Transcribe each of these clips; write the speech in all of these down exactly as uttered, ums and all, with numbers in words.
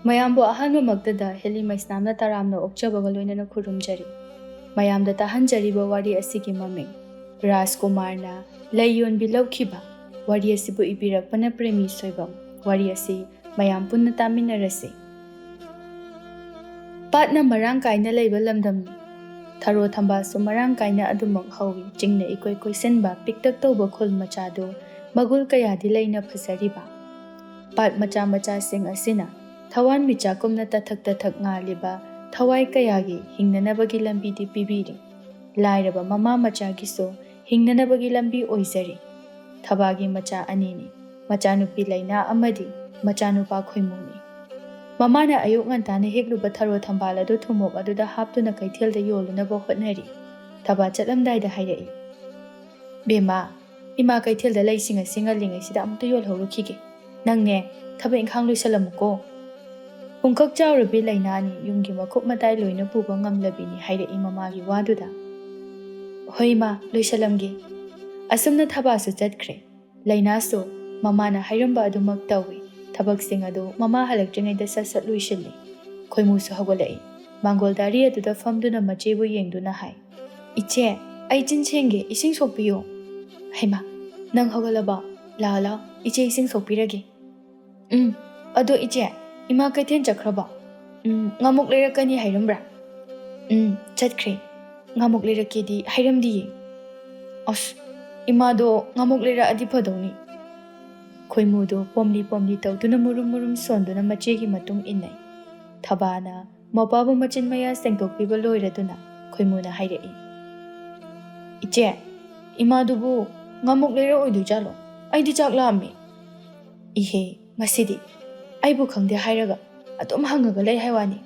ꯃꯌꯥꯝꯕꯨ ꯑꯍꯥꯟꯕꯃꯛꯇꯗ ꯍꯦꯂꯤ ꯃꯩꯁꯅꯥꯝꯅ ꯇꯔꯥꯝꯅ ꯑꯣꯛꯆꯕꯒ ꯂꯣꯏꯅꯅ ꯈꯨꯔꯨꯝꯖꯔꯤ꯫ ꯃꯌꯥꯝꯗ ꯇꯥꯍꯟꯖꯔꯤꯕ ꯋꯥꯔꯤ ꯑꯁꯤꯒꯤ ꯃꯃꯤꯡ ꯔꯥꯖꯀꯨꯃꯥꯔꯅ ꯂꯩ ꯌꯣꯟꯕꯤ ꯂꯧꯈꯤꯕ꯫ ꯋꯥꯔꯤ ꯑꯁꯤꯕꯨ ꯏꯕꯤꯔꯛꯄꯅ ꯄ꯭ꯔꯦꯃꯤ ꯁꯣꯏꯕꯝ꯫ ꯋꯥꯔꯤ ꯑꯁꯤ ꯃꯌꯥꯝ ꯄꯨꯟꯅ ꯇꯥꯃꯤꯟꯅꯔꯁꯤ꯫ ꯄꯥꯠꯅ ꯃꯔꯥꯡ ꯀꯥꯏꯅ ꯂꯩꯕ ꯂꯝꯗꯝꯅꯤ꯫ ꯊꯔꯣ ꯊꯝꯕꯥꯜꯁꯨ ꯃꯔꯥꯡ ꯀꯥꯏꯅ ꯑꯗꯨꯃꯛ ꯍꯧꯏ꯫ ꯆꯤꯡꯅ ꯏꯀꯣꯏ ꯀꯣꯏꯁꯤꯟꯕ ꯄꯤꯛꯇꯛ ꯇꯧꯕ ꯈꯨꯜ ꯃꯆꯥꯗꯨ ꯃꯒꯨꯜ ꯀꯌꯥꯗꯤ ꯂꯩꯅ ꯐꯖꯔꯤꯕ꯫ ꯄꯥꯠ ꯃꯆꯥ ꯃꯆꯥꯁꯤꯡ ꯑꯁꯤꯅ ꯊꯋꯥꯟꯃꯤꯆꯥꯛꯀꯨꯝꯅ ꯇꯊꯛ ꯇꯊꯛ ꯉꯥꯜꯂꯤꯕ ꯊꯋꯥꯏ ꯀꯌꯥꯒꯤ ꯍꯤꯡꯅꯅꯕꯒꯤ ꯂꯝꯕꯤꯗꯤ ꯄꯤꯕꯤꯔꯤ꯫ ꯂꯥꯏꯔꯕ ꯃꯃꯥ ꯃꯆꯥꯒꯤꯁꯨ ꯍꯤꯡꯅꯅꯕꯒꯤ ꯂꯝꯕꯤ ꯑꯣꯏꯖꯔꯤ꯫ ꯊꯕꯥꯒꯤ ꯃꯆꯥ ꯑꯅꯤꯅꯤ, ꯃꯆꯥꯅꯨꯄꯤ ꯂꯩꯅꯥ ꯑꯃꯗꯤ ꯃꯆꯥꯅꯨꯄꯥ ꯈꯣꯏꯃꯨꯅꯤ꯫ ꯃꯃꯥꯅ ꯑꯌꯨꯛ ꯉꯟꯇꯥꯅ ꯍꯦꯛꯂꯨꯕ ꯊꯔꯣ ꯊꯝꯕꯥꯜ ꯑꯗꯨ ꯊꯨꯝꯃꯣꯛ ꯑꯗꯨꯗ ꯍꯥꯞꯇꯨꯅ ꯀꯩꯊꯦꯜꯗ ꯌꯣꯜꯂꯨꯅꯕ ꯍꯣꯠꯅꯔꯤ꯫ ꯊꯕꯥ ꯆꯠꯂꯝꯗꯥꯏꯗ ꯍꯥꯏꯔꯛꯏ, "ꯕꯦꯝꯃ, ꯏꯃꯥ ꯀꯩꯊꯦꯜꯗ ꯂꯩꯁꯤꯡ ꯑꯁꯤ ꯉꯜꯂꯤꯉꯩꯁꯤꯗ ꯑꯃꯨꯛꯇ ꯌꯣꯜꯍꯧꯔꯨꯈꯤꯒꯦ꯫ ꯅꯪꯅꯦ, ꯊꯕꯛ ꯏꯪꯈꯥꯡ ꯂꯣꯏꯁꯜꯂꯝꯃꯨꯀꯣ꯫ ꯄꯨꯡꯀꯛ ꯆꯥꯎꯔꯕꯤ ꯂꯩꯅꯥꯅꯤ, ꯌꯨꯝꯒꯤ ꯃꯀꯨꯞ ꯃꯇꯥꯏ ꯂꯣꯏꯅ ꯄꯨꯕ ꯉꯝꯂꯕꯤꯅꯤ," ꯍꯥꯏꯔꯛꯏ ꯃꯃꯥꯒꯤ ꯋꯥꯗꯨꯗ꯫ "ꯍꯣꯏ ꯏꯃꯥ, ꯂꯣꯏꯁꯜꯂꯝꯒꯦ꯫" ꯑꯁꯨꯝꯅ ꯊꯕꯥꯁꯨ ꯆꯠꯈ꯭ꯔꯦ꯫ ꯂꯩꯅꯥꯁꯨ ꯃꯃꯥꯅ ꯍꯥꯏꯔꯝꯕ ꯑꯗꯨꯃꯛ ꯇꯧꯏ꯫ ꯊꯕꯛꯁꯤꯡ ꯑꯗꯨ ꯃꯃꯥ ꯍꯜꯂꯛꯇ꯭ꯔꯤꯉꯩꯗ ꯁꯠ ꯁꯠ ꯂꯣꯏꯁꯤꯜꯂꯤ꯫ ꯈꯣꯏꯃꯨꯁꯨ ꯍꯧꯒꯠꯂꯛꯏ꯫ ꯃꯥꯡꯒꯣꯜ ꯗꯥꯔꯤ ꯑꯗꯨꯗ ꯐꯝꯗꯨꯅ ꯃꯆꯦꯕꯨ ꯌꯦꯡꯗꯨꯅ ꯍꯥꯏ, "ꯏꯆꯦ, ꯑꯩ ꯆꯤꯟ ꯁꯦꯡꯒꯦ, ꯏꯁꯤꯡ ꯁꯣꯛꯄꯤꯌꯨ꯫" "ꯍꯩꯃꯥ, ꯅꯪ ꯍꯧꯒꯠꯂꯕꯣ? ꯂꯥꯛꯑꯣ ꯂꯥꯛꯑꯣ, ꯏꯆꯦ ꯏꯁꯤꯡ ꯁꯣꯛꯄꯤꯔꯒꯦ꯫" "ꯎꯝ, ꯑꯗꯣ ꯏꯆꯦ, ꯏꯃꯥ ꯀꯩꯊꯦꯜ ꯆꯠꯈ꯭ꯔꯕꯣ?" "ꯎꯝ, ꯉꯥꯃꯨꯛ ꯂꯩꯔꯛꯀꯅꯤ ꯍꯥꯏꯔꯝꯕ꯭ꯔꯥ?" "ꯎꯝ, ꯆꯠꯈ꯭ꯔꯦ꯫ ꯉꯥꯃꯨꯛ ꯂꯩꯔꯛꯀꯦꯗꯤ ꯍꯥꯏꯔꯝꯗꯤꯌꯦ꯫" "ꯑꯁ, ꯏꯃꯥꯗꯣ ꯉꯥꯃꯨꯛ ꯂꯩꯔꯛꯑꯗꯤ ꯐꯗꯧꯅꯤ꯫" ꯈꯣꯏꯃꯨꯗꯣ ꯄꯣꯝꯂꯤ ꯄꯣꯝꯂꯤ ꯇꯧꯗꯨꯅ ꯃꯨꯔꯨꯝ ꯃꯨꯔꯨꯝ ꯁꯣꯟꯗꯨꯅ ꯃꯆꯦꯒꯤ ꯃꯇꯨꯡ ꯏꯟꯅꯩ꯫ ꯊꯕꯥꯅ ꯃꯄꯥꯕꯨ ꯃꯆꯤꯟ ꯃꯌꯥ ꯁꯦꯡꯗꯣꯛꯄꯤꯕ ꯂꯣꯏꯔꯗꯨꯅ ꯈꯣꯏꯃꯨꯅ ꯍꯥꯏꯔꯛꯏ, "ꯏꯆꯦ, ꯏꯃꯥꯗꯨꯕꯨ ꯉꯥꯃꯨꯛ ꯂꯩꯔꯛꯑꯣꯏꯗꯣꯏ ꯖꯥꯠꯂꯣ? ꯑꯩꯗꯤ ꯆꯥꯛ ꯂꯥꯝꯃꯦ꯫" "ꯏꯍꯦ, ꯃꯁꯤꯗꯤ ꯑꯩꯕꯨ ꯈꯪꯗꯦ ꯍꯥꯏꯔꯒ ꯑꯗꯨꯝ ꯍꯪꯉꯒ ꯂꯩ ꯍꯥꯏ ꯋꯥꯅꯤ꯫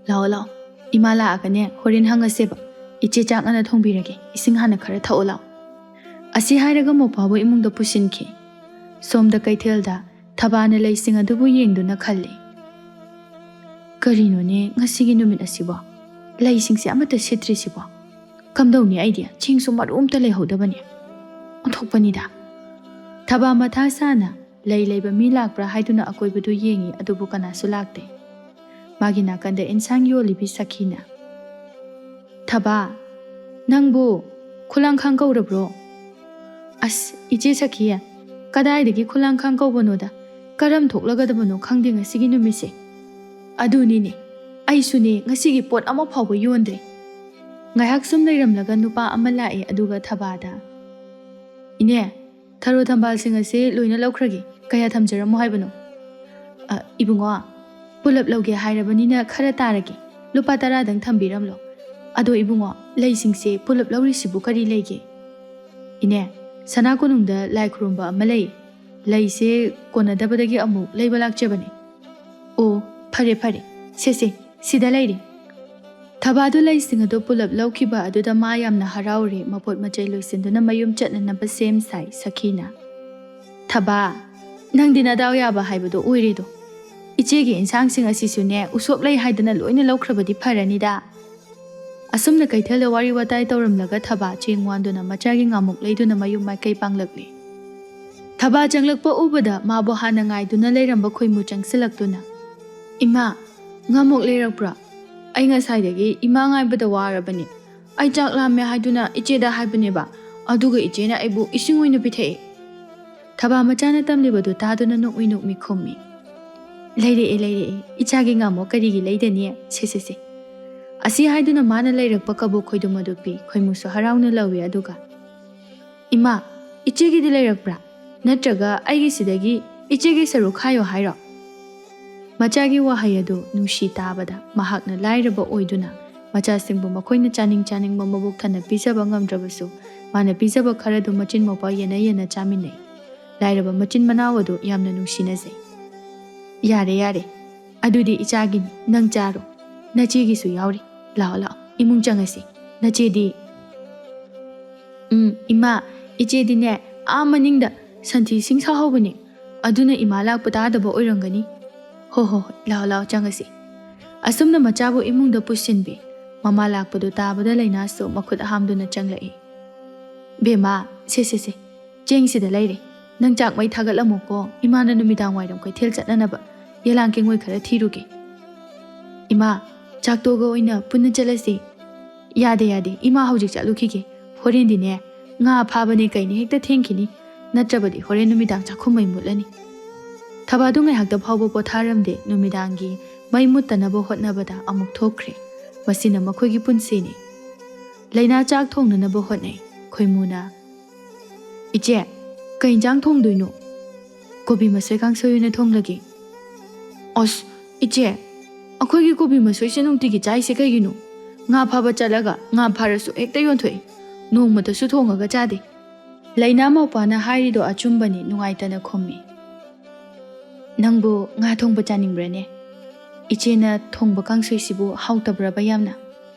ꯂꯥꯛꯑꯣ ꯂꯥꯛꯑꯣ, ꯏꯃꯥ ꯂꯥꯛꯑꯒꯅꯦ ꯍꯣꯔꯦꯟ ꯍꯪꯉꯁꯦꯕ꯫ ꯏꯆꯦ ꯆꯥꯛ ꯉꯟꯅ ꯊꯣꯡꯕꯤꯔꯒꯦ, ꯏꯁꯤꯡ ꯍꯥꯟꯅ ꯈꯔ ꯊꯛꯑꯣ ꯂꯥꯛꯑꯣ꯫" ꯑꯁꯤ ꯍꯥꯏꯔꯒ ꯃꯧꯄꯥꯕꯨ ꯏꯃꯨꯡꯗ ꯄꯨꯁꯤꯟꯈꯤ꯫ ꯁꯣꯝꯗ ꯀꯩꯊꯦꯜꯗ ꯊꯕꯥꯅ ꯂꯩꯁꯤꯡ ꯑꯗꯨꯕꯨ ꯌꯦꯡꯗꯨꯅ ꯈꯜꯂꯤ, "ꯀꯔꯤꯅꯣꯅꯦ ꯉꯁꯤꯒꯤ ꯅꯨꯃꯤꯠ ꯑꯁꯤꯕꯣ? ꯂꯩꯁꯤꯡꯁꯦ ꯑꯃꯠꯇ ꯁꯤꯠꯇ꯭ꯔꯤꯁꯤꯕꯣ? ꯀꯝꯗꯧꯅꯤ ꯑꯩꯗꯤ? ꯆꯦꯡꯁꯨ ꯃꯔꯨ ꯑꯝꯇ ꯂꯩꯍꯧꯗꯕꯅꯦ꯫ ꯑꯣꯟꯊꯣꯛꯄꯅꯤꯗ꯫" ꯊꯕꯥ ꯃꯊꯥ ꯁꯥꯅ ꯂꯩ ꯂꯩꯕ ꯃꯤ ꯂꯥꯛꯄ꯭ꯔꯥ ꯍꯥꯏꯗꯨꯅ ꯑꯀꯣꯏꯕꯗꯨ ꯌꯦꯡꯉꯤ, ꯑꯗꯨꯕꯨ ꯀꯅꯥꯁꯨ ꯂꯥꯛꯇꯦ꯫ ꯃꯥꯒꯤ ꯅꯥꯀꯟꯗ ꯏꯟꯁꯥꯡ ꯌꯣꯜꯂꯤꯕꯤ ꯁꯈꯤꯅ꯫ "ꯊꯕꯥ, ꯅꯪꯕꯨ ꯈꯨꯂꯥꯡꯈꯥꯡ ꯀꯧꯔꯕ꯭ꯔꯣ?" "ꯑꯁ, ꯏꯆꯦ ꯁꯈꯤ, ꯀꯗꯥꯏꯗꯒꯤ ꯈꯨꯂꯥꯡꯈꯥꯡ ꯀꯧꯕꯅꯣꯗ? ꯀꯔꯝ ꯊꯣꯛꯂꯒꯗꯕꯅꯣ ꯈꯪꯗꯦ ꯉꯁꯤꯒꯤ ꯅꯨꯃꯤꯠꯁꯦ꯫ ꯑꯗꯨꯅꯤꯅꯦ, ꯑꯩꯁꯨꯅꯦ ꯉꯁꯤꯒꯤ ꯄꯣꯠ ꯑꯃ ꯐꯥꯎꯕ ꯌꯣꯟꯗ꯭ꯔꯦ꯫" ꯉꯥꯏꯍꯥꯛ ꯁꯨꯝ ꯂꯩꯔꯝꯂꯒ ꯅꯨꯄꯥ ꯑꯃ ꯂꯥꯛꯑꯦ, ꯑꯗꯨꯒ ꯊꯕꯥꯗ, "ꯏꯅꯦ, ꯊꯔꯣ ꯊꯝꯕꯥꯜꯁꯤꯡ ꯑꯁꯤ ꯂꯣꯏꯅ ꯂꯧꯈ꯭ꯔꯒꯦ꯫ ꯀꯌꯥ ꯊꯝꯖꯔꯝꯃꯣ ꯍꯥꯏꯕꯅꯣ?" "ꯑ, ꯏꯕꯨꯡꯉꯣ, ꯄꯨꯂꯞ ꯂꯧꯒꯦ ꯍꯥꯏꯔꯕꯅꯤꯅ ꯈꯔ ꯇꯥꯔꯒꯦ꯫ ꯂꯨꯄꯥ ꯇꯔꯥꯗꯪ ꯊꯝꯕꯤꯔꯝꯂꯣ꯫ ꯑꯗꯣ ꯏꯕꯨꯡꯉꯣ, ꯂꯩꯁꯤꯡꯁꯦ ꯄꯨꯂꯞ ꯂꯧꯔꯤꯁꯤꯕꯨ ꯀꯔꯤ ꯂꯩꯒꯦ?" "ꯏꯅꯦ, ꯁꯅꯥ ꯀꯣꯅꯨꯡꯗ ꯂꯥꯏ ꯈꯨꯔꯨꯝꯕ ꯑꯃ ꯂꯩ꯫ ꯂꯩꯁꯦ ꯀꯣꯟꯅꯗꯕꯗꯒꯤ ꯑꯃꯨꯛ ꯂꯩꯕ ꯂꯥꯛꯆꯕꯅꯦ꯫" "ꯑꯣ, ꯐꯔꯦ ꯐꯔꯦ, ꯁꯦ ꯁꯦ, ꯁꯤꯗ ꯂꯩꯔꯦ꯫" ꯊꯕꯥꯗꯨ ꯂꯩꯁꯤꯡ ꯑꯗꯨ ꯄꯨꯂꯞ ꯂꯧꯈꯤꯕ ꯑꯗꯨꯗ ꯃꯥ ꯌꯥꯝꯅ ꯍꯔꯥꯎꯔꯦ꯫ ꯃꯄꯣꯠ ꯃꯆꯩ ꯂꯣꯏꯁꯤꯟꯗꯨꯅ ꯃꯌꯨꯝ ꯆꯠꯅꯅꯕ ꯁꯦꯝ ꯁꯥꯏ ꯁꯈꯤꯅ꯫ "ꯊꯕꯥ, ꯅꯪꯗꯤ ꯅꯗꯥꯎ ꯌꯥꯕ ꯍꯥꯏꯕꯗꯣ ꯑꯣꯏꯔꯦꯗꯣ꯫ ꯏꯆꯦꯒꯤ ꯏꯟꯁꯥꯡꯁꯤꯡ ꯑꯁꯤꯁꯨꯅꯦ, ꯎꯁꯣꯞ ꯂꯩ ꯍꯥꯏꯗꯅ ꯂꯣꯏꯅ ꯂꯧꯈ꯭ꯔꯕꯗꯤ ꯐꯔꯅꯤꯗ꯫" ꯑꯁꯨꯝꯅ ꯀꯩꯊꯦꯜꯗ ꯋꯥꯔꯤ ꯋꯥꯇꯥꯏ ꯇꯧꯔꯝꯂꯒ ꯊꯕꯥ ꯆꯦꯡ ꯋꯥꯟꯗꯨꯅ ꯃꯆꯥꯒꯤ ꯉꯥꯃꯨꯛ ꯂꯩꯗꯨꯅ ꯃꯌꯨꯝ ꯃꯥꯏꯀꯩ ꯄꯥꯡꯂꯛꯂꯦ꯫ ꯊꯕꯥ ꯆꯪꯂꯛꯄ ꯎꯕꯗ ꯃꯥꯕꯨ ꯍꯥꯟꯅ ꯉꯥꯏꯗꯨꯅ ꯂꯩꯔꯝꯕ ꯈꯣꯏꯃꯨ ꯆꯪꯁꯤꯜꯂꯛꯇꯨꯅ, "ꯏꯃꯥ, ꯉꯥꯃꯨꯛ ꯂꯩꯔꯛꯄ꯭ꯔꯥ? ꯑꯩ ꯉꯁꯥꯏꯗꯒꯤ ꯏꯃꯥ ꯉꯥꯏꯕꯗ ꯋꯥꯔꯕꯅꯤ꯫ ꯑꯩ ꯆꯥꯛ ꯂꯥꯝꯃꯦ ꯍꯥꯏꯗꯨꯅ ꯏꯆꯦꯗ ꯍꯥꯏꯕꯅꯦꯕ, ꯑꯗꯨꯒ ꯏꯆꯦꯅ ꯑꯩꯕꯨ ꯏꯁꯤꯡ ꯑꯣꯏꯅ ꯄꯤꯊꯛꯑꯦ꯫" ꯊꯕꯥ ꯃꯆꯥꯅ ꯇꯝꯂꯤꯕꯗꯨ ꯇꯥꯗꯨꯅ ꯅꯣꯛꯃꯤ ꯅꯣꯛꯃꯤ ꯈꯨꯝꯃꯤ꯫ "ꯂꯩꯔꯛꯑꯦ, ꯂꯩꯔꯛꯑꯦ꯫ ꯏꯆꯥꯒꯤ ꯉꯥꯃꯨꯛ ꯀꯔꯤꯒꯤ ꯂꯩꯗꯅꯤ? ꯁꯦ, ꯁꯦ, ꯁꯦ꯫" ꯑꯁꯤ ꯍꯥꯏꯗꯨꯅ ꯃꯥꯅ ꯂꯩꯔꯛꯄ ꯀꯕꯣꯛ ꯈꯣꯏꯗꯨꯝ ꯑꯗꯨ ꯄꯤ꯫ ꯈꯣꯏꯃꯨꯁꯨ ꯍꯔꯥꯎꯅ ꯂꯧꯏ, ꯑꯗꯨꯒ, "ꯏꯃꯥ, ꯏꯆꯦꯒꯤꯗꯤ ꯂꯩꯔꯛꯄ꯭ꯔꯥ? ꯅꯠꯇ꯭ꯔꯒ ꯑꯩꯒꯤꯁꯤꯗꯒꯤ ꯏꯆꯦꯒꯤ ꯁꯔꯨꯛ ꯈꯥꯏꯌꯣ ꯍꯥꯏꯔꯣ?" ꯃꯆꯥꯒꯤ ꯋꯥꯍꯩ ꯑꯗꯨ ꯅꯨꯡꯁꯤ ꯇꯥꯕꯗ ꯃꯍꯥꯛꯅ ꯂꯥꯏꯔꯕ ꯑꯣꯏꯗꯨꯅ ꯃꯆꯥꯁꯤꯡꯕꯨ ꯃꯈꯣꯏꯅ ꯆꯥꯅꯤꯡ ꯆꯥꯅꯤꯡꯕ ꯃꯕꯨꯛ ꯊꯟꯅ ꯄꯤꯖꯕ ꯉꯝꯗ꯭ꯔꯕꯁꯨ, ꯃꯥꯅ ꯄꯤꯖꯕ ꯈꯔꯗꯨ ꯃꯆꯤꯟ ꯃꯧꯄꯥ ꯌꯦꯟꯅ ꯌꯦꯟꯅ ꯆꯥꯃꯤꯟꯅꯩ꯫ ꯂꯥꯏꯔꯕ ꯃꯆꯤꯟ ꯃꯅꯥꯎ ꯑꯗꯨ ꯌꯥꯝꯅ ꯅꯨꯡꯁꯤꯅꯖꯩ꯫ "ꯌꯥꯔꯦ, ꯌꯥꯔꯦ, ꯑꯗꯨꯗꯤ ꯏꯆꯥꯒꯤꯅꯤ, ꯅꯪ ꯆꯥꯔꯣ꯫ ꯅꯆꯦꯒꯤꯁꯨ ꯌꯥꯎꯔꯤ꯫ ꯂꯥꯛꯑꯣ, ꯂꯥꯛꯑꯣ, ꯏꯃꯨꯡ ꯆꯪꯉꯁꯤ꯫ ꯅꯆꯦꯗꯤ?" "ꯎꯝ, ꯏꯃꯥ, ꯏꯆꯦꯗꯤꯅꯦ, ꯑꯥ ꯃꯅꯤꯡꯗ ꯁꯟꯊꯤꯁꯤꯡ ꯁꯥꯍꯧꯕꯅꯦ꯫ ꯑꯗꯨꯅ ꯏꯃꯥ ꯂꯥꯛꯄ ꯇꯥꯗꯕ ꯑꯣꯏꯔꯝꯒꯅꯤ꯫" "ꯍꯣ, ꯍꯣ, ꯍꯣꯏ, ꯂꯥꯛꯑꯣ, ꯂꯥꯛꯑꯣ, ꯆꯪꯉꯁꯤ꯫" ꯑꯁꯨꯝꯅ ꯃꯆꯥꯕꯨ ꯏꯃꯨꯡꯗ ꯄꯨꯁꯤꯟꯕꯤ꯫ ꯃꯃꯥ ꯂꯥꯛꯄꯗꯨ ꯇꯥꯕꯗ ꯂꯩꯅꯥꯁꯨ ꯃꯈꯨꯠ ꯍꯥꯝꯗꯨꯅ ꯆꯪꯂꯛꯏ꯫ "ꯕꯦꯝꯃ, ꯁꯦ, ꯁꯦ, ꯁꯦ, ꯆꯦꯡꯁꯤꯗ ꯂꯩꯔꯦ꯫ ꯅꯪ ꯆꯥꯛ ꯃꯩ ꯊꯥꯒꯠꯂꯝꯃꯨꯀꯣ, ꯏꯃꯥꯅ ꯅꯨꯃꯤꯗꯥꯡ ꯋꯥꯏꯔꯝ ꯀꯩꯊꯦꯜ ꯆꯠꯅꯅꯕ ꯌꯦꯂꯥꯡ ꯀꯦꯡꯉꯣꯏ ꯈꯔ ꯊꯤꯔꯨꯒꯦ꯫" "ꯏꯃꯥ, ꯆꯥꯛ ꯇꯣꯛꯑꯒ ꯑꯣꯏꯅ ꯄꯨꯟꯅ ꯆꯠꯂꯁꯤ꯫" "ꯌꯥꯗꯦ, ꯌꯥꯗꯦ, ꯏꯃꯥ ꯍꯧꯖꯤꯛ ꯆꯠꯂꯨꯈꯤꯒꯦ꯫ ꯍꯣꯔꯦꯟꯗꯤꯅꯦ, ꯉꯥ ꯐꯥꯕꯅꯦ ꯀꯩꯅꯦ ꯍꯦꯛꯇ ꯊꯦꯡꯈꯤꯅꯤ꯫ ꯅꯠꯇ꯭ꯔꯕꯗꯤ ꯍꯣꯔꯦꯟ ꯅꯨꯃꯤꯗꯥꯡ ꯆꯥꯛꯈꯨꯝ ꯃꯩ ꯃꯨꯠꯂꯅꯤ꯫" ꯊꯕꯥꯗꯨ ꯉꯥꯏꯍꯥꯛꯇ ꯐꯥꯎꯕ ꯄꯣꯊꯥꯔꯝꯗꯦ꯫ ꯅꯨꯃꯤꯗꯥꯡꯒꯤ ꯃꯩ ꯃꯨꯠꯇꯅꯕ ꯍꯣꯠꯅꯕꯗ ꯑꯃꯨꯛ ꯊꯣꯛꯈ꯭ꯔꯦ꯫ ꯃꯁꯤꯅ ꯃꯈꯣꯏꯒꯤ ꯄꯨꯟꯁꯤꯅꯤ꯫ ꯂꯩꯅꯥ ꯆꯥꯛ ꯊꯣꯡꯅꯅꯕ ꯍꯣꯠꯅꯩ꯫ ꯈꯣꯏꯃꯨꯅ, "ꯏꯆꯦ, ꯀꯩ ꯏꯟꯖꯥꯡ ꯊꯣꯡꯗꯣꯏꯅꯣ?" "ꯀꯣꯕꯤ ꯃꯁꯣꯏ ꯀꯥꯡꯁꯣꯏ ꯑꯣꯏꯅ ꯊꯣꯡꯂꯒꯦ꯫" "ꯑꯁ, ꯏꯆꯦ, ꯑꯩꯈꯣꯏꯒꯤ ꯀꯣꯕꯤ ꯃꯁꯣꯏꯁꯦ ꯅꯨꯡꯇꯤꯒꯤ ꯆꯥꯏꯁꯦ ꯀꯩꯒꯤꯅꯣ? ꯉꯥ ꯐꯥꯕ ꯆꯠꯂꯒ ꯉꯥ ꯐꯥꯔꯁꯨ ꯍꯦꯛꯇ ꯌꯣꯟꯊꯣꯛꯏ꯫ ꯅꯣꯡꯃꯇꯁꯨ ꯊꯣꯡꯉꯒ ꯆꯥꯗꯦ꯫" ꯂꯩꯅꯥ ꯃꯧꯄ꯭ꯋꯥꯅ ꯍꯥꯏꯔꯤꯗꯣ ꯑꯆꯨꯝꯕꯅꯤ, ꯅꯨꯡꯉꯥꯏꯇꯅ ꯈꯨꯝꯃꯤ꯫ "ꯅꯪꯕꯨ ꯉꯥ ꯊꯣꯡꯕ ꯆꯥꯅꯤꯡꯕ꯭ꯔꯅꯦ? ꯏꯆꯦꯅ ꯊꯣꯡꯕ ꯀꯥꯡꯁꯣꯏꯁꯤꯕꯨ ꯍꯥꯎꯇꯕ꯭ꯔꯕ ꯌꯥꯝꯅ?"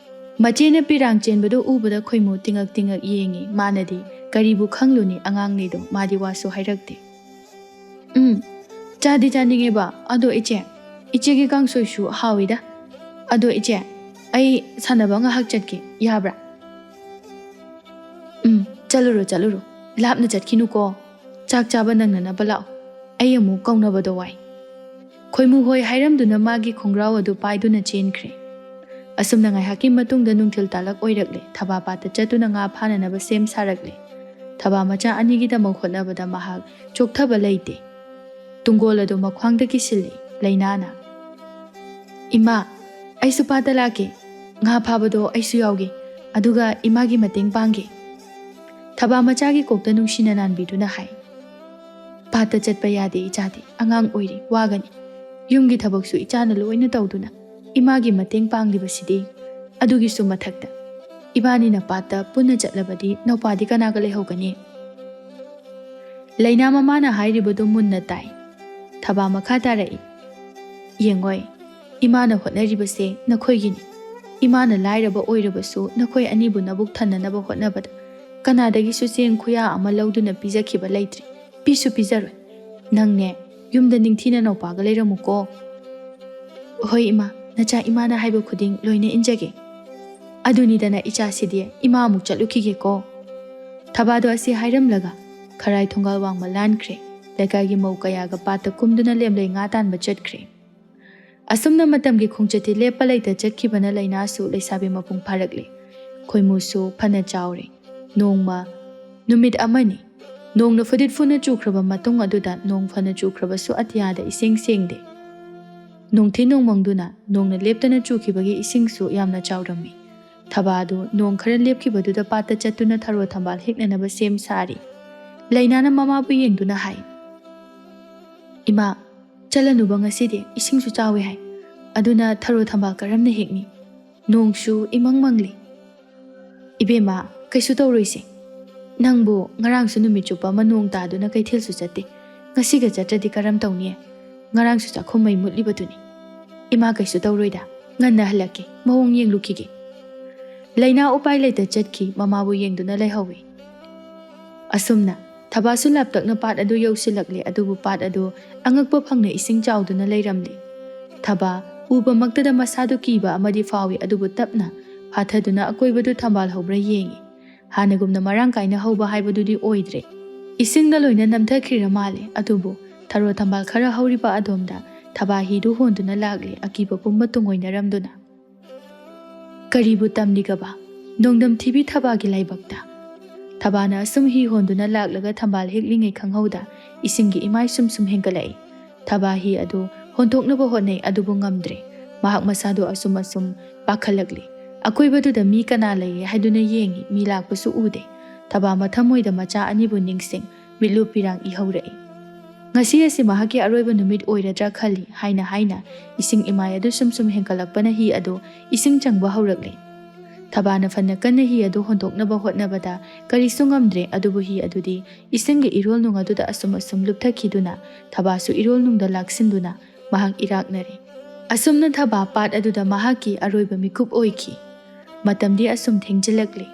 ꯃꯆꯦꯅ ꯄꯤꯔꯥꯡ ꯆꯦꯟꯕꯗꯨ ꯎꯕꯗ ꯈꯣꯏꯃꯨ ꯇꯤꯡꯉꯛ ꯇꯤꯡꯉꯛ ꯌꯦꯡꯉꯤ꯫ ꯃꯥꯅꯗꯤ ꯀꯔꯤꯕꯨ ꯈꯪꯂꯨꯅꯤ ꯑꯉꯥꯡꯅꯤꯗꯣ, ꯃꯥꯗꯤ ꯋꯥꯁꯨ ꯍꯥꯏꯔꯛꯇꯦ꯫ "ꯎꯝ, ꯆꯥꯗꯤ ꯆꯥꯅꯤꯡꯉꯦꯕ, ꯑꯗꯣ ꯏꯆꯦ, ꯏꯆꯦꯒꯤ ꯀꯥꯡꯁꯣꯏꯁꯨ ꯍꯥꯎꯏꯗ꯫ ꯑꯗꯣ ꯏꯆꯦ, ꯑꯩ ꯁꯥꯟꯅꯕ ꯉꯥꯏꯍꯥꯛ ꯆꯠꯀꯦ, ꯌꯥꯕ꯭ꯔꯥ?" "ꯎꯝ, ꯆꯠꯂꯨꯔꯣ, ꯆꯠꯂꯨꯔꯣ꯫ ꯂꯥꯞꯅ ꯆꯠꯈꯤꯅꯨꯀꯣ꯫ ꯆꯥꯛ ꯆꯥꯕ ꯅꯪꯅꯅꯕ ꯂꯥꯛꯑꯣ꯫ ꯑꯩ ꯑꯃꯨꯛ ꯀꯧꯅꯕꯗꯣ ꯋꯥꯏ꯫" ꯈꯣꯏꯃꯨ ꯍꯣꯏ ꯍꯥꯏꯔꯝꯗꯨꯅ ꯃꯥꯒꯤ ꯈꯣꯡꯒ꯭ꯔꯥꯎ ꯑꯗꯨ ꯄꯥꯏꯗꯨꯅ ꯆꯦꯟꯈ꯭ꯔꯦ꯫ ꯑꯁꯨꯝꯅ ꯉꯥꯏꯍꯥꯛꯀꯤ ꯃꯇꯨꯡꯗ ꯅꯨꯡꯊꯤꯜ ꯇꯥꯂꯛ ꯑꯣꯏꯔꯛꯂꯦ꯫ ꯊꯕꯥ ꯄꯥꯠꯇ ꯆꯠꯇꯨꯅ ꯉꯥ ꯐꯥꯅꯅꯕ ꯁꯦꯝ ꯁꯥꯔꯛꯂꯦ꯫ ꯊꯕꯥ ꯃꯆꯥ ꯑꯅꯤꯒꯤꯗꯃꯛ ꯍꯣꯠꯅꯕꯗ ꯃꯍꯥꯛ ꯆꯣꯛꯊꯕ ꯂꯩꯇꯦ꯫ ꯇꯨꯡꯒꯣꯜ ꯑꯗꯨ ꯃꯈ꯭ꯋꯥꯡꯗ ꯀꯤꯁꯤꯜꯂꯤ꯫ ꯂꯩꯅꯥꯅ, "ꯏꯃꯥ, ꯑꯩꯁꯨ ꯄꯥꯠꯇ ꯂꯥꯛꯀꯦ꯫ ꯉꯥ ꯐꯥꯕꯗꯣ ꯑꯩꯁꯨ ꯌꯥꯎꯒꯦ꯫ ꯑꯗꯨꯒ ꯏꯃꯥꯒꯤ ꯃꯇꯦꯡ ꯄꯥꯡꯒꯦ꯫" ꯊꯕꯥ ꯃꯆꯥꯒꯤ ꯀꯣꯛꯇ ꯅꯨꯡꯁꯤꯅ ꯅꯥꯟꯕꯤꯗꯨꯅ ꯍꯥꯏ, "ꯄꯥꯠꯇ ꯆꯠꯄ ꯌꯥꯗꯦ ꯏꯆꯥꯗꯤ, ꯑꯉꯥꯡ ꯑꯣꯏꯔꯤ, ꯋꯥꯒꯅꯤ꯫ ꯌꯨꯝꯒꯤ ꯊꯕꯛꯁꯨ ꯏꯆꯥꯅ ꯂꯣꯏꯅ ꯇꯧꯗꯨꯅ ꯏꯃꯥꯒꯤ ꯃꯇꯦꯡ ꯄꯥꯡꯂꯤꯕꯁꯤꯗꯤ꯫ ꯑꯗꯨꯒꯤꯁꯨ ꯃꯊꯛꯇ ꯏꯕꯥꯅꯤꯅ ꯄꯥꯠꯇ ꯄꯨꯟꯅ ꯆꯠꯂꯕꯗꯤ ꯅꯧꯄꯥꯗꯤ ꯀꯅꯥꯒ ꯂꯩꯍꯧꯒꯅꯤ?" ꯂꯩꯅꯥ ꯃꯃꯥꯅ ꯍꯥꯏꯔꯤꯕꯗꯨ ꯃꯨꯟꯅ ꯇꯥꯏ꯫ ꯊꯕꯥ ꯃꯈꯥ ꯇꯥꯔꯛꯏ, "ꯌꯦꯡꯉꯣꯏ, ꯏꯃꯥꯅ ꯍꯣꯠꯅꯔꯤꯕꯁꯦ ꯅꯈꯣꯏꯒꯤꯅꯤ꯫ ꯏꯃꯥꯅ ꯂꯥꯏꯔꯕ ꯑꯣꯏꯔꯕꯁꯨ ꯅꯈꯣꯏ ꯑꯅꯤꯕꯨ ꯅꯕꯨꯛ ꯊꯟꯅꯅꯕ ꯍꯣꯠꯅꯕꯗ ꯀꯅꯥꯗꯒꯤꯁꯨ ꯆꯦꯡ ꯈꯨꯌꯥ ꯑꯃ ꯂꯧꯗꯨꯅ ꯄꯤꯖꯈꯤꯕ ꯂꯩꯇ꯭ꯔꯤ꯫ ꯄꯤꯁꯨ ꯄꯤꯖꯔꯣꯏ꯫ ꯅꯪꯅꯦ, ꯌꯨꯝꯗ ꯅꯤꯡꯊꯤꯅ ꯅꯧꯄꯥꯒ ꯂꯩꯔꯝꯃꯨꯀꯣ꯫" "ꯍꯣꯏ ꯏꯃꯥ, ꯅꯆꯥ ꯏꯃꯥꯅ ꯍꯥꯏꯕ ꯈꯨꯗꯤꯡ ꯂꯣꯏꯅ ꯏꯟꯖꯒꯦ꯫ ꯑꯗꯨꯅꯤꯗꯅ ꯏꯆꯥꯁꯤꯗꯤ, ꯏꯃꯥ ꯑꯃꯨꯛ ꯆꯠꯂꯨꯈꯤꯒꯦꯀꯣ꯫" ꯊꯕꯥꯗꯣ ꯑꯁꯤ ꯍꯥꯏꯔꯝꯂꯒ ꯈꯔꯥꯏ ꯊꯣꯡꯒꯥꯜ ꯋꯥꯡꯃ ꯂꯥꯟꯈ꯭ꯔꯦ꯫ ꯂꯩꯀꯥꯏꯒꯤ ꯃꯧ ꯀꯌꯥꯒ ꯄꯥꯠꯇ ꯀꯨꯝꯗꯨꯅ ꯂꯦꯝꯂꯩ ꯉꯥ ꯇꯥꯟꯕ ꯆꯠꯈ꯭ꯔꯦ꯫ ꯑꯁꯨꯝꯅ ꯃꯇꯝꯒꯤ ꯈꯣꯡꯆꯠꯇꯤ ꯂꯦꯞꯄ ꯂꯩꯇ ꯆꯠꯈꯤꯕꯅ ꯂꯩꯅꯥꯁꯨ ꯂꯩꯁꯥꯕꯤ ꯃꯄꯨꯡ ꯐꯥꯔꯛꯂꯦ꯫ ꯈꯣꯏꯃꯨꯁꯨ ꯐꯅ ꯆꯥꯎꯔꯦ꯫ ꯅꯣꯡꯃ, ꯅꯨꯃꯤꯠ ꯑꯃꯅꯤ, ꯅꯣꯡꯅ ꯐꯨꯗꯤꯠ ꯐꯨꯅ ꯆꯨꯈ꯭ꯔꯕ ꯃꯇꯨꯡ ꯑꯗꯨꯗ ꯅꯣꯡ ꯐꯅ ꯆꯨꯈ꯭ꯔꯕꯁꯨ ꯑꯇꯤꯌꯥꯗ ꯏꯁꯤꯡ ꯁꯦꯡꯗꯦ꯫ ꯅꯣꯡꯊꯤ ꯅꯣꯡꯃꯪꯗꯨꯅ ꯅꯣꯡꯅ ꯂꯦꯞꯇꯅ ꯆꯨꯈꯤꯕꯒꯤ ꯏꯁꯤꯡꯁꯨ ꯌꯥꯝꯅ ꯆꯥꯎꯔꯝꯃꯤ꯫ ꯊꯕꯥꯗꯨ ꯅꯣꯡ ꯈꯔ ꯂꯦꯞꯈꯤꯕꯗꯨꯗ ꯄꯥꯠꯇ ꯆꯠꯇꯨꯅ ꯊꯔꯣ ꯊꯝꯕꯥꯜ ꯍꯦꯛꯅꯅꯕ ꯁꯦꯝ ꯁꯥꯔꯤ꯫ ꯂꯩꯅꯥꯅ ꯃꯃꯥꯕꯨ ꯌꯦꯡꯗꯨꯅ ꯍꯥꯏ, "ꯏꯃꯥ, ꯆꯠꯂꯅꯨꯕ ꯉꯁꯤꯗꯤ, ꯏꯁꯤꯡꯁꯨ ꯆꯥꯎꯏ ꯍꯥꯏ꯫ ꯑꯗꯨꯅ ꯊꯔꯣ ꯊꯝꯕꯥꯜ ꯀꯔꯝꯅ ꯍꯦꯛꯅꯤ? ꯅꯣꯡꯁꯨ ꯏꯃꯪ ꯃꯪꯂꯤ꯫" "ꯏꯕꯦꯝꯃ, ꯀꯩꯁꯨ ꯇꯧꯔꯣꯏꯁꯦ꯫ ꯅꯪꯕꯨ ꯉꯔꯥꯡꯁꯨ ꯅꯨꯃꯤꯠ ꯆꯨꯞꯄ ꯑꯃ ꯅꯣꯡ ꯇꯥꯗꯨꯅ ꯀꯩꯊꯦꯜꯁꯨ ꯆꯠꯇꯦ꯫ ꯉꯁꯤꯒ ꯆꯠꯇ꯭ꯔꯗꯤ ꯀꯔꯝ ꯇꯧꯅꯤ? ꯉꯔꯥꯡꯁꯨ ꯆꯥꯛꯈꯨꯝ ꯃꯩ ꯃꯨꯠꯂꯤꯕꯗꯨꯅꯤ꯫ ꯏꯃꯥ, ꯀꯩꯁꯨ ꯇꯧꯔꯣꯏꯗ꯫ ꯉꯟꯅ ꯍꯜꯂꯛꯀꯦ, ꯃꯑꯣꯡ ꯌꯦꯡꯂꯨꯈꯤꯒꯦ꯫" ꯂꯩꯅꯥ ꯎꯄꯥꯏ ꯂꯩꯇ ꯆꯠꯈꯤ, ꯃꯃꯥꯕꯨ ꯌꯦꯡꯗꯨꯅ ꯂꯩꯍꯧꯏ꯫ ꯑꯁꯨꯝꯅ ꯊꯕꯥꯁꯨ ꯂꯥꯞꯇꯛꯅ ꯄꯥꯠ ꯑꯗꯨ ꯌꯧꯁꯤꯜꯂꯛꯂꯦ, ꯑꯗꯨꯕꯨ ꯄꯥꯠ ꯑꯗꯨ ꯑꯉꯛꯄ ꯐꯪꯅ ꯏꯁꯤꯡ ꯆꯥꯎꯗꯨꯅ ꯂꯩꯔꯝꯂꯦ꯫ ꯊꯕꯥ ꯎꯕꯃꯛꯇꯗ ꯃꯁꯥꯗꯨ ꯀꯤꯕ ꯑꯃꯗꯤ ꯐꯥꯎꯏ, ꯑꯗꯨꯕꯨ ꯇꯞꯅ ꯐꯥꯊꯗꯨꯅ ꯑꯀꯣꯏꯕꯗꯨ ꯊꯝꯕꯥꯜ ꯍꯧꯕ꯭ꯔꯥ ꯌꯦꯡꯏ꯫ ꯍꯥꯟꯅꯒꯨꯝꯅ ꯃꯔꯥꯡ ꯀꯥꯏꯅ ꯍꯧꯕ ꯍꯥꯏꯕꯗꯨꯗꯤ ꯑꯣꯏꯗ꯭ꯔꯦ꯫ ꯏꯁꯤꯡꯅ ꯂꯣꯏꯅ ꯅꯝꯊꯈ꯭ꯔꯤꯔ ꯃꯥꯜꯂꯦ, ꯑꯗꯨꯕꯨ ꯊꯔꯣ ꯊꯝꯕꯥꯜ ꯈꯔ ꯍꯧꯔꯤꯕ ꯑꯗꯣꯝꯗ ꯊꯕꯥ ꯍꯤꯗꯨ ꯍꯣꯟꯗꯨꯅ ꯂꯥꯛꯂꯦ, ꯑꯀꯤꯕ ꯄꯨꯝꯕ ꯇꯨꯡꯑꯣꯏꯅꯔꯝꯗꯨꯅ꯫ ꯀꯔꯤꯕꯨ ꯇꯝꯂꯤꯒꯕ? ꯅꯣꯡꯗꯝ ꯊꯤꯕꯤ ꯊꯕꯥꯒꯤ ꯂꯥꯏꯕꯛꯇ꯫ ꯊꯕꯥꯅ ꯑꯁꯨꯝ ꯍꯤ ꯍꯣꯟꯗꯨꯅ ꯂꯥꯛꯂꯒ ꯊꯝꯕꯥꯜ ꯍꯦꯛꯂꯤꯉꯩ ꯈꯪꯍꯧꯗ ꯏꯁꯤꯡꯒꯤ ꯏꯃꯥꯏ ꯁꯨꯝ ꯁꯨꯝ ꯍꯦꯟꯒꯠꯂꯛꯏ꯫ ꯊꯕꯥ ꯍꯤ ꯑꯗꯨ ꯍꯣꯟꯗꯣꯛꯅꯕ ꯍꯣꯠꯅꯩ, ꯑꯗꯨꯕꯨ ꯉꯝꯗ꯭ꯔꯦ꯫ ꯃꯍꯥꯛ ꯃꯁꯥꯗꯨ ꯑꯁꯨꯝ ꯑꯁꯨꯝ ꯄꯥꯈꯠꯂꯛꯂꯤ꯫ ꯑꯀꯣꯏꯕꯗꯨꯗ ꯃꯤ ꯀꯅꯥ ꯂꯩꯔꯦ ꯍꯥꯏꯗꯨꯅ ꯌꯦꯡꯏ, ꯃꯤ ꯂꯥꯛꯄꯁꯨ ꯎꯗꯦ꯫ ꯊꯕꯥ ꯃꯊꯃꯣꯏꯗ ꯃꯆꯥ ꯑꯅꯤꯕꯨ ꯅꯤꯡꯁꯤꯡ, ꯃꯤꯠꯂꯨ ꯄꯤꯔꯥꯡ ꯏꯍꯧꯔꯛꯏ꯫ ꯉꯁꯤ ꯑꯁꯤ ꯃꯍꯥꯛꯀꯤ ꯑꯔꯣꯏꯕ ꯅꯨꯃꯤꯠ ꯑꯣꯏꯔꯗ꯭ꯔꯥ ꯈꯜꯂꯤ ꯍꯥꯏꯅ ꯍꯥꯏꯅ ꯏꯁꯤꯡ ꯏꯃꯥꯏ ꯑꯗꯨ ꯁꯨꯝ ꯁꯨꯝ ꯍꯦꯟꯒꯠꯂꯛꯄꯅ ꯍꯤ ꯑꯗꯨ ꯏꯁꯤꯡ ꯆꯪꯕ ꯍꯧꯔꯛꯂꯦ꯫ ꯊꯕꯥꯅ ꯐꯅ ꯀꯟꯅ ꯍꯤ ꯑꯗꯨ ꯍꯣꯟꯗꯣꯛꯅꯕ ꯍꯣꯠꯅꯕꯗ ꯀꯔꯤꯁꯨ ꯉꯝꯗ꯭ꯔꯦ, ꯑꯗꯨꯕꯨ ꯍꯤ ꯑꯗꯨꯗꯤ ꯏꯁꯤꯡꯒꯤ ꯏꯔꯣꯜꯅꯨꯡ ꯑꯗꯨꯗ ꯑꯁꯨꯝ ꯑꯁꯨꯝ ꯂꯨꯞꯊꯈꯤꯗꯨꯅ ꯊꯕꯥꯁꯨ ꯏꯔꯣꯜꯅꯨꯡꯗ ꯂꯥꯛꯁꯤꯟꯗꯨꯅ ꯃꯍꯥꯛ ꯏꯔꯥꯛꯅꯔꯦ꯫ ꯑꯁꯨꯝꯅ ꯊꯕꯥ ꯄꯥꯠ ꯑꯗꯨꯗ ꯃꯍꯥꯛꯀꯤ ꯑꯔꯣꯏꯕ ꯃꯤꯀꯨꯞ ꯑꯣꯏꯈꯤ꯫ ꯃꯇꯝꯗꯤ ꯑꯁꯨꯝ ꯊꯦꯡꯖꯤꯜꯂꯛꯂꯦ꯫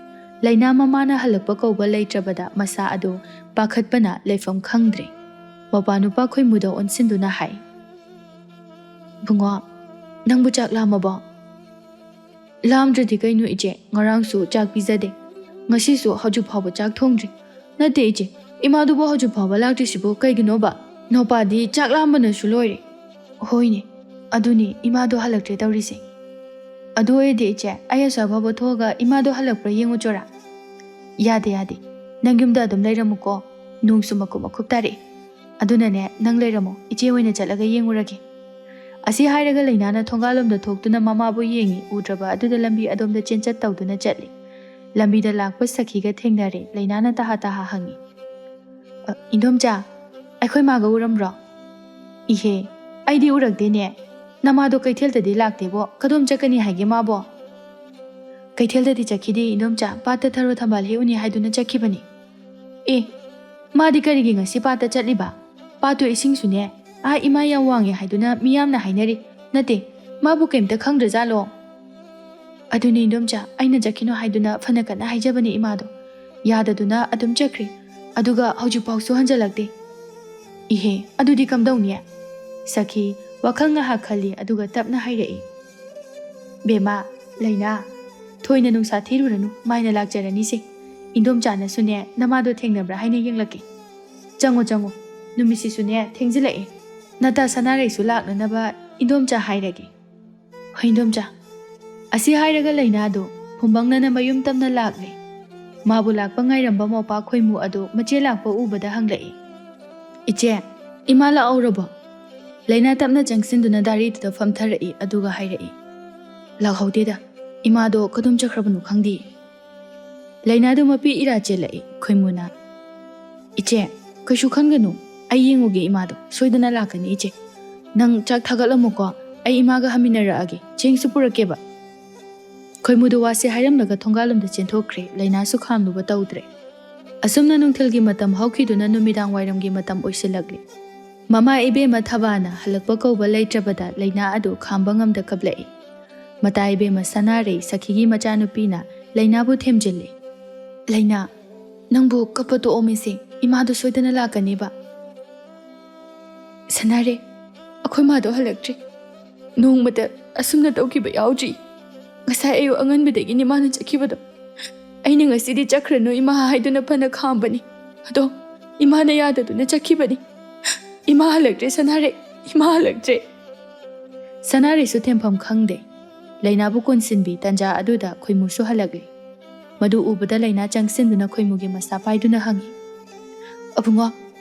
ꯂꯩꯅꯥ ꯃꯃꯥꯅ ꯍꯜꯂꯛꯄ ꯀꯧꯕ ꯂꯩꯇ꯭ꯔꯕꯗ ꯃꯁꯥ ꯑꯗꯨ ꯄꯥꯈꯠꯄꯅ ꯂꯩꯐꯝ ꯈꯪꯗ꯭ꯔꯦ꯫ ꯃꯄꯥ ꯅꯨꯄꯥ ꯈꯣꯏꯃꯨꯗ ꯑꯣꯟꯁꯤꯟꯗꯨꯅ ꯍꯥꯏ, "ꯏꯕꯨꯡꯉꯣ, ꯅꯪꯕꯨ ꯆꯥꯛ ꯂꯥꯝꯃꯕꯣ?" "ꯂꯥꯝꯗ꯭ꯔꯗꯤ ꯀꯩꯅꯣ ꯏꯆꯦ, ꯉꯔꯥꯡꯁꯨ ꯆꯥꯛ ꯄꯤꯖꯗꯦ, ꯉꯁꯤꯁꯨ ꯍꯧꯖꯤꯛ ꯐꯥꯎꯕ ꯆꯥꯛ ꯊꯣꯡꯗ꯭ꯔꯤ꯫" "ꯅꯠꯇꯦ ꯏꯆꯦ, ꯏꯃꯥꯗꯨꯕꯨ ꯍꯧꯖꯤꯛ ꯐꯥꯎꯕ ꯂꯥꯛꯇ꯭ꯔꯤꯁꯤꯕꯨ ꯀꯩꯒꯤꯅꯣꯕ? ꯅꯣꯄꯥꯗꯤ ꯆꯥꯛ ꯂꯥꯝꯕꯅꯁꯨ ꯂꯣꯏꯔꯦ꯫" "ꯍꯣꯏꯅꯦ, ꯑꯗꯨꯅꯤ, ꯏꯃꯥꯗꯣ ꯍꯜꯂꯛꯇ꯭ꯔꯦ ꯇꯧꯔꯤꯁꯦ꯫ ꯑꯗꯨ ꯑꯣꯏꯔꯗꯤ ꯏꯆꯦ, ꯑꯩ ꯑꯁ꯭ꯋꯥꯏ ꯐꯥꯎꯕ ꯊꯣꯛꯑꯒ ꯏꯃꯥꯗꯣ ꯍꯜꯂꯛꯄ꯭ꯔꯥ ꯌꯦꯡꯉꯨꯆꯣꯔꯥ? ꯌꯥꯗꯦ, ꯌꯥꯗꯦ꯫ ꯅꯪ ꯌꯨꯝꯗ ꯑꯗꯨꯝ ꯂꯩꯔꯝꯃꯨꯀꯣ꯫ ꯅꯣꯡꯁꯨ ꯃꯀꯨꯞ ꯃꯀꯨꯞ ꯇꯥꯔꯛꯏ꯫ ꯑꯗꯨꯅꯅꯦ, ꯅꯪ ꯂꯩꯔꯝꯃꯣ, ꯏꯆꯦ ꯑꯣꯏꯅ ꯆꯠꯂꯒ ꯌꯦꯡꯉꯨꯔꯒꯦ꯫ ꯑꯁꯤ ꯍꯥꯏꯔꯒ ꯂꯩꯅꯥꯅ ꯊꯣꯡꯒꯥꯜꯂꯣꯝꯗ ꯊꯣꯛꯇꯨꯅ ꯃꯃꯥꯕꯨ ꯌꯦꯡꯉꯤ꯫ ꯎꯗ꯭ꯔꯕ ꯑꯗꯨꯗ ꯂꯝꯕꯤ ꯑꯗꯣꯝꯗ ꯆꯦꯟꯆꯠ ꯇꯧꯗꯨꯅ ꯆꯠꯂꯤ꯫ ꯂꯝꯕꯤꯗ ꯂꯥꯛꯄ ꯁꯈꯤꯒ ꯊꯦꯡꯅꯔꯦ꯫ ꯂꯩꯅꯥꯅ ꯇꯍꯥ ꯇꯍꯥ ꯍꯪꯉꯤ, "ꯑ, ꯏꯟꯗꯣꯝꯆꯥ, ꯑꯩꯈꯣꯏ ꯃꯥꯒ ꯎꯔꯝꯕ꯭ꯔꯣ?" "ꯏꯍꯦ, ꯑꯩꯗꯤ ꯎꯔꯛꯇꯦꯅꯦ꯫ ꯅꯃꯥꯗꯣ ꯀꯩꯊꯦꯜꯗꯗꯤ ꯂꯥꯛꯇꯦꯕꯣ꯫ ꯀꯗꯣꯝ ꯆꯠꯀꯅꯤ ꯍꯥꯏꯒꯦ ꯃꯥꯕꯣ?" "ꯀꯩꯊꯦꯜꯗꯗꯤ ꯆꯠꯈꯤꯗꯦ ꯏꯟꯗꯣꯝꯆꯥ, ꯄꯥꯠꯇ ꯊꯔꯣ ꯊꯝꯕꯥꯜ ꯍꯦꯛꯎꯅꯤ ꯍꯥꯏꯗꯨꯅ ꯆꯠꯈꯤꯕꯅꯤ꯫" "ꯑꯦ, ꯃꯥꯗꯤ ꯀꯔꯤꯒꯤ ꯉꯁꯤ ꯄꯥꯠꯇ ꯆꯠꯂꯤꯕ? ꯄꯥꯠꯇꯣ ꯏꯁꯤꯡꯁꯨꯅꯦ, ꯑꯥ, ꯏꯃꯥ ꯌꯥꯝ ꯋꯥꯡꯉꯦ ꯍꯥꯏꯗꯨꯅ ꯃꯤ ꯌꯥꯝꯅ ꯍꯥꯏꯅꯔꯤ꯫ ꯅꯠꯇꯦ, ꯃꯥꯕꯨ ꯀꯩꯝꯇ ꯈꯪꯗ꯭ꯔꯖꯥꯠꯂꯣ?" "ꯑꯗꯨꯅꯦ ꯏꯟꯗꯣꯝꯆꯥ, ꯑꯩꯅ ꯆꯠꯈꯤꯅꯨ ꯍꯥꯏꯗꯨꯅ ꯐꯅ ꯀꯟꯅ ꯍꯥꯏꯖꯕꯅꯤ ꯏꯃꯥꯗꯣ꯫ ꯌꯥꯗꯗꯨꯅ ꯑꯗꯨꯝ ꯆꯠꯈ꯭ꯔꯦ꯫ ꯑꯗꯨꯒ ꯍꯧꯖꯤꯛꯐꯥꯎꯁꯨ ꯍꯟꯖꯜꯂꯛꯇꯦ꯫" "ꯏꯍꯦ, ꯑꯗꯨꯗꯤ ꯀꯝꯗꯧꯅꯤ?" ꯁꯈꯤ ꯋꯥꯈꯜ ꯉꯥꯏꯍꯥꯛ ꯈꯜꯂꯤ, ꯑꯗꯨꯒ ꯇꯞꯅ ꯍꯥꯏꯔꯛꯏ, "ꯕꯦꯝꯃ, ꯂꯩꯅꯥ, ꯊꯣꯏꯅ ꯅꯨꯡꯁꯥ ꯊꯤꯔꯨꯔꯅꯨ, ꯃꯥꯏꯅ ꯂꯥꯛꯆꯔꯅꯤꯁꯦ꯫ ꯏꯟꯗꯣꯝꯆꯥꯅꯁꯨꯅꯦ, ꯅꯃꯥꯗꯣ ꯊꯦꯡꯅꯕ꯭ꯔꯥ ꯍꯥꯏꯅ ꯌꯦꯡꯂꯛꯀꯦ꯫ ꯆꯪꯉꯣ, ꯆꯪꯉꯣ, ꯅꯨꯃꯤꯠꯁꯤꯁꯨꯅꯦ ꯊꯦꯡꯖꯤꯜꯂꯛꯑꯦ꯫ ꯅꯇꯥ ꯁꯅꯥꯔꯩꯁꯨ ꯂꯥꯛꯅꯅꯕ ꯏꯟꯗꯣꯝꯆꯥ ꯍꯥꯏꯔꯒꯦ꯫" "ꯍꯣꯏ, ꯏꯟꯗꯣꯝꯆꯥ꯫" ꯑꯁꯤ ꯍꯥꯏꯔꯒ ꯂꯩꯅꯥꯗꯣ ꯐꯨꯝꯕꯪꯅꯅ ꯃꯌꯨꯝ ꯇꯝꯅ ꯂꯥꯛꯂꯦ꯫ ꯃꯥꯕꯨ ꯂꯥꯛꯄ ꯉꯥꯏꯔꯝꯕ ꯃꯧꯄꯥ ꯈꯣꯏꯃꯨ ꯑꯗꯨ ꯃꯆꯦ ꯂꯥꯛꯄ ꯎꯕꯗ ꯍꯪꯂꯛꯏ, "ꯏꯆꯦ, ꯏꯃꯥ ꯂꯥꯛꯍꯧꯔꯕꯣ?" ꯂꯩꯅꯥ ꯇꯞꯅ ꯆꯪꯁꯤꯟꯗꯨꯅ ꯗꯥꯔꯤꯗꯨꯗ ꯐꯝꯊꯔꯛꯏ, ꯑꯗꯨꯒ ꯍꯥꯏꯔꯛꯏ, "ꯂꯥꯛꯍꯧꯗꯦꯗ, ꯏꯃꯥꯗꯣ ꯀꯗꯣꯝ ꯆꯠꯈ꯭ꯔꯕꯅꯣ ꯈꯪꯗꯦ꯫" ꯂꯩꯅꯥꯗꯨ ꯃꯄꯤ ꯏꯔꯥ ꯆꯦꯜꯂꯛꯏ꯫ ꯈꯣꯏꯃꯨꯅ, "ꯏꯆꯦ, ꯀꯩꯁꯨ ꯈꯟꯒꯅꯨ, ꯑꯩ ꯌꯦꯡꯉꯨꯒꯦ ꯏꯃꯥꯗꯣ, ꯁꯣꯏꯗꯅ ꯂꯥꯛꯀꯅꯤ ꯏꯆꯦ꯫ ꯅꯪ ꯆꯥꯛ ꯊꯥꯒꯠꯂꯝꯃꯨꯀꯣ, ꯑꯩ ꯏꯃꯥꯒ ꯍꯟꯃꯤꯟꯅꯔꯛꯑꯒꯦ, ꯆꯦꯡꯁꯨ ꯄꯨꯔꯛꯀꯦꯕ꯫" ꯈꯣꯏꯃꯨꯗꯨ ꯋꯥꯁꯦ ꯍꯥꯏꯔꯝꯂꯒ ꯊꯣꯡꯒꯥꯜꯂꯣꯝꯗ ꯆꯦꯟꯊꯣꯛꯈ꯭ꯔꯦ꯫ ꯂꯩꯅꯥꯁꯨ ꯈꯥꯝꯂꯨꯕ ꯇꯧꯗ꯭ꯔꯦ꯫ ꯑꯁꯨꯝꯅ ꯅꯨꯡꯊꯤꯜꯒꯤ ꯃꯇꯝ ꯍꯧꯈꯤꯗꯨꯅ ꯅꯨꯃꯤꯗꯥꯡ ꯋꯥꯏꯔꯝꯒꯤ ꯃꯇꯝ ꯑꯣꯏꯁꯤꯜꯂꯛꯂꯤ꯫ ꯃꯃꯥ ꯏꯕꯦꯝꯃ ꯊꯕꯥꯅ ꯍꯜꯂꯛꯄ ꯀꯧꯕ ꯂꯩꯇ꯭ꯔꯕꯗ ꯂꯩꯅꯥ ꯑꯗꯨ ꯈꯥꯝꯕ ꯉꯝꯗ ꯀꯞꯂꯛꯏ꯫ ꯃꯇꯥ ꯏꯕꯦꯝꯃ ꯁꯅꯥꯔꯩ ꯁꯈꯤꯒꯤ ꯃꯆꯥꯅꯨꯄꯤꯅ ꯂꯩꯅꯥꯕꯨ ꯊꯦꯝꯖꯤꯜꯂꯤ꯫ "ꯂꯩꯅꯥ, ꯅꯪꯕꯨ ꯀꯞꯄ ꯇꯣꯛꯑꯣ ꯃꯤꯁꯦ, ꯏꯃꯥꯗꯣ ꯁꯣꯏꯗꯅ ꯂꯥꯛꯀꯅꯦꯕ꯫" "ꯁꯅꯥꯔꯩ, ꯑꯩꯈꯣꯏ ꯃꯥꯗꯣ ꯍꯜꯂꯛꯇ꯭ꯔꯤ꯫ ꯅꯣꯡꯃꯇ ꯑꯁꯨꯝꯅ ꯇꯧꯈꯤꯕ ꯌꯥꯎꯗ꯭ꯔꯤ꯫ ꯉꯁꯥꯏ ꯑꯌꯨꯛ ꯑꯉꯟꯕꯗꯒꯤꯅꯤ ꯃꯥꯅ ꯆꯠꯈꯤꯕꯗꯣ꯫ ꯑꯩꯅ ꯉꯁꯤꯗꯤ ꯆꯠꯈ꯭ꯔꯅꯨ ꯏꯃꯥ ꯍꯥꯏꯗꯨꯅ ꯐꯅ ꯈꯥꯝꯕꯅꯤ꯫ ꯑꯗꯣ ꯏꯃꯥꯅ ꯌꯥꯗꯗꯨꯅ ꯆꯠꯈꯤꯕꯅꯤ꯫ ꯏꯃꯥ ꯍꯜꯂꯛꯇ꯭ꯔꯦ ꯁꯅꯥꯔꯩ, ꯏꯃꯥ ꯍꯜꯂꯛꯇ꯭ꯔꯦ꯫" ꯁꯅꯥꯔꯩꯁꯨ ꯊꯦꯝꯐꯝ ꯈꯪꯗꯦ꯫ ꯂꯩꯅꯥꯕꯨ ꯀꯣꯟꯁꯤꯟꯕꯤ ꯇꯟꯖꯥ ꯑꯗꯨꯗ ꯈꯣꯏꯃꯨꯁꯨ ꯍꯜꯂꯛꯂꯦ꯫ ꯃꯗꯨ ꯎꯕꯗ ꯂꯩꯅꯥ ꯆꯪꯁꯤꯟꯗꯨꯅ ꯈꯣꯏꯃꯨꯒꯤ ꯃꯁꯥ ꯄꯥꯏꯗꯨꯅ ꯍꯪꯉꯤ, "ꯑꯕꯨꯡꯉꯣ,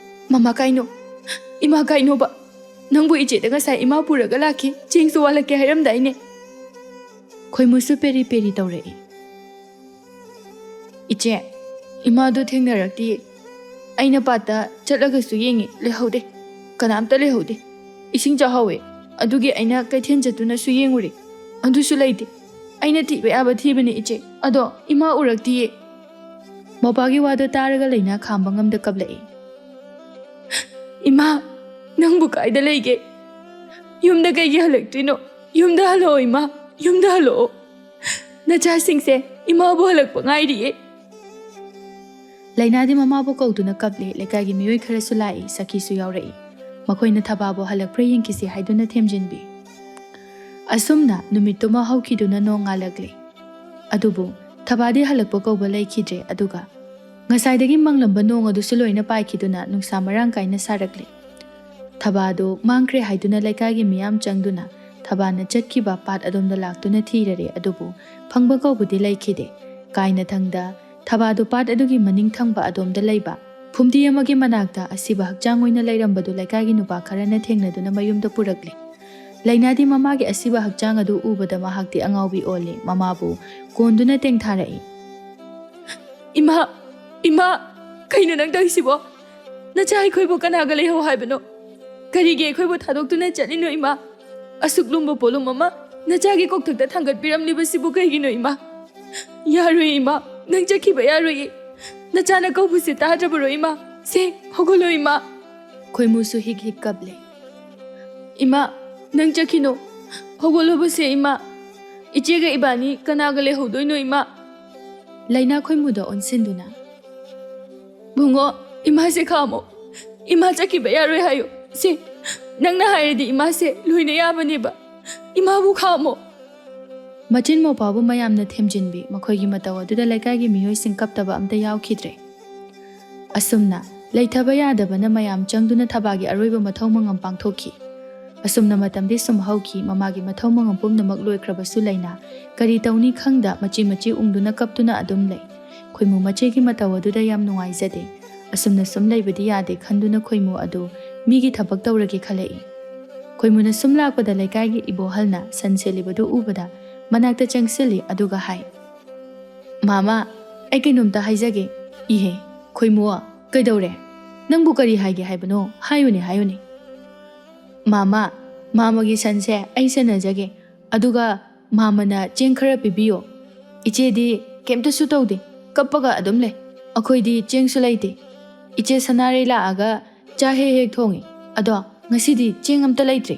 ꯃꯃꯥ ꯀꯥꯏꯅꯣ? ꯏꯃꯥ ꯀꯥꯏꯅꯣꯕ? ꯅꯪꯕꯨ ꯏꯆꯦꯗ ꯉꯁꯥꯏ ꯏꯃꯥ ꯄꯨꯔꯒ ꯂꯥꯛꯈꯤ, ꯆꯦꯡꯁꯨ ꯋꯥꯠꯂꯛꯀꯦ ꯍꯥꯏꯔꯝꯗꯥꯏꯅꯦ?" ꯈꯣꯏꯃꯨꯁꯨ ꯄꯦꯔꯤ ꯄꯦꯔꯤ ꯇꯧꯔꯛꯏ꯫ "ꯏꯆꯦ, ꯏꯃꯥꯗꯣ ꯊꯦꯡꯅꯔꯛꯇꯤꯌꯦ꯫ ꯑꯩꯅ ꯄꯥꯠꯇ ꯆꯠꯂꯒꯁꯨ ꯌꯦꯡꯉꯤ, ꯂꯩꯍꯧꯗꯦ꯫ ꯀꯅꯥꯝꯇ ꯂꯩꯍꯧꯗꯦ꯫ ꯏꯁꯤꯡ ꯆꯥꯍꯧꯋꯦ, ꯑꯗꯨꯒꯤ ꯑꯩꯅ ꯀꯩꯊꯦꯜ ꯆꯠꯇꯨꯅꯁꯨ ꯌꯦꯡꯉꯨꯔꯦ, ꯑꯗꯨꯁꯨ ꯂꯩꯇꯦ꯫ ꯑꯩꯅ ꯊꯤꯕ ꯌꯥꯕ ꯊꯤꯕꯅꯦ ꯏꯆꯦ, ꯑꯗꯣ ꯏꯃꯥ ꯎꯔꯛꯇꯤꯌꯦ꯫" ꯃꯧꯄꯥꯒꯤ ꯋꯥꯗꯣ ꯇꯥꯔꯒ ꯂꯩꯅꯥ ꯈꯥꯝꯕ ꯉꯝꯗ ꯀꯞꯂꯛꯏ꯫ "ꯏꯃꯥ, ꯅꯪꯕꯨ ꯀꯥꯏꯗ ꯂꯩꯒꯦ? ꯌꯨꯝꯗ ꯀꯩꯒꯤ ꯍꯜꯂꯛꯇ꯭ꯔꯤꯅꯣ? ꯌꯨꯝꯗ ꯍꯜꯂꯛꯑꯣ ꯏꯃꯥ, ꯌꯨꯝꯗ ꯍꯜꯂꯛꯑꯣ꯫ ꯅꯆꯥꯁꯤꯡꯁꯦ ꯏꯃꯥꯕꯨ ꯍꯜꯂꯛꯄ ꯉꯥꯏꯔꯤꯌꯦ꯫" ꯂꯩꯅꯥꯗꯤ ꯃꯃꯥꯕꯨ ꯀꯧꯗꯨꯅ ꯀꯞꯂꯦ꯫ ꯂꯩꯀꯥꯏꯒꯤ ꯃꯤꯑꯣꯏ ꯈꯔꯁꯨ ꯂꯥꯛꯏ, ꯁꯈꯤꯁꯨ ꯌꯥꯎꯔꯛꯏ꯫ ꯃꯈꯣꯏꯅ ꯊꯕꯥꯕꯨ ꯍꯜꯂꯛꯄ꯭ꯔꯥ ꯌꯦꯡꯈꯤꯁꯤ ꯍꯥꯏꯗꯨꯅ ꯊꯦꯝꯖꯤꯟꯕꯤ꯫ ꯑꯁꯨꯝꯅ ꯅꯨꯃꯤꯠꯇꯨꯃ ꯍꯧꯈꯤꯗꯨꯅ ꯅꯣꯡ ꯉꯥꯜꯂꯛꯂꯦ꯫ ꯑꯗꯨꯕꯨ ꯊꯕꯥꯗꯤ ꯍꯜꯂꯛꯄ ꯀꯧꯕ ꯂꯩꯈꯤꯗ꯭ꯔꯦ꯫ ꯑꯗꯨꯒ ꯉꯁꯥꯏꯗꯒꯤ ꯃꯪꯂꯝꯕ ꯅꯣꯡ ꯑꯗꯨꯁꯨ ꯂꯣꯏꯅ ꯄꯥꯏꯈꯤꯗꯨꯅ ꯅꯨꯡꯁꯥ ꯃꯔꯥꯡ ꯀꯥꯏꯅ ꯁꯥꯔꯛꯂꯦ꯫ ꯊꯕꯥꯗꯨ ꯃꯥꯡꯈ꯭ꯔꯦ ꯍꯥꯏꯗꯨꯅ ꯂꯩꯀꯥꯏꯒꯤ ꯃꯤꯌꯥꯝ ꯆꯪꯗꯨꯅ ꯊꯕꯥꯅ ꯆꯠꯈꯤꯕ ꯄꯥꯠ ꯑꯗꯣꯝꯗ ꯂꯥꯛꯇꯨꯅ ꯊꯤꯔꯔꯦ, ꯑꯗꯨꯕꯨ ꯐꯪꯕ ꯀꯧꯕꯗꯤ ꯂꯩꯈꯤꯗꯦ꯫ ꯀꯥꯏꯅꯊꯪꯗ ꯊꯕꯥꯗꯨ ꯄꯥꯠ ꯑꯗꯨꯒꯤ ꯃꯅꯤꯡ ꯊꯪꯕ ꯑꯗꯣꯝꯗ ꯂꯩꯕ ꯐꯨꯝꯗꯤ ꯑꯃꯒꯤ ꯃꯅꯥꯛꯇ ꯑꯁꯤꯕ ꯍꯛꯆꯥꯡ ꯑꯣꯏꯅ ꯂꯩꯔꯝꯕꯗꯨ ꯂꯩꯀꯥꯏꯒꯤ ꯅꯨꯄꯥ ꯈꯔꯅ ꯊꯦꯡꯅꯗꯨꯅ ꯃꯌꯨꯝꯗ ꯄꯨꯔꯛꯂꯦ꯫ ꯂꯩꯅꯥꯗꯤ ꯃꯃꯥꯒꯤ ꯑꯁꯤꯕ ꯍꯛꯆꯥꯡ ꯑꯗꯨ ꯎꯕꯗ ꯃꯍꯥꯛꯇꯤ ꯑꯉꯥꯎꯕꯤ ꯑꯣꯜꯂꯦ꯫ ꯃꯃꯥꯕꯨ ꯀꯣꯟꯗꯨꯅ ꯇꯦꯡꯊꯥꯔꯛꯏ꯫ "ꯏꯃꯥ, ꯏꯃꯥ, ꯀꯩꯅꯣ ꯅꯪ ꯇꯧꯔꯤꯁꯤꯕꯣ? ꯅꯆꯥ ꯑꯩꯈꯣꯏꯕꯨ ꯀꯅꯥꯒ ꯂꯩꯍꯧ ꯍꯥꯏꯕꯅꯣ? ꯀꯔꯤꯒꯤ ꯑꯩꯈꯣꯏꯕꯨ ꯊꯥꯗꯣꯛꯇꯨꯅ ꯆꯠꯂꯤꯅꯣ ꯏꯃꯥ? ꯑꯁꯨꯛ ꯂꯨꯝꯕ ꯄꯣꯠꯂꯨꯝ ꯑꯃ ꯅꯆꯥꯒꯤ ꯀꯣꯛꯊꯛꯇ ꯊꯥꯡꯒꯠꯄꯤꯔꯝꯂꯤꯕꯁꯤꯕꯨ ꯀꯩꯒꯤꯅꯣ ꯏꯃꯥ? ꯌꯥꯔꯣꯏ ꯏꯃꯥ, ꯅꯪ ꯆꯠꯈꯤꯕ ꯌꯥꯔꯣꯏꯌꯦ꯫ ꯅꯆꯥꯅ ꯀꯧꯕꯁꯦ ꯇꯥꯗ꯭ꯔꯕꯔꯣ ꯏꯃꯥ? ꯁꯦ, ꯍꯧꯒꯠꯂꯣ ꯏꯃꯥ꯫" ꯈꯣꯏꯃꯨꯁꯨ ꯍꯤꯛ ꯍꯤꯛ ꯀꯞꯂꯦ꯫ "ꯏꯃꯥ, ꯅꯪ ꯆꯠꯈꯤꯅꯣ꯫ ꯍꯧꯒꯠꯂꯣꯕꯁꯦ ꯏꯃꯥ꯫ ꯏꯆꯦꯒ ꯏꯕꯥꯅꯤ ꯀꯅꯥꯒ ꯂꯩꯍꯧꯗꯣꯏꯅꯣ ꯏꯃꯥ?" ꯂꯩꯅꯥ ꯈꯣꯏꯃꯨꯗ ꯑꯣꯟꯁꯤꯟꯗꯨꯅ, "ꯕꯨꯡꯉꯣ, ꯏꯃꯥꯁꯦ ꯈꯥꯝꯃꯣ꯫ ꯏꯃꯥ ꯆꯠꯈꯤꯕ ꯌꯥꯔꯣꯏ ꯍꯥꯏꯌꯨ꯫ ꯁꯦ, ꯅꯪꯅ ꯍꯥꯏꯔꯗꯤ ꯏꯃꯥꯁꯦ ꯂꯣꯏꯅ ꯌꯥꯕꯅꯦꯕ꯫ ꯏꯃꯥꯕꯨ ꯈꯥꯝꯃꯣ꯫" ꯃꯆꯤꯟ ꯃꯧꯄꯥꯕꯨ ꯃꯌꯥꯝꯅ ꯊꯦꯝꯖꯤꯟꯕꯤ꯫ ꯃꯈꯣꯏꯒꯤ ꯃꯇꯧ ꯑꯗꯨꯗ ꯂꯩꯀꯥꯏꯒꯤ ꯃꯤꯑꯣꯏꯁꯤꯡ ꯀꯞꯇꯕ ꯑꯝꯇ ꯌꯥꯎꯈꯤꯗ꯭ꯔꯦ꯫ ꯑꯁꯨꯝꯅ ꯂꯩꯊꯕ ꯌꯥꯗꯕꯅ ꯃꯌꯥꯝ ꯆꯪꯗꯨꯅ ꯊꯕꯥꯒꯤ ꯑꯔꯣꯏꯕ ꯃꯊꯧ ꯃꯉꯝ ꯄꯥꯡꯊꯣꯛꯈꯤ꯫ ꯑꯁꯨꯝꯅ ꯃꯇꯝꯗꯤ ꯁꯨꯝ ꯍꯧꯈꯤ꯫ ꯃꯃꯥꯒꯤ ꯃꯊꯧ ꯃꯉꯝ ꯄꯨꯝꯅꯃꯛ ꯂꯣꯏꯈ꯭ꯔꯕꯁꯨ ꯂꯩꯅꯥ ꯀꯔꯤ ꯇꯧꯅꯤ ꯈꯪꯗ ꯃꯆꯤ ꯃꯆꯤ ꯎꯪꯗꯨꯅ ꯀꯞꯇꯨꯅ ꯑꯗꯨꯝ ꯂꯩ꯫ ꯈꯣꯏꯃꯨ ꯃꯆꯦꯒꯤ ꯃꯇꯧ ꯑꯗꯨꯗ ꯌꯥꯝ ꯅꯨꯡꯉꯥꯏꯖꯗꯦ꯫ ꯑꯁꯨꯝꯅ ꯁꯨꯝ ꯂꯩꯕꯗꯤ ꯌꯥꯗꯦ ꯈꯟꯗꯨꯅ ꯈꯣꯏꯃꯨ ꯑꯗꯨ ꯃꯤꯒꯤ ꯊꯕꯛ ꯇꯧꯔꯒꯦ ꯈꯜꯂꯛꯏ꯫ ꯈꯣꯏꯃꯨꯅ ꯁꯨꯝ ꯂꯥꯛꯄꯗ ꯂꯩꯀꯥꯏꯒꯤ ꯏꯕꯣꯍꯜꯅ ꯁꯟ ꯁꯦꯠꯂꯤꯕꯗꯨ ꯎꯕꯗ ꯃꯅꯥꯛꯇ ꯆꯪꯁꯤꯜꯂꯤ, ꯑꯗꯨꯒ ꯍꯥꯏ, "ꯃꯥꯃꯥ, ꯑꯩ ꯀꯩꯅꯣꯝꯇ ꯍꯥꯏꯖꯒꯦ꯫" "ꯏꯍꯦ, ꯈꯣꯏꯃꯨ, ꯀꯩꯗꯧꯔꯦ? ꯅꯪꯕꯨ ꯀꯔꯤ ꯍꯥꯏꯒꯦ ꯍꯥꯏꯕꯅꯣ? ꯍꯥꯏꯌꯨꯅꯦ, ꯍꯥꯏꯌꯨꯅꯦ꯫" "ꯃꯥꯃꯥ, ꯃꯥꯃꯒꯤ ꯁꯟꯁꯦ ꯑꯩ ꯁꯦꯟꯅꯖꯒꯦ, ꯑꯗꯨꯒ ꯃꯥꯃꯅ ꯆꯦꯡ ꯈꯔ ꯄꯤꯕꯤꯌꯣ꯫ ꯏꯆꯦꯗꯤ ꯀꯩꯝꯇꯁꯨ ꯇꯧꯗꯦ, ꯀꯞꯄꯒ ꯑꯗꯨꯝ ꯂꯩ꯫ ꯑꯩꯈꯣꯏꯗꯤ ꯆꯦꯡꯁꯨ ꯂꯩꯇꯦ꯫ ꯏꯆꯦ ꯁꯅꯥꯔꯩ ꯂꯥꯛꯑꯒ ꯆꯥꯛ ꯍꯦꯛ ꯍꯦꯛ ꯊꯣꯡꯉꯤ, ꯑꯗꯣ ꯉꯁꯤꯗꯤ ꯆꯦꯡ ꯑꯝꯇ ꯂꯩꯇ꯭ꯔꯦ꯫"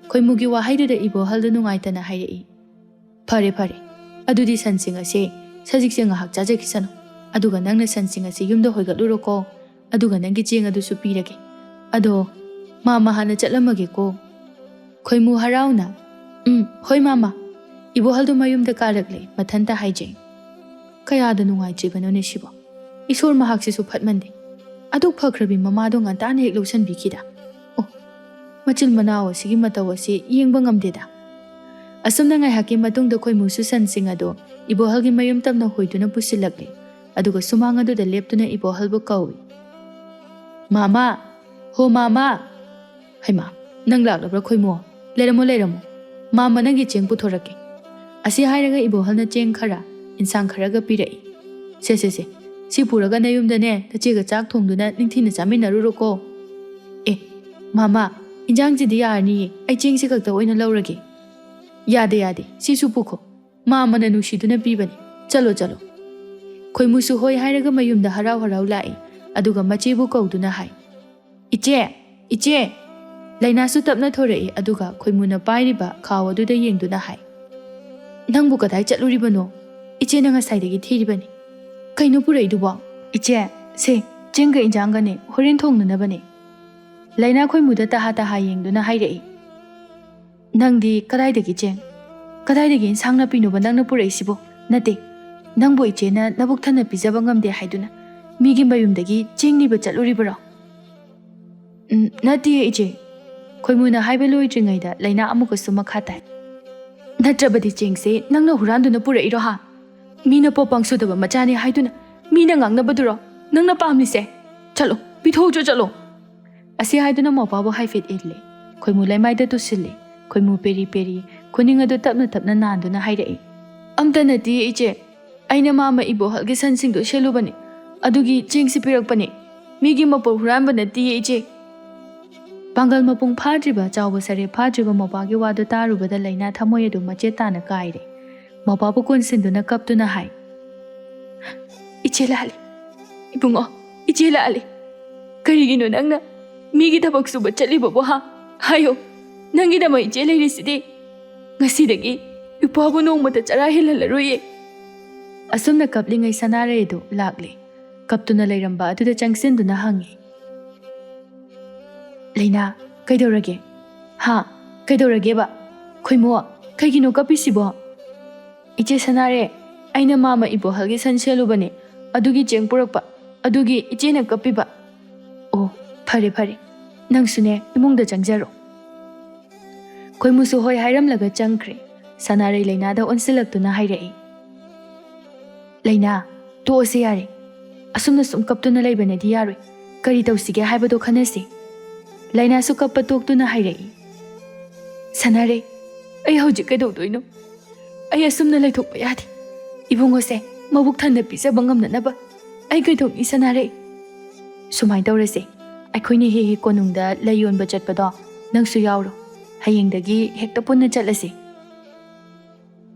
ꯈꯣꯏꯃꯨꯒꯤ ꯋꯥꯍꯩꯗꯨꯗ ꯏꯕꯣꯍꯜꯗꯨ ꯅꯨꯡꯉꯥꯏꯇꯅ ꯍꯥꯏꯔꯛꯏ, "ꯐꯔꯦ, ꯐꯔꯦ, ꯑꯗꯨꯗꯤ ꯁꯟꯁꯤꯡ ꯑꯁꯦ ꯁꯖꯤꯛꯁꯦ ꯉꯥꯏꯍꯥꯛ ꯆꯥꯖꯈꯤꯁꯅꯨ꯫ ꯑꯗꯨꯒ ꯅꯪꯅ ꯁꯟꯁꯤꯡ ꯑꯁꯤ ꯌꯨꯝꯗ ꯍꯣꯏꯒꯠꯂꯨꯔꯣꯀꯣ꯫ ꯑꯗꯨꯒ ꯅꯪꯒꯤ ꯆꯦꯡ ꯑꯗꯨꯁꯨ ꯄꯤꯔꯒꯦ꯫ ꯑꯗꯣ ꯃꯥꯃ ꯍꯥꯟꯅ ꯆꯠꯂꯝꯃꯒꯦꯀꯣ꯫" ꯈꯣꯏꯃꯨ ꯍꯔꯥꯎꯅ, "ꯎꯝ, ꯍꯣꯏ ꯃꯥꯃ꯫" ꯏꯕꯣꯍꯜꯗꯨ ꯃꯌꯨꯝꯗ ꯀꯥꯔꯛꯂꯦ, ꯃꯊꯟꯇ ꯍꯥꯏꯖꯩ, "ꯀꯌꯥꯗ ꯅꯨꯡꯉꯥꯏꯇ꯭ꯔꯤꯕꯅꯣꯅꯦ ꯁꯤꯕꯣ꯫ ꯏꯁꯣꯔ ꯃꯍꯥꯛꯁꯤꯁꯨ ꯐꯠꯃꯟꯗꯦ꯫ ꯑꯗꯨꯛ ꯐꯈ꯭ꯔꯕꯤ ꯃꯃꯥꯗꯣ ꯉꯟꯇꯥꯅ ꯍꯦꯛ ꯂꯧꯁꯤꯟꯕꯤꯈꯤꯗ꯫ ꯑꯣ, ꯃꯆꯤꯟ ꯃꯅꯥꯎ ꯑꯁꯤꯒꯤ ꯃꯇꯧ ꯑꯁꯤ ꯌꯦꯡꯕ ꯉꯝꯗꯦꯗ꯫" ꯑꯁꯨꯝꯅ ꯉꯥꯏꯍꯥꯛꯀꯤ ꯃꯇꯨꯡꯗ ꯈꯣꯏꯃꯨꯁꯨ ꯁꯟꯁꯤꯡ ꯑꯗꯨ ꯏꯕꯣꯍꯜꯒꯤ ꯃꯌꯨꯝ ꯇꯝꯅ ꯍꯣꯏꯗꯨꯅ ꯄꯨꯁꯤꯜꯂꯛꯂꯦ꯫ ꯑꯗꯨꯒ ꯁꯨꯃꯥꯡ ꯑꯗꯨꯗ ꯂꯦꯞꯇꯨꯅ ꯏꯕꯣꯍꯜꯕꯨ ꯀꯧꯏ, "ꯃꯥꯃꯥ, ꯍꯣ ꯃꯥꯃꯥ!" "ꯍꯩꯃꯥ, ꯅꯪ ꯂꯥꯛꯂꯕ꯭ꯔꯥ ꯈꯣꯏꯃꯨ? ꯂꯩꯔꯝꯃꯣ, ꯂꯩꯔꯝꯃꯣ꯫ ꯃꯥꯃ ꯅꯪꯒꯤ ꯆꯦꯡ ꯄꯨꯊꯣꯔꯛꯀꯦ꯫" ꯑꯁꯤ ꯍꯥꯏꯔꯒ ꯏꯕꯣꯍꯜꯅ ꯆꯦꯡ ꯈꯔ, ꯏꯟꯁꯥꯡ ꯈꯔꯒ ꯄꯤꯔꯛꯏ꯫ "ꯁꯦ, ꯁꯦ, ꯁꯦ, ꯁꯤ ꯄꯨꯔꯒ ꯅꯌꯨꯝꯗꯅꯦ ꯅꯆꯦꯒ ꯆꯥꯛ ꯊꯣꯡꯗꯨꯅ ꯅꯤꯡꯊꯤꯅ ꯆꯥꯃꯤꯟꯅꯔꯨꯔꯣꯀꯣ꯫" "ꯑꯦ, ꯃꯥꯃꯥ, ꯏꯟꯖꯥꯡꯁꯤꯗꯤ ꯌꯥꯔꯅꯤꯌꯦ, ꯑꯩ ꯆꯦꯡꯁꯤ ꯈꯛꯇ ꯑꯣꯏꯅ ꯂꯧꯔꯒꯦ꯫" "ꯌꯥꯗꯦ, ꯌꯥꯗꯦ, ꯁꯤꯁꯨ ꯄꯨꯈꯣ꯫ ꯃꯥꯃꯅ ꯅꯨꯡꯁꯤꯗꯨꯅ ꯄꯤꯕꯅꯤ꯫ ꯆꯠꯂꯣ, ꯆꯠꯂꯣ꯫" ꯈꯣꯏꯃꯨꯁꯨ ꯍꯣꯏ ꯍꯥꯏꯔꯒ ꯃꯌꯨꯝꯗ ꯍꯔꯥꯎ ꯍꯔꯥꯎ ꯂꯥꯛꯏ꯫ ꯑꯗꯨꯒ ꯃꯆꯦꯕꯨ ꯀꯧꯗꯨꯅ ꯍꯥꯏ, "ꯏꯆꯦ, ꯏꯆꯦ!" ꯂꯥꯏꯅꯥꯁꯨ ꯇꯞꯅ ꯊꯣꯔꯛꯏ, ꯑꯗꯨꯒ ꯈꯣꯏꯃꯨꯅ ꯄꯥꯏꯔꯤꯕ ꯈꯥꯎ ꯑꯗꯨꯗ ꯌꯦꯡꯗꯨꯅ ꯍꯥꯏ, "ꯅꯪꯕꯨ ꯀꯗꯥꯏ ꯆꯠꯂꯨꯔꯤꯕꯅꯣ? ꯏꯆꯦꯅ ꯉꯁꯥꯏꯗꯒꯤ ꯊꯤꯔꯤꯕꯅꯤ꯫ ꯀꯩꯅꯣ ꯄꯨꯔꯛꯏꯗꯨꯕꯣ?" "ꯏꯆꯦ, ꯁꯦ, ꯆꯦꯡꯒ ꯏꯟꯖꯥꯡꯒꯅꯦ, ꯍꯣꯔꯦꯟ ꯊꯣꯡꯅꯅꯕꯅꯦ꯫" ꯂꯥꯏꯅꯥ ꯈꯣꯏꯃꯨꯗ ꯇꯍꯥ ꯇꯍꯥ ꯌꯦꯡꯗꯨꯅ ꯍꯥꯏꯔꯛꯏ, "ꯅꯪꯗꯤ ꯀꯗꯥꯏꯗꯒꯤ ꯆꯦꯡ? ꯀꯗꯥꯏꯗꯒꯤ ꯏꯟꯁꯥꯡ ꯅꯥꯄꯤꯅꯣꯕ ꯅꯪꯅ ꯄꯨꯔꯛꯏꯁꯤꯕꯣ? ꯅꯠꯇꯦ, ꯅꯪꯕꯨ ꯏꯆꯦꯅ ꯅꯕꯨꯛ ꯊꯟꯅ ꯄꯤꯖꯕ ꯉꯝꯗꯦ ꯍꯥꯏꯗꯨꯅ ꯃꯤꯒꯤ ꯃꯌꯨꯝꯗꯒꯤ ꯆꯦꯡ ꯅꯤꯕ ꯆꯠꯂꯨꯔꯤꯕꯔꯣ?" "ꯎꯝ, ꯅꯠꯇꯦ ꯏꯆꯦ꯫ ꯈꯣꯏꯃꯨꯅ ꯍꯥꯏꯕ ꯂꯣꯏꯗ꯭ꯔꯤꯉꯩꯗ ꯂꯩꯅꯥ ꯑꯃꯨꯛꯀꯁꯨ ꯃꯈꯥ ꯇꯥꯏ꯫ "ꯅꯠꯇ꯭ꯔꯕꯗꯤ ꯆꯦꯡꯁꯦ ꯅꯪꯅ ꯍꯨꯔꯥꯟꯗꯨꯅ ꯄꯨꯔꯛꯏꯔꯣ ꯍꯥ? ꯃꯤꯅ ꯄꯣꯄꯥꯡ ꯁꯨꯗꯕ ꯃꯆꯥꯅꯤ ꯍꯥꯏꯗꯨꯅ ꯃꯤꯅ ꯉꯥꯡꯅꯕꯗꯨꯔꯣ ꯅꯪꯅ ꯄꯥꯝꯂꯤꯁꯦ? ꯆꯠꯂꯣ, ꯄꯤꯊꯣꯛꯎꯆꯣ ꯆꯠꯂꯣ!" ꯑꯁꯤ ꯍꯥꯏꯗꯨꯅ ꯃꯧꯄꯥꯕꯨ ꯍꯥꯏꯐꯦꯠ ꯏꯜꯂꯦ꯫ ꯈꯣꯏꯃꯨ ꯂꯩꯃꯥꯏꯗ ꯇꯨꯁꯤꯜꯂꯦ꯫ ꯈꯣꯏꯃꯨ ꯄꯦꯔꯤ ꯄꯦꯔꯤ, ꯈꯨꯅꯤꯡ ꯑꯗꯨ ꯇꯞꯅ ꯇꯞꯅ ꯅꯥꯟꯗꯨꯅ ꯍꯥꯏꯔꯛꯏ꯫ "ꯑꯝꯇ ꯅꯠꯇꯤꯌꯦ ꯏꯆꯦ, ꯑꯩꯅ ꯃꯥꯃ ꯏꯕꯣꯍꯜꯒꯤ ꯁꯟꯁꯤꯡꯗꯣ ꯁꯦꯠꯂꯨꯕꯅꯤ, ꯑꯗꯨꯒꯤ ꯆꯦꯡꯁꯤ ꯄꯤꯔꯛꯄꯅꯤ꯫ ꯃꯤꯒꯤ ꯃꯄꯣꯠ ꯍꯨꯔꯥꯟꯕ ꯅꯠꯇꯤꯌꯦ ꯏꯆꯦ꯫" ꯄꯥꯡꯒꯜ ꯃꯄꯨꯡ ꯐꯥꯗ꯭ꯔꯤꯕ, ꯆꯥꯎꯕ ꯁꯔꯦꯞ ꯐꯥꯗ꯭ꯔꯤꯕ ꯃꯧꯄꯥꯒꯤ ꯋꯥꯗꯨ ꯇꯥꯔꯨꯕꯗ ꯂꯩꯅꯥ ꯊꯃꯣꯏ ꯑꯗꯨ ꯃꯆꯦꯠ ꯇꯥꯅ ꯀꯥꯏꯔꯦ꯫ ꯃꯧꯄꯥꯕꯨ ꯀꯣꯟꯁꯤꯟꯗꯨꯅ ꯀꯞꯇꯨꯅ ꯍꯥꯏ, "ꯏꯆꯦ ꯂꯥꯜꯂꯦ, ꯏꯕꯨꯡꯉꯣ, ꯏꯆꯦ ꯂꯥꯜꯂꯦ꯫ ꯀꯔꯤꯒꯤꯅꯣ ꯅꯪꯅ ꯃꯤꯒꯤ ꯊꯕꯛ ꯁꯨꯕ ꯆꯠꯂꯤꯕꯕꯨ ꯍꯥ? ꯍꯥꯏꯌꯣ, ꯅꯪꯒꯤꯗꯃꯛ ꯏꯆꯦ ꯂꯩꯔꯤꯁꯤꯗꯤ꯫ ꯉꯁꯤꯗꯒꯤ ꯏꯄ꯭ꯋꯥꯕꯨ ꯅꯣꯡꯃꯇ ꯆꯔꯥ ꯍꯦꯜꯍꯜꯂꯔꯣꯏꯌꯦ꯫" ꯑꯁꯨꯝꯅ ꯀꯞꯂꯤꯉꯩ ꯁꯅꯥꯔꯩ ꯑꯗꯨ ꯂꯥꯛꯂꯦ꯫ ꯀꯞꯇꯨꯅ ꯂꯩꯔꯝꯕ ꯑꯗꯨꯗ ꯆꯪꯁꯤꯟꯗꯨꯅ ꯍꯪꯉꯤ, "ꯂꯩꯅꯥ, ꯀꯩꯗꯧꯔꯒꯦ? ꯍꯥ? ꯀꯩꯗꯧꯔꯒꯦꯕ? ꯈꯣꯏꯃꯨ, ꯀꯩꯒꯤꯅꯣ ꯀꯞꯄꯤꯁꯤꯕꯣ?" "ꯏꯆꯦ ꯁꯅꯥꯔꯦ, ꯑꯩꯅ ꯃꯥꯃ ꯏꯕꯣꯍꯜꯒꯤ ꯁꯟ ꯁꯦꯜꯂꯨꯕꯅꯦ, ꯑꯗꯨꯒꯤ ꯆꯦꯡ ꯄꯨꯔꯛꯄ, ꯑꯗꯨꯒꯤ ꯏꯆꯦꯅ ꯀꯞꯄꯤꯕ꯫" "ꯑꯣ, ꯐꯔꯦ ꯐꯔꯦ, ꯅꯪꯁꯨꯅꯦ ꯏꯃꯨꯡꯗ ꯆꯪꯖꯔꯣ꯫" ꯈꯣꯏꯃꯨꯁꯨ ꯍꯣꯏ ꯍꯥꯏꯔꯝꯂꯒ ꯆꯪꯈ꯭ꯔꯦ꯫ ꯁꯅꯥꯔꯩ ꯂꯩꯅꯥꯗ ꯑꯣꯟꯁꯤꯜꯂꯛꯇꯨꯅ ꯍꯥꯏꯔꯛꯏ, "ꯂꯩꯅꯥ, ꯇꯣꯛꯑꯁꯦ ꯌꯥꯔꯦ꯫ ꯑꯁꯨꯝꯅ ꯁꯨꯝ ꯀꯞꯇꯨꯅ ꯂꯩꯕꯅꯗꯤ ꯌꯥꯔꯣꯏ꯫ ꯀꯔꯤ ꯇꯧꯁꯤꯒꯦ ꯍꯥꯏꯕꯗꯣ ꯈꯟꯅꯁꯤ꯫" ꯂꯩꯅꯥꯁꯨ ꯀꯞꯄ ꯇꯣꯛꯇꯨꯅ ꯍꯥꯏꯔꯛꯏ, "ꯁꯅꯥꯔꯩ, ꯑꯩ ꯍꯧꯖꯤꯛ ꯀꯩꯗꯧꯗꯣꯏꯅꯣ? ꯑꯩ ꯑꯁꯨꯝꯅ ꯂꯩꯊꯣꯛꯄ ꯌꯥꯗꯦ꯫ ꯏꯕꯨꯡꯉꯣꯁꯦ ꯃꯕꯨꯛ ꯊꯟꯅ ꯄꯤꯖꯕ ꯉꯝꯅꯅꯕ ꯑꯩ ꯀꯩꯗꯧꯅꯤ ꯁꯅꯥꯔꯩ? ꯁꯨꯃꯥꯏꯅ ꯇꯧꯔꯁꯦ, ꯑꯩꯈꯣꯏꯅ ꯍꯦꯛ ꯍꯦꯛ ꯀꯣꯅꯨꯡꯗ ꯂꯩ ꯌꯣꯟꯕ ꯆꯠꯄꯗꯣ ꯅꯪꯁꯨ ꯌꯥꯎꯔꯣ꯫ ꯍꯌꯦꯡꯗꯒꯤ ꯍꯦꯛꯇ ꯄꯨꯟꯅ ꯆꯠꯂꯁꯤ꯫"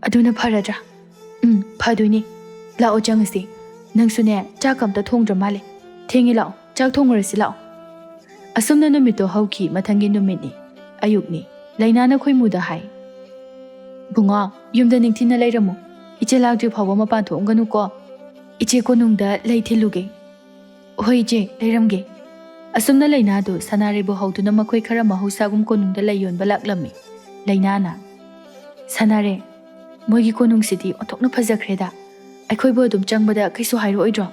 "ꯑꯗꯨꯅ ꯐꯔꯗ꯭ꯔꯥ?" "ꯎꯝ, ꯐꯗꯣꯏꯅꯦ꯫ ꯂꯥꯛꯑꯣ ꯆꯪꯉꯁꯤ꯫ ꯅꯪꯁꯨꯅꯦ ꯆꯥꯛ ꯑꯝꯇ ꯊꯣꯡꯗ꯭ꯔ ꯃꯥꯜꯂꯦ꯫ ꯊꯦꯡꯉꯦ, ꯂꯥꯛꯑꯣ, ꯆꯥꯛ ꯊꯣꯡꯉꯨꯔꯁꯤ ꯂꯥꯛꯑꯣ꯫" ꯑꯁꯨꯝꯅ ꯅꯨꯃꯤꯠꯇꯣ ꯍꯧꯈꯤ꯫ ꯃꯊꯪꯒꯤ ꯅꯨꯃꯤꯠꯅꯤ꯫ ꯑꯌꯨꯛꯅꯤ꯫ ꯂꯩꯅꯥꯅ ꯈꯣꯏꯃꯨꯗ ꯍꯥꯏ, "ꯏꯕꯨꯡꯉꯣ, ꯌꯨꯝꯗ ꯅꯤꯡꯊꯤꯅ ꯂꯩꯔꯝꯃꯨ꯫ ꯏꯆꯦ ꯂꯥꯛꯇ꯭ꯔꯤ ꯐꯥꯎꯕ ꯃꯄꯥꯟ ꯊꯣꯛꯑꯝꯒꯅꯨꯀꯣ꯫ ꯏꯆꯦ ꯀꯣꯅꯨꯡꯗ ꯂꯩ ꯊꯤꯜꯂꯨꯒꯦ꯫" "ꯍꯣꯏ ꯏꯆꯦ, ꯂꯩꯔꯝꯒꯦ꯫" ꯑꯁꯨꯝꯅ ꯂꯩꯅꯥꯗꯨ ꯁꯅꯥꯔꯩꯕꯨ ꯍꯧꯗꯨꯅ ꯃꯈꯣꯏ ꯈꯔ ꯃꯍꯧꯁꯥꯒꯨꯝ ꯀꯣꯅꯨꯡꯗ ꯂꯩ ꯌꯣꯟꯕ ꯂꯥꯛꯂꯝꯃꯤ꯫ ꯂꯩꯅꯥꯅ, "ꯁꯅꯥꯔꯩ, ꯃꯣꯏꯒꯤ ꯀꯣꯅꯨꯡꯁꯤꯗꯤ ꯑꯣꯟꯊꯣꯛꯅ ꯐꯖꯈ꯭ꯔꯦꯗ꯫ ꯑꯩꯈꯣꯏꯕꯨ ꯑꯗꯨꯝ ꯆꯪꯕꯗ ꯀꯩꯁꯨ ꯍꯥꯏꯔꯛꯑꯣꯏꯗ꯭ꯔꯣ?"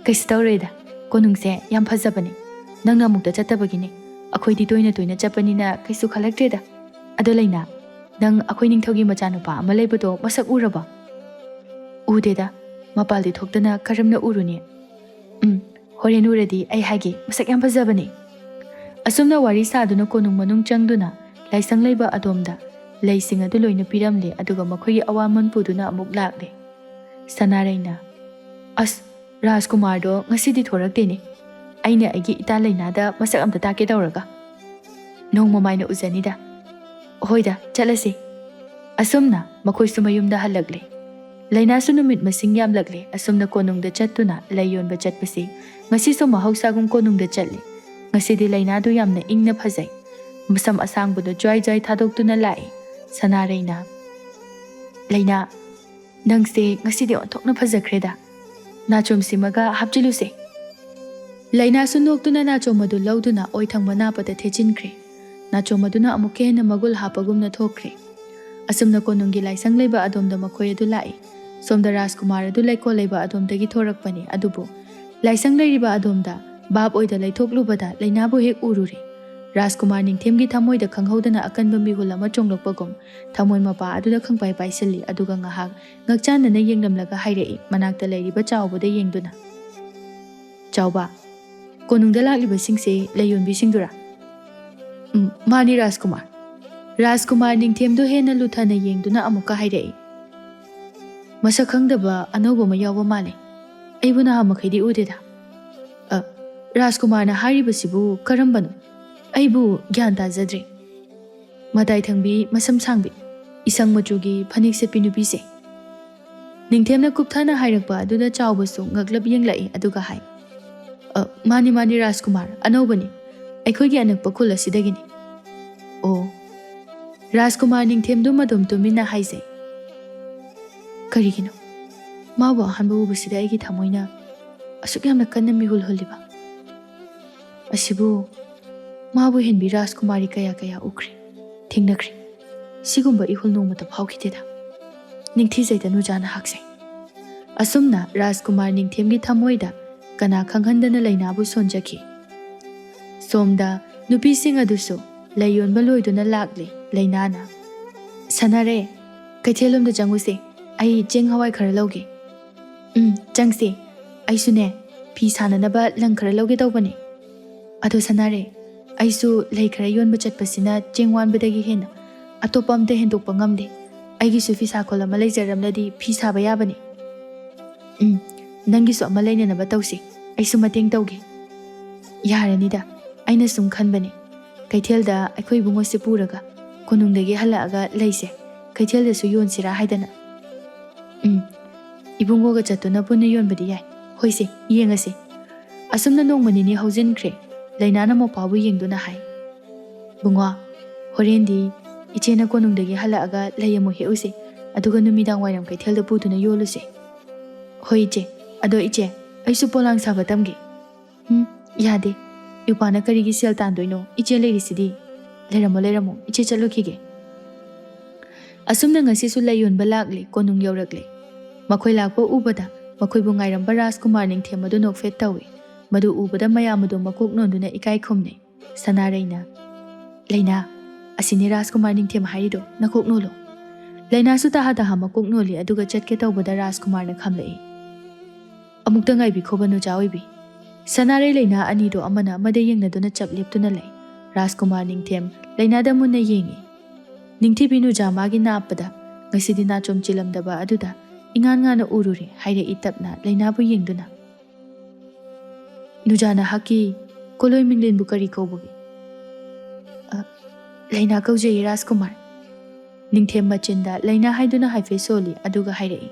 "ꯀꯩꯁꯨ ꯇꯧꯔꯣꯏꯗ, ꯀꯣꯅꯨꯡꯁꯦ ꯌꯥꯝ ꯐꯖꯕꯅꯦ꯫ ꯅꯪꯅ ꯑꯃꯨꯛꯇ ꯆꯠꯇꯕꯒꯤꯅꯦ꯫ ꯑꯩꯈꯣꯏꯗꯤ ꯇꯣꯏꯅ ꯇꯣꯏꯅ ꯆꯠꯄꯅꯤꯅ ꯀꯩꯁꯨ ꯈꯜꯂꯛꯇ꯭ꯔꯦꯗ꯫ ꯑꯗꯣ ꯂꯩꯅꯥ, ꯅꯪ ꯑꯩꯈꯣꯏ ꯅꯤꯡꯊꯧꯒꯤ ꯃꯆꯥꯅꯨꯄꯥ ꯑꯃ ꯂꯩꯕꯗꯣ ꯃꯁꯛ ꯎꯔꯕꯣ? ꯎꯗꯦꯗ꯫ ꯃꯄꯥꯜꯗꯤ ꯊꯣꯛꯇꯅ ꯀꯔꯝꯅ ꯎꯔꯨꯅꯤ? ꯎꯝ, ꯍꯣꯔꯦꯟ ꯎꯔꯗꯤ ꯑꯩ ꯍꯥꯏꯒꯦ, ꯃꯁꯛ ꯌꯥꯝ ꯐꯖꯕꯅꯦ꯫ ꯑꯁꯨꯝꯅ ꯋꯥꯔꯤ ꯁꯥꯗꯨꯅ ꯀꯣꯅꯨꯡ ꯃꯅꯨꯡ ꯆꯪꯗꯨꯅ ꯂꯥꯏꯁꯪ ꯂꯩꯕ ꯑꯗꯣꯝꯗ ꯂꯩꯁꯤꯡ ꯑꯗꯨ ꯂꯣꯏꯅ ꯄꯤꯔꯝꯂꯦ, ꯑꯗꯨꯒ ꯃꯈꯣꯏꯒꯤ ꯑꯋꯥꯃꯟ ꯄꯨꯗꯨꯅ ꯑꯃꯨꯛ ꯂꯥꯛꯂꯦ꯫ ꯁꯅꯥꯔꯩꯅ, "ꯑꯁ, ꯔꯥꯖꯀꯨꯃꯥꯔꯗꯣ ꯉꯁꯤꯗꯤ ꯊꯣꯔꯛꯇꯦꯅꯦ꯫ ꯑꯩꯅ ꯑꯩꯒꯤ ꯏꯇꯥ ꯂꯩꯅꯥꯗ ꯃꯁꯛ ꯑꯝꯇ ꯇꯥꯛꯀꯦ ꯇꯧꯔꯒ꯫ ꯅꯣꯡꯃ ꯃꯥꯏꯅ ꯎꯖꯅꯤꯗ꯫ ꯍꯣꯏꯗ, ꯆꯠꯂꯁꯤ꯫" ꯑꯁꯨꯝꯅ ꯃꯈꯣꯏꯁꯨ ꯃꯌꯨꯝꯗ ꯍꯜꯂꯛꯂꯦ꯫ ꯂꯩꯅꯥꯁꯨ ꯅꯨꯃꯤꯠ ꯃꯁꯤꯡ ꯌꯥꯝꯂꯛꯂꯦ꯫ ꯑꯁꯨꯝꯅ ꯀꯣꯅꯨꯡꯗ ꯆꯠꯇꯨꯅ ꯂꯩ ꯌꯣꯟꯕ ꯆꯠꯄꯁꯤ ꯉꯁꯤꯁꯨ ꯃꯍꯧꯁꯥꯒꯨꯝ ꯀꯣꯅꯨꯡꯗ ꯆꯠꯂꯤ꯫ ꯉꯁꯤꯗꯤ ꯂꯩꯅꯥꯗꯨ ꯌꯥꯝꯅ ꯏꯪꯅ ꯐꯖꯩ꯫ ꯃꯁꯝ ꯑꯁꯥꯡꯕꯗꯨ ꯖ꯭ꯋꯥꯏ ꯖ꯭ꯋꯥꯏ ꯊꯥꯗꯣꯛꯇꯨꯅ ꯂꯥꯛꯏ꯫ ꯁꯅꯥꯔꯩꯅ, "ꯂꯩꯅꯥ, ꯅꯪꯁꯦ ꯉꯁꯤꯗꯤ ꯑꯣꯟꯊꯣꯛꯅ ꯐꯖꯈ꯭ꯔꯦꯗ꯫ ꯅꯥꯆꯣꯝ ꯁꯤꯃꯒ ꯍꯥꯞꯆꯤꯜꯂꯨꯁꯦ꯫" ꯂꯩꯅꯥꯁꯨ ꯅꯣꯛꯇꯨꯅ ꯅꯥꯆꯣꯝ ꯑꯗꯨ ꯂꯧꯗꯨꯅ ꯑꯣꯏ ꯊꯪꯕ ꯅꯥꯄꯗ ꯊꯦꯠꯆꯤꯟꯈ꯭ꯔꯦ꯫ ꯅꯥꯆꯣꯝ ꯑꯗꯨꯅ ꯑꯃꯨꯛꯀ ꯍꯦꯟꯅ ꯃꯒꯨꯜ ꯍꯥꯞꯄꯒꯨꯝꯅ ꯊꯣꯛꯈ꯭ꯔꯦ꯫ ꯑꯁꯨꯝꯅ ꯀꯣꯅꯨꯡꯒꯤ ꯂꯥꯏꯁꯪ ꯂꯩꯕ ꯑꯗꯣꯝꯗ ꯃꯈꯣꯏ ꯑꯗꯨ ꯂꯥꯛꯏ꯫ ꯁꯣꯝꯗ ꯔꯥꯖꯀꯨꯃꯥꯔ ꯑꯗꯨ ꯂꯩꯀꯣꯜ ꯂꯩꯕ ꯑꯗꯣꯝꯗꯒꯤ ꯊꯣꯔꯛꯄꯅꯤ꯫ ꯑꯗꯨꯕꯨ ꯂꯥꯏꯁꯪ ꯂꯩꯔꯤꯕ ꯑꯗꯣꯝꯗ ꯚꯥꯞ ꯑꯣꯏꯗ ꯂꯩꯊꯣꯛꯂꯨꯕꯗ ꯂꯩꯅꯥꯕꯨ ꯍꯦꯛ ꯎꯔꯨꯔꯦ꯫ ꯔꯥꯖꯀꯨꯃꯥꯔ ꯅꯤꯡꯊꯦꯝꯒꯤ ꯊꯃꯣꯏꯗ ꯈꯪꯍꯧꯗꯅ ꯑꯀꯟꯕ ꯃꯤꯍꯨꯜ ꯑꯃ ꯆꯣꯡꯂꯛꯄꯒꯨꯝ ꯊꯃꯣꯏ ꯃꯄꯥ ꯑꯗꯨꯗ ꯈꯪꯄꯥꯏ ꯄꯥꯏꯁꯤꯜꯂꯤ꯫ ꯑꯗꯨꯒ ꯉꯥꯏꯍꯥꯛ ꯉꯛꯆꯥꯟꯅꯅ ꯌꯦꯡꯂꯝꯂꯒ ꯍꯥꯏꯔꯛꯏ, ꯃꯅꯥꯛꯇ ꯂꯩꯔꯤꯕ ꯆꯥꯎꯕꯗ ꯌꯦꯡꯗꯨꯅ, "ꯆꯥꯎꯕ, ꯀꯣꯅꯨꯡꯗ ꯂꯥꯛꯂꯤꯕꯁꯤꯡꯁꯦ ꯂꯩꯌꯣꯟꯕꯤꯁꯤꯡꯗꯨꯔꯥ?" "ꯎꯝ, ꯃꯥꯅꯤ ꯔꯥꯖꯀꯨꯃꯥꯔ꯫" ꯔꯥꯖꯀꯨꯃꯥꯔ ꯅꯤꯡꯊꯦꯝꯗꯨ ꯍꯦꯟꯅ ꯂꯨꯊꯅ ꯌꯦꯡꯗꯨꯅ ꯑꯃꯨꯛꯀ ꯍꯥꯏꯔꯛꯏ, "ꯃꯁꯛ ꯈꯪꯗꯕ ꯑꯅꯧꯕ ꯑꯃ ꯌꯥꯎꯕ ꯃꯥꯜꯂꯦ꯫ ꯑꯩꯕꯨ ꯅꯍꯥ ꯃꯈꯩꯗꯤ ꯎꯗꯦꯗ꯫" "ꯑ, ꯔꯥꯖꯀꯨꯃꯥꯔꯅ ꯍꯥꯏꯔꯤꯕꯁꯤꯕꯨ ꯀꯔꯝꯕꯅꯣ? ꯑꯩꯕꯨ ꯒ꯭ꯌꯥꯟ ꯇꯥꯖꯗ꯭ꯔꯦ꯫" "ꯃꯇꯥꯏ ꯊꯪꯕꯤ, ꯃꯁꯝ ꯁꯥꯡꯕꯤ, ꯏꯁꯪ ꯃꯆꯨꯒꯤ ꯐꯅꯦꯛ ꯁꯦꯠꯄꯤ ꯅꯨꯄꯤꯁꯦ꯫" ꯅꯤꯡꯊꯦꯝꯅ ꯀꯨꯞꯊꯅ ꯍꯥꯏꯔꯛꯄ ꯑꯗꯨꯗ ꯆꯥꯎꯕꯁꯨ ꯉꯛꯂꯞ ꯌꯦꯡꯂꯛꯏ, ꯑꯗꯨꯒ ꯍꯥꯏ, "ꯑ, ꯃꯥꯅꯤ, ꯃꯥꯅꯤ ꯔꯥꯖꯀꯨꯃꯥꯔ, ꯑꯅꯧꯕꯅꯤ꯫ ꯑꯩꯈꯣꯏꯒꯤ ꯑꯅꯛꯄ ꯈꯨꯜ ꯑꯁꯤꯗꯒꯤꯅꯤ꯫" "ꯑꯣ꯫" ꯔꯥꯖꯀꯨꯃꯥꯔ ꯅꯤꯡꯊꯦꯝꯗꯨ ꯃꯗꯨꯝ ꯇꯨꯃꯤꯟꯅ ꯍꯥꯏꯖꯩ, "ꯀꯔꯤꯒꯤꯅꯣ ꯃꯥꯕꯨ ꯑꯍꯥꯟꯕ ꯎꯕꯁꯤꯗ ꯑꯩꯒꯤ ꯊꯃꯣꯏꯅ ꯑꯁꯨꯛ ꯌꯥꯝꯅ ꯀꯟꯅ ꯃꯤꯍꯨꯜ ꯍꯨꯜꯂꯤꯕ? ꯑꯁꯤꯕꯨ ꯃꯥꯕꯨ ꯍꯦꯟꯕꯤ ꯔꯥꯖꯀꯨꯃꯥꯔꯤ ꯀꯌꯥ ꯀꯌꯥ ꯎꯈ꯭ꯔꯦ, ꯊꯦꯡꯅꯈ꯭ꯔꯦ꯫ ꯁꯤꯒꯨꯝꯕ ꯏꯍꯨꯜ ꯅꯣꯡꯃꯇ ꯐꯥꯎꯈꯤꯗꯦꯗ꯫" ꯅꯤꯡꯊꯤꯖꯩꯗ ꯅꯨꯖꯥꯅ ꯍꯥꯛꯆꯩ꯫ ꯑꯁꯨꯝꯅ ꯔꯥꯖꯀꯨꯃꯥꯔ ꯅꯤꯡꯊꯦꯝꯒꯤ ꯊꯃꯣꯏꯗ ꯀꯅꯥ ꯈꯪꯍꯟꯗꯅ ꯂꯩꯅꯥꯕꯨ ꯁꯣꯟꯖꯈꯤ꯫ ꯁꯣꯝꯗ ꯅꯨꯄꯤꯁꯤꯡ ꯑꯗꯨꯁꯨ ꯂꯩ ꯌꯣꯟꯕ ꯂꯣꯏꯗꯨꯅ ꯂꯥꯛꯂꯦ꯫ ꯂꯩꯅꯥꯅ, "ꯁꯥꯟꯅꯔꯦ, ꯀꯩꯊꯦꯜꯂꯣꯝꯗ ꯆꯪꯉꯨꯁꯦ, ꯑꯩ ꯆꯦꯡ ꯍꯋꯥꯏ ꯈꯔ ꯂꯧꯒꯦ꯫" "ꯎꯝ, ꯆꯪꯁꯦ, ꯑꯩꯁꯨꯅꯦ ꯐꯤ ꯁꯥꯅꯅꯕ ꯂꯪ ꯈꯔ ꯂꯧꯒꯦ ꯇꯧꯕꯅꯦ꯫ ꯑꯗꯣ ꯁꯥꯟꯅꯔꯦ, ꯑꯩꯁꯨ ꯂꯩ ꯈꯔ ꯌꯣꯟꯕ ꯆꯠꯄꯁꯤꯅ ꯆꯦꯡ ꯋꯥꯟꯕꯗꯒꯤ ꯍꯦꯟꯅ ꯑꯇꯣꯞꯄ ꯑꯝꯇ ꯍꯦꯟꯗꯣꯛꯄ ꯉꯝꯗꯦ꯫ ꯑꯩꯒꯤꯁꯨ ꯐꯤꯁꯥꯈꯣꯜ ꯑꯃ ꯂꯩꯖꯔꯝꯂꯗꯤ ꯐꯤ ꯁꯥꯕ ꯌꯥꯕꯅꯦ꯫" "ꯎꯝ, ꯅꯪꯒꯤꯁꯨ ꯑꯃ ꯂꯩꯅꯅꯕ ꯇꯧꯁꯤ, ꯑꯩꯁꯨ ꯃꯇꯦꯡ ꯇꯧꯒꯦ꯫" "ꯌꯥꯔꯅꯤꯗ, ꯑꯩꯅ ꯁꯨꯝ ꯈꯟꯕꯅꯦ, ꯀꯩꯊꯦꯜꯗ ꯑꯩꯈꯣꯏ ꯏꯕꯨꯡꯉꯣꯁꯦ ꯄꯨꯔꯒ ꯀꯣꯅꯨꯡꯗꯒꯤ ꯍꯜꯂꯛꯑꯒ ꯂꯩꯁꯦ ꯀꯩꯊꯦꯜꯗꯁꯨ ꯌꯣꯟꯁꯤꯔꯥ ꯍꯥꯏꯗꯅ꯫" "ꯎꯝ, ꯏꯕꯨꯡꯉꯣꯒ ꯆꯠꯇꯨꯅ ꯄꯨꯟꯅ ꯌꯣꯟꯕꯗꯤ ꯌꯥꯏ꯫ ꯍꯣꯏꯁꯦ, ꯌꯦꯡꯉꯁꯦ꯫" ꯑꯁꯨꯝꯅ ꯅꯣꯡꯃ ꯅꯤꯅꯤ ꯍꯧꯖꯤꯟꯈ꯭ꯔꯦ꯫ ꯂꯩꯅꯥꯅ ꯃꯧꯄꯥꯕꯨ ꯌꯦꯡꯗꯨꯅ ꯍꯥꯏ, "ꯕꯨꯡꯉꯣ, ꯍꯣꯔꯦꯟꯗꯤ ꯏꯆꯦꯅ ꯀꯣꯅꯨꯡꯗꯒꯤ ꯍꯜꯂꯛꯑꯒ ꯂꯩ ꯑꯃꯨꯛ ꯍꯦꯛꯎꯁꯦ, ꯑꯗꯨꯒ ꯅꯨꯃꯤꯗꯥꯡ ꯋꯥꯏꯔꯝ ꯀꯩꯊꯦꯜꯗ ꯄꯨꯗꯨꯅ ꯌꯣꯜꯂꯨꯁꯦ꯫" "ꯍꯣꯏ ꯏꯆꯦ, ꯑꯗꯣ ꯏꯆꯦ, ꯑꯩꯁꯨ ꯄꯣꯂꯥꯡ ꯁꯥꯕ ꯇꯝꯒꯦ꯫" "ꯎꯝ, ꯌꯥꯗꯦ꯫ ꯌꯨꯄꯥꯅ ꯀꯔꯤꯒꯤ ꯁꯦꯜ ꯇꯥꯟꯗꯣꯏꯅꯣ? ꯏꯆꯦ ꯂꯩꯔꯤꯁꯤꯗꯤ꯫" "ꯂꯩꯔꯝꯃꯣ, ꯂꯩꯔꯝꯃꯣ, ꯏꯆꯦ ꯆꯠꯂꯨꯈꯤꯒꯦ꯫" ꯑꯁꯨꯝꯅ ꯉꯁꯤꯁꯨ ꯂꯩ ꯌꯣꯟꯕ ꯂꯥꯛꯂꯦ, ꯀꯣꯅꯨꯡ ꯌꯧꯔꯛꯂꯦ꯫ ꯃꯈꯣꯏ ꯂꯥꯛꯄ ꯎꯕꯗ ꯃꯈꯣꯏꯕꯨ ꯉꯥꯏꯔꯝꯕ ꯔꯥꯖꯀꯨꯃꯥꯔ ꯅꯤꯡꯊꯦꯝ ꯑꯗꯨ ꯅꯣꯛꯐꯦꯠ ꯇꯧꯏ꯫ ꯃꯗꯨ ꯎꯕꯗ ꯃꯌꯥꯝ ꯑꯗꯨ ꯃꯀꯣꯛ ꯅꯣꯟꯗꯨꯅ ꯏꯀꯥꯏ ꯈꯨꯝꯅꯩ꯫ ꯁꯅꯥꯔꯩꯅ, "ꯂꯩꯅꯥ, ꯑꯁꯤꯅꯤ ꯔꯥꯖꯀꯨꯃꯥꯔ ꯅꯤꯡꯊꯦꯝ ꯍꯥꯏꯔꯤꯗꯣ, ꯅꯀꯣꯛ ꯅꯣꯜꯂꯣ꯫" ꯂꯩꯅꯥꯁꯨ ꯇꯍꯥ ꯇꯍꯥ ꯃꯀꯣꯛ ꯅꯣꯜꯂꯤ, ꯑꯗꯨꯒ ꯆꯠꯀꯦ ꯇꯧꯕꯗ ꯔꯥꯖꯀꯨꯃꯥꯔꯅ ꯈꯥꯝꯂꯛꯏ꯫ "ꯑꯃꯨꯛꯇ ꯉꯥꯏꯕꯤꯈꯣꯕ, ꯅꯨꯆꯥ ꯑꯣꯏꯕꯤ꯫" ꯁꯅꯥꯔꯩ ꯂꯩꯅꯥ ꯑꯅꯤꯗꯨ ꯑꯃꯅ ꯑꯃꯗ ꯌꯦꯡꯅꯗꯨꯅ ꯆꯞ ꯂꯦꯞꯇꯨꯅ ꯂꯩ꯫ ꯔꯥꯖꯀꯨꯃꯥꯔ ꯅꯤꯡꯊꯦꯝ ꯂꯩꯅꯥꯗ ꯃꯨꯟꯅ ꯌꯦꯡꯏ꯫ "ꯅꯤꯡꯊꯤꯕꯤ ꯅꯨꯖꯥ ꯃꯥꯒꯤ ꯅꯥꯞꯄꯗ ꯉꯁꯤꯗꯤ ꯅꯥꯆꯣꯝ ꯆꯤꯜꯂꯝꯗꯕ ꯑꯗꯨꯗ ꯏꯉꯥꯟ ꯉꯥꯟꯅ ꯎꯔꯨꯔꯦ," ꯍꯥꯏꯔꯛꯏ ꯇꯞꯅ ꯂꯩꯅꯥꯕꯨ ꯌꯦꯡꯗꯨꯅ꯫ "ꯅꯨꯖꯥ ꯅꯍꯥꯛꯀꯤ ꯀꯣꯂꯣꯏ ꯃꯤꯡꯂꯦꯟꯕꯨ ꯀꯔꯤ ꯀꯧꯕꯒꯦ?" "ꯑ, ꯂꯩꯅꯥ ꯀꯧꯖꯩ, ꯔꯥꯖꯀꯨꯃꯥꯔ꯫" ꯅꯤꯡꯊꯦꯝ ꯃꯆꯤꯟꯗ ꯂꯩꯅꯥ ꯍꯥꯏꯗꯨꯅ ꯍꯥꯏꯐꯦꯠ ꯁꯣꯜꯂꯤ, ꯑꯗꯨꯒ ꯍꯥꯏꯔꯛꯏ,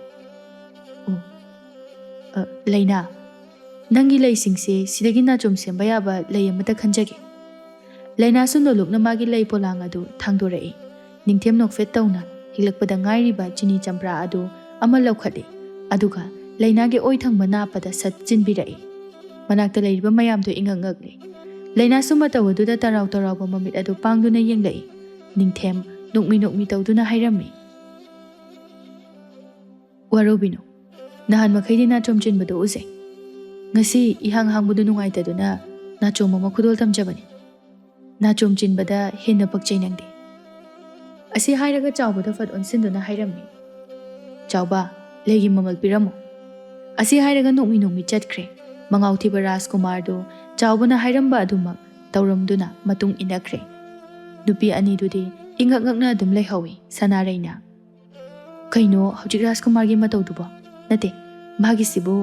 "ꯑꯣ, ꯑ, ꯂꯩꯅꯥ, ꯅꯪꯒꯤ ꯂꯩꯁꯤꯡꯁꯦ ꯁꯤꯗꯒꯤ ꯅꯥꯆꯣꯝ ꯁꯦꯝꯕ ꯌꯥꯕ ꯂꯩ ꯑꯃꯇ ꯈꯟꯖꯒꯦ꯫" ꯂꯩꯅꯥꯁꯨ ꯅꯣꯂꯨꯛꯅ ꯃꯥꯒꯤ ꯂꯩ ꯄꯣꯂꯥꯡ ꯑꯗꯨ ꯊꯥꯡꯗꯣꯔꯛꯏ꯫ ꯅꯤꯡꯊꯦꯝ ꯅꯣꯛꯐꯦꯠ ꯇꯧꯅ ꯍꯤꯛꯂꯛꯄꯗ ꯉꯥꯏꯔꯤꯕ ꯆꯤꯅꯤ ꯆꯝꯄ꯭ꯔꯥ ꯑꯗꯨ ꯑꯃ ꯂꯧꯈꯠꯂꯤ, ꯑꯗꯨꯒ ꯂꯩꯅꯥꯒꯤ ꯑꯣꯏ ꯊꯪꯕ ꯅꯥꯞꯄꯗ ꯁꯠ ꯆꯤꯟꯕꯤꯔꯛꯏ꯫ ꯃꯅꯥꯛꯇ ꯂꯩꯔꯤꯕ ꯃꯌꯥꯝꯗꯨ ꯏꯉꯛ ꯉꯛꯂꯤ꯫ ꯂꯩꯅꯥꯁꯨ ꯃꯇꯧ ꯑꯗꯨꯗ ꯇꯔꯥꯎ ꯇꯔꯥꯎꯕ ꯃꯃꯤꯠ ꯑꯗꯨ ꯄꯥꯡꯗꯨꯅ ꯌꯦꯡꯂꯛꯏ꯫ ꯅꯤꯡꯊꯦꯝ ꯅꯣꯛꯃꯤ ꯅꯣꯛꯃꯤ ꯇꯧꯗꯨꯅ ꯍꯥꯏꯔꯝꯃꯤ, "ꯋꯥꯔꯧꯕꯤꯅꯨ, ꯅꯍꯥꯟ ꯃꯈꯩꯗꯤ ꯅꯥꯆꯣꯝ ꯆꯤꯟꯕꯗꯨ ꯎꯖꯩ꯫ ꯉꯁꯤ ꯏꯍꯥꯡ ꯍꯥꯡꯕꯗꯨ ꯅꯨꯡꯉꯥꯏꯇꯗꯨꯅ ꯅꯥꯆꯣꯝ ꯑꯃ ꯈꯨꯗꯣꯜ ꯇꯝꯖꯕꯅꯤ꯫" ꯅꯥꯆꯣꯝ ꯆꯤꯟꯕꯗ ꯍꯦꯟꯅ ꯄꯛꯆꯩ ꯅꯪꯗꯤ꯫ ꯑꯁꯤ ꯍꯥꯏꯔꯒ ꯆꯥꯎꯕꯗ ꯐꯠ ꯑꯣꯟꯁꯤꯟꯗꯨꯅ ꯍꯥꯏꯔꯝꯃꯤ, "ꯆꯥꯎꯕ, ꯂꯩꯒꯤ ꯃꯃꯜ ꯄꯤꯔꯝꯃꯣ"꯫ ꯑꯁꯤ ꯍꯥꯏꯔꯒ ꯅꯣꯛꯃꯤ ꯅꯣꯛꯃꯤ ꯆꯠꯈ꯭ꯔꯦ꯫ ꯃꯉꯥꯎ ꯊꯤꯕ ꯔꯥꯖꯀꯨꯃꯥꯔꯗꯨ ꯆꯥꯎꯕꯅ ꯍꯥꯏꯔꯝꯕ ꯑꯗꯨꯃꯛ ꯇꯧꯔꯝꯗꯨꯅ ꯃꯇꯨꯡ ꯏꯟꯅꯈ꯭ꯔꯦ꯫ ꯅꯨꯄꯤ ꯑꯅꯤꯗꯨꯗꯤ ꯏꯉꯛ ꯉꯛꯅ ꯑꯗꯨꯝ ꯂꯩꯍꯧꯏ꯫ ꯁꯅꯥꯔꯩꯅ, "ꯀꯩꯅꯣ ꯍꯧꯖꯤꯛ ꯔꯥꯖꯀꯨꯃꯥꯔꯒꯤ ꯃꯇꯧꯗꯨꯕꯣ? ꯅꯠꯇꯦ, ꯃꯥꯒꯤꯁꯤꯕꯨ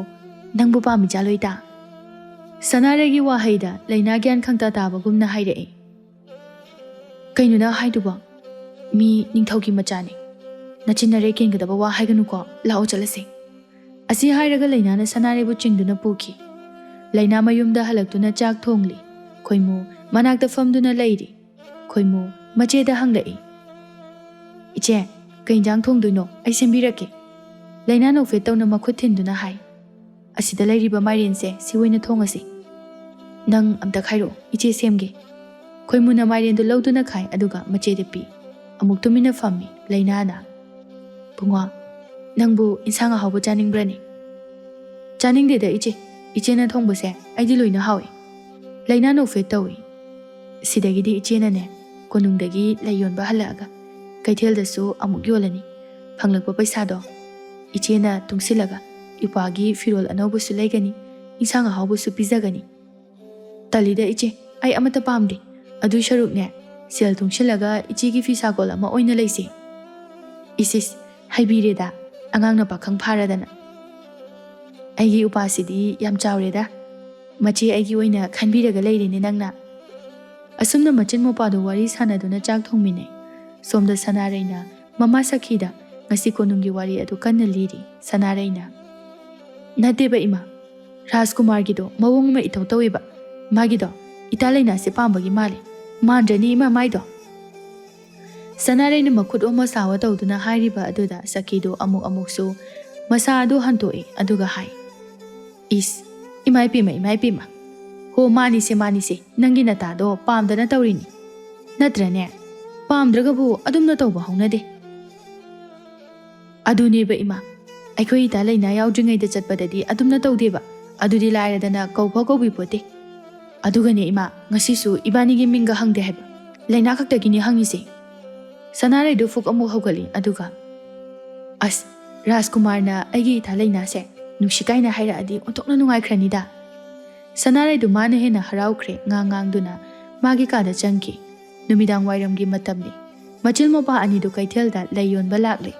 ꯅꯪꯕꯨ ꯄꯥꯝꯃꯤ ꯖꯥꯠꯂꯣꯏꯗ?" ꯁꯅꯥꯔꯩꯒꯤ ꯋꯥꯍꯩꯗ ꯂꯩꯅꯥ ꯒ꯭ꯌꯥꯟ ꯈꯪꯇꯥ ꯇꯥꯕꯒꯨꯝꯅ ꯍꯥꯏꯔꯛꯏ, "ꯀꯩꯅꯣ ꯅꯪ ꯍꯥꯏꯗꯨꯕꯣ? ꯃꯤ ꯅꯤꯡꯊꯧꯒꯤ ꯃꯆꯥꯅꯤ꯫ ꯅꯆꯤꯟ ꯅꯔꯦ ꯀꯦꯟꯒꯗꯕ ꯋꯥ ꯍꯥꯏꯒꯅꯨꯀꯣ꯫ ꯂꯥꯛꯑꯣ ꯆꯠꯂꯁꯤ"꯫ ꯑꯁꯤ ꯍꯥꯏꯔꯒ ꯂꯩꯅꯥꯅ ꯁꯅꯥꯔꯩꯕꯨ ꯆꯤꯡꯗꯨꯅ ꯄꯨꯈꯤ꯫ ꯂꯩꯅꯥ ꯃꯌꯨꯝꯗ ꯍꯜꯂꯛꯇꯨꯅ ꯆꯥꯛ ꯊꯣꯡꯂꯤ꯫ ꯈꯣꯏꯃꯨ ꯃꯅꯥꯛꯇ ꯐꯝꯗꯨꯅ ꯂꯩꯔꯤ꯫ ꯈꯣꯏꯃꯨ ꯃꯆꯦꯗ ꯍꯪꯂꯛꯏ, "ꯏꯆꯦ, ꯀꯩ ꯏꯟꯖꯥꯡ ꯊꯣꯡꯗꯣꯏꯅꯣ? ꯑꯩ ꯁꯦꯝꯕꯤꯔꯛꯀꯦ"꯫ ꯂꯩꯅꯥ ꯅꯣꯛꯐꯦꯠ ꯇꯧꯅ ꯃꯈꯨꯠ ꯊꯤꯟꯗꯨꯅ ꯍꯥꯏ, "ꯑꯁꯤꯗ ꯂꯩꯔꯤꯕ ꯃꯥꯏꯔꯦꯟꯁꯦ ꯁꯤ ꯑꯣꯏꯅ ꯊꯣꯡꯉꯁꯤ꯫ ꯅꯪ ꯑꯝꯇ ꯈꯥꯏꯔꯛꯑꯣ, ꯏꯆꯦ ꯁꯦꯝꯒꯦ"꯫ ꯈꯣꯏꯃꯨꯅ ꯃꯥꯏꯔꯦꯟꯗꯨ ꯂꯧꯗꯨꯅ ꯈꯥꯏ, ꯑꯗꯨꯒ ꯃꯆꯦꯗ ꯄꯤ꯫ ꯑꯃꯨꯛ ꯇꯨꯃꯤꯟꯅ ꯐꯝꯃꯤ꯫ ꯂꯩꯅꯥꯅ, "ꯕꯨꯡꯉꯣ, ꯅꯪꯕꯨ ꯏꯟꯁꯥꯡ ꯑꯍꯥꯎꯕ ꯆꯥꯅꯤꯡꯕ꯭ꯔꯅꯦ?" "ꯆꯥꯅꯤꯡꯗꯦꯗ ꯏꯆꯦ, ꯏꯆꯦꯅ ꯊꯣꯡꯕꯁꯦ ꯑꯩꯗꯤ ꯂꯣꯏꯅ ꯍꯥꯎꯏ"꯫ ꯂꯩꯅꯥ ꯅꯣꯛꯐꯦꯠ ꯇꯧꯏ꯫ "ꯁꯤꯗꯒꯤꯗꯤ ꯏꯆꯦꯅꯅꯦ ꯀꯣꯅꯨꯡꯗꯒꯤ ꯂꯩ ꯌꯣꯟꯕ ꯍꯜꯂꯛꯑꯒ ꯀꯩꯊꯦꯜꯗꯁꯨ ꯑꯃꯨꯛ ꯌꯣꯜꯂꯅꯤ꯫ ꯐꯪꯂꯛꯄ ꯄꯩꯁꯥꯗꯣ ꯏꯆꯦꯅ ꯇꯨꯡꯁꯤꯜꯂꯒ ꯏꯄꯥꯒꯤ ꯐꯤꯔꯣꯜ ꯑꯅꯧꯕꯁꯨ ꯂꯩꯒꯅꯤ, ꯏꯟꯁꯥꯡ ꯑꯍꯥꯎꯕꯁꯨ ꯄꯤꯖꯒꯅꯤ"꯫ "ꯇꯜꯂꯤꯗ ꯏꯆꯦ, ꯑꯩ ꯑꯃꯠꯇ ꯄꯥꯝꯗꯦ꯫ ꯑꯗꯨꯏ ꯁꯔꯨꯛꯅꯦ, ꯁꯦꯜ ꯇꯨꯡꯁꯤꯜꯂꯒ ꯏꯆꯦꯒꯤ ꯐꯤꯁꯥꯀꯣꯜ ꯑꯃ ꯑꯣꯏꯅ ꯂꯩꯁꯤ"꯫ "ꯏꯁ ꯏꯁ, ꯍꯩꯕꯤꯔꯦꯗ, ꯑꯉꯥꯡꯅ ꯄꯥꯈꯪ ꯐꯥꯔꯗꯅ꯫ ꯑꯩꯒꯤ ꯎꯄꯥꯁꯤꯗꯤ ꯌꯥꯝ ꯆꯥꯎꯔꯦꯗ꯫ ꯃꯆꯦ ꯑꯩꯒꯤ ꯑꯣꯏꯅ ꯈꯟꯕꯤꯔꯒ ꯂꯩꯔꯦꯅꯦ ꯅꯪꯅ"꯫ ꯑꯁꯨꯝꯅ ꯃꯆꯤꯟ ꯃꯧꯄꯥꯗꯨ ꯋꯥꯔꯤ ꯁꯥꯟꯅꯗꯨꯅ ꯆꯥꯛ ꯊꯣꯡꯃꯤꯟꯅꯩ꯫ ꯁꯣꯝꯗ ꯁꯅꯥꯔꯩꯅ ꯃꯃꯥ ꯁꯈꯤꯗ ꯉꯁꯤ ꯀꯣꯅꯨꯡꯒꯤ ꯋꯥꯔꯤ ꯑꯗꯨ ꯀꯟꯅ ꯂꯤꯔꯤ꯫ ꯁꯅꯥꯔꯩꯅ, "ꯅꯠꯇꯦꯕ ꯏꯃꯥ, ꯔꯥꯖꯀꯨꯃꯥꯔꯒꯤꯗꯣ ꯃꯑꯣꯡ ꯑꯃ ꯏꯇꯧ ꯇꯧꯋꯦꯕ꯫ ꯃꯥꯒꯤꯗꯣ ꯏꯇꯥ ꯂꯩꯅꯥꯁꯦ ꯄꯥꯝꯕꯒꯤ ꯃꯥꯜꯂꯦ꯫ ꯃꯥꯟꯗ꯭ꯔꯅꯤ ꯏꯃꯥ ꯃꯥꯏꯗꯣ?" ꯁꯅꯥꯔꯩꯅ ꯃꯈꯨꯠ ꯑꯣ ꯃꯁꯥ ꯑꯣ ꯇꯧꯗꯨꯅ ꯍꯥꯏꯔꯤꯕ ꯑꯗꯨꯗ ꯁꯈꯤꯗꯨ ꯑꯃꯨꯛ ꯑꯃꯨꯛꯁꯨ ꯃꯁꯥ ꯑꯗꯨ ꯍꯟꯇꯣꯛꯏ, ꯑꯗꯨꯒ ꯍꯥꯏ, "ꯏꯁ, ꯏꯃꯥ ꯏꯄꯦꯝꯃ, ꯏꯃꯥ ꯏꯄꯦꯝꯃ꯫ ꯍꯣ, ꯃꯥꯅꯤꯁꯦ, ꯃꯥꯅꯤꯁꯦ, ꯅꯪꯒꯤ ꯅꯇꯥꯗꯣ ꯄꯥꯝꯗꯅ ꯇꯧꯔꯤꯅꯤ꯫ ꯅꯠꯇ꯭ꯔꯅꯦ? ꯄꯥꯝꯗ꯭ꯔꯒꯕꯨ ꯑꯗꯨꯝꯅ ꯇꯧꯕ ꯍꯧꯅꯗꯦ"꯫ "ꯑꯗꯨꯅꯦꯕ ꯏꯃꯥ, ꯑꯩꯈꯣꯏ ꯏꯇꯥ ꯂꯩꯅꯥ ꯌꯥꯎꯗ꯭ꯔꯤꯉꯩꯗ ꯆꯠꯄꯗꯗꯤ ꯑꯗꯨꯝꯅ ꯇꯧꯗꯦꯕ꯫ ꯑꯗꯨꯗꯤ ꯂꯥꯏꯔꯗꯅ ꯀꯧꯐꯥꯎ ꯀꯧꯕꯤꯄꯣꯠꯇꯦ"꯫ "ꯑꯗꯨꯒꯅꯦ ꯏꯃꯥ, ꯉꯁꯤꯁꯨ ꯏꯕꯥꯅꯤꯒꯤ ꯃꯤꯡꯒ ꯍꯪꯗꯦ ꯍꯥꯏꯕ, ꯂꯩꯅꯥ ꯈꯛꯇꯒꯤꯅꯤ ꯍꯪꯉꯤꯁꯦ꯫" ꯁꯅꯥꯔꯩꯗꯨ ꯐꯨꯛ ꯑꯃꯨꯛ ꯍꯧꯒꯠꯂꯤ, ꯑꯗꯨꯒ, "ꯑꯁ, ꯔꯥꯖꯀꯨꯃꯥꯔꯅ ꯑꯩꯒꯤ ꯏꯊꯥ ꯂꯩꯅꯥꯁꯦ ꯅꯨꯡꯁꯤ ꯀꯥꯏꯅ ꯍꯥꯏꯔꯛꯑꯗꯤ ꯑꯣꯟꯊꯣꯛꯅ ꯅꯨꯡꯉꯥꯏꯈ꯭ꯔꯅꯤꯗ꯫" ꯁꯅꯥꯔꯩꯗꯨ ꯃꯥꯅ ꯍꯦꯟꯅ ꯍꯔꯥꯎꯈ꯭ꯔꯦ꯫ ꯉꯥꯡ ꯉꯥꯡꯗꯨꯅ ꯃꯥꯒꯤ ꯀꯥꯗ ꯆꯪꯈꯤ꯫ ꯅꯨꯃꯤꯗꯥꯡ ꯋꯥꯏꯔꯝꯒꯤ ꯃꯇꯝꯅꯤ꯫ ꯃꯆꯤꯜ ꯃꯧꯄꯥ ꯑꯅꯤꯗꯨ ꯀꯩꯊꯦꯜꯗ ꯂꯩ ꯌꯣꯟꯕ ꯂꯥꯛꯂꯦ꯫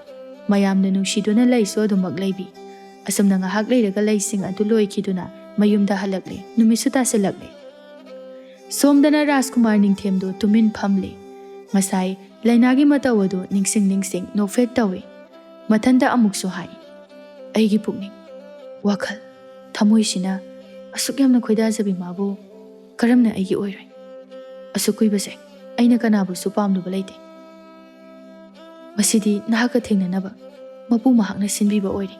ꯃꯌꯥꯝꯅ ꯅꯨꯡꯁꯤꯗꯨꯅ ꯂꯩꯁꯨ ꯑꯗꯨꯃꯛ ꯂꯩꯕꯤ꯫ ꯑꯁꯨꯝꯅ ꯉꯥꯏꯍꯥꯛ ꯂꯩꯔꯒ ꯂꯩꯁꯤꯡ ꯑꯗꯨ ꯂꯣꯏꯈꯤꯗꯨꯅ ꯃꯌꯨꯝꯗ ꯍꯜꯂꯛꯂꯦ꯫ ꯅꯨꯃꯤꯠꯁꯨ ꯇꯥꯁꯤꯜꯂꯛꯂꯦ꯫ ꯁꯣꯝꯗꯅ ꯔꯥꯖꯀꯨꯃꯥꯔ ꯅꯤꯡꯊꯦꯝꯗꯨ ꯇꯨꯃꯤꯟ ꯐꯝꯂꯤ꯫ ꯉꯁꯥꯏ ꯂꯩꯅꯥꯒꯤ ꯃꯇꯧ ꯑꯗꯨ ꯅꯤꯡꯁꯤꯡ ꯅꯤꯡꯁꯤꯡ ꯅꯣꯛꯐꯦꯠ ꯇꯧꯏ꯫ ꯃꯊꯟꯇ ꯑꯃꯨꯛꯁꯨ ꯍꯥꯏ, "ꯑꯩꯒꯤ ꯄꯨꯛꯅꯤꯡ, ꯋꯥꯈꯜ, ꯊꯃꯣꯏꯁꯤꯅ ꯑꯁꯨꯛ ꯌꯥꯝꯅ ꯈꯣꯏꯗꯥꯖꯕꯤ ꯃꯥꯕꯨ ꯀꯔꯝꯅ ꯑꯩꯒꯤ ꯑꯣꯏꯔꯣꯏ? ꯑꯁꯨꯛ ꯀꯨꯏꯕꯁꯦ ꯑꯩꯅ ꯀꯅꯥꯕꯨꯁꯨ ꯄꯥꯝꯂꯨꯕ ꯂꯩꯇꯦ꯫ ꯃꯁꯤꯗꯤ ꯅꯍꯥꯛꯀ ꯊꯦꯡꯅꯅꯕ ꯃꯄꯨ ꯃꯍꯥꯛꯅ ꯁꯤꯟꯕꯤꯕ ꯑꯣꯏꯔꯦ꯫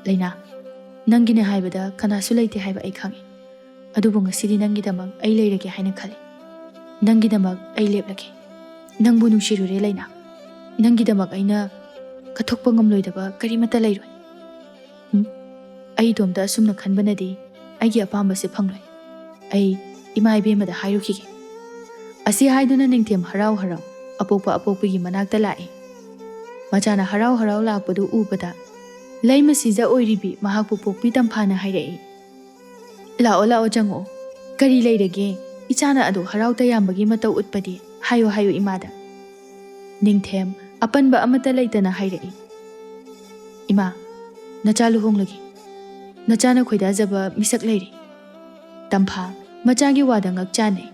ꯂꯩꯅꯥ, ꯅꯪꯒꯤꯅꯦ ꯍꯥꯏꯕꯗ ꯀꯅꯥꯁꯨ ꯂꯩꯇꯦ ꯍꯥꯏꯕ ꯑꯩ ꯈꯪꯏ꯫ ꯑꯗꯨꯕꯨ ꯉꯁꯤꯗꯤ ꯅꯪꯒꯤꯗꯃꯛ ꯑꯩ ꯂꯩꯔꯒꯦ ꯍꯥꯏꯅ ꯈꯜꯂꯤ꯫ ꯅꯪꯒꯤꯗꯃꯛ ꯑꯩ ꯂꯦꯞꯂꯒꯦ꯫ ꯅꯪꯕꯨ ꯅꯨꯡꯁꯤꯔꯨꯔꯦ ꯂꯩꯅꯥ꯫ ꯅꯪꯒꯤꯗꯃꯛ ꯑꯩꯅ ꯀꯠꯊꯣꯛꯄ ꯉꯝꯂꯣꯏꯗꯕ ꯀꯔꯤꯃꯠꯇ ꯂꯩꯔꯣꯏ꯫ ꯎꯝ, ꯑꯩ ꯏꯇꯣꯝꯇ ꯑꯁꯨꯝꯅ ꯈꯟꯕꯅꯗꯤ ꯑꯩꯒꯤ ꯑꯄꯥꯝꯕꯁꯦ ꯐꯪꯂꯣꯏ꯫ ꯑꯩ ꯏꯃꯥ ꯏꯕꯦꯝꯃꯗ ꯍꯥꯏꯔꯨꯈꯤꯒꯦ꯫" ꯑꯁꯤ ꯍꯥꯏꯗꯨꯅ ꯅꯤꯡꯊꯦꯝ ꯍꯔꯥꯎ ꯍꯔꯥꯎ ꯑꯄꯣꯛꯄ ꯑꯄꯣꯛꯄꯤꯒꯤ ꯃꯅꯥꯛꯇ ꯂꯥꯛꯏ꯫ ꯃꯆꯥꯅ ꯍꯔꯥꯎ ꯍꯔꯥꯎ ꯂꯥꯛꯄꯗꯨ ꯎꯕꯗ ꯂꯩꯃ ꯁꯤꯖ ꯑꯣꯏꯔꯤꯕꯤ ꯃꯍꯥꯛꯄꯨ ꯄꯣꯛꯄꯤ ꯇꯝꯐꯥꯅ ꯍꯥꯏꯔꯛꯏ, "ꯂꯥꯛꯑꯣ, ꯂꯥꯛꯑꯣ, ꯆꯪꯉꯛꯑꯣ꯫ ꯀꯔꯤ ꯂꯩꯔꯒꯦ? ꯏꯆꯥꯅ ꯑꯗꯨ ꯍꯔꯥꯎ ꯇꯌꯥꯝꯕꯒꯤ ꯃꯇꯧ ꯎꯠꯄꯗꯤ? ꯍꯥꯏꯌꯨ, ꯍꯥꯏꯌꯨ ꯏꯃꯥꯗ꯫" ꯅꯤꯡꯊꯦꯝ ꯑꯄꯟꯕ ꯑꯃꯠꯇ ꯂꯩꯇꯅ ꯍꯥꯏꯔꯛꯏ, "ꯏꯃꯥ, ꯅꯆꯥ ꯂꯨꯍꯣꯡꯂꯒꯦ꯫ ꯅꯆꯥꯅ ꯈꯣꯏꯗꯥꯖꯕ ꯃꯤꯁꯛ ꯂꯩꯔꯦ꯫" ꯇꯝꯐꯥ ꯃꯆꯥꯒꯤ ꯋꯥꯗ ꯉꯛ ꯆꯥꯟꯅꯩ꯫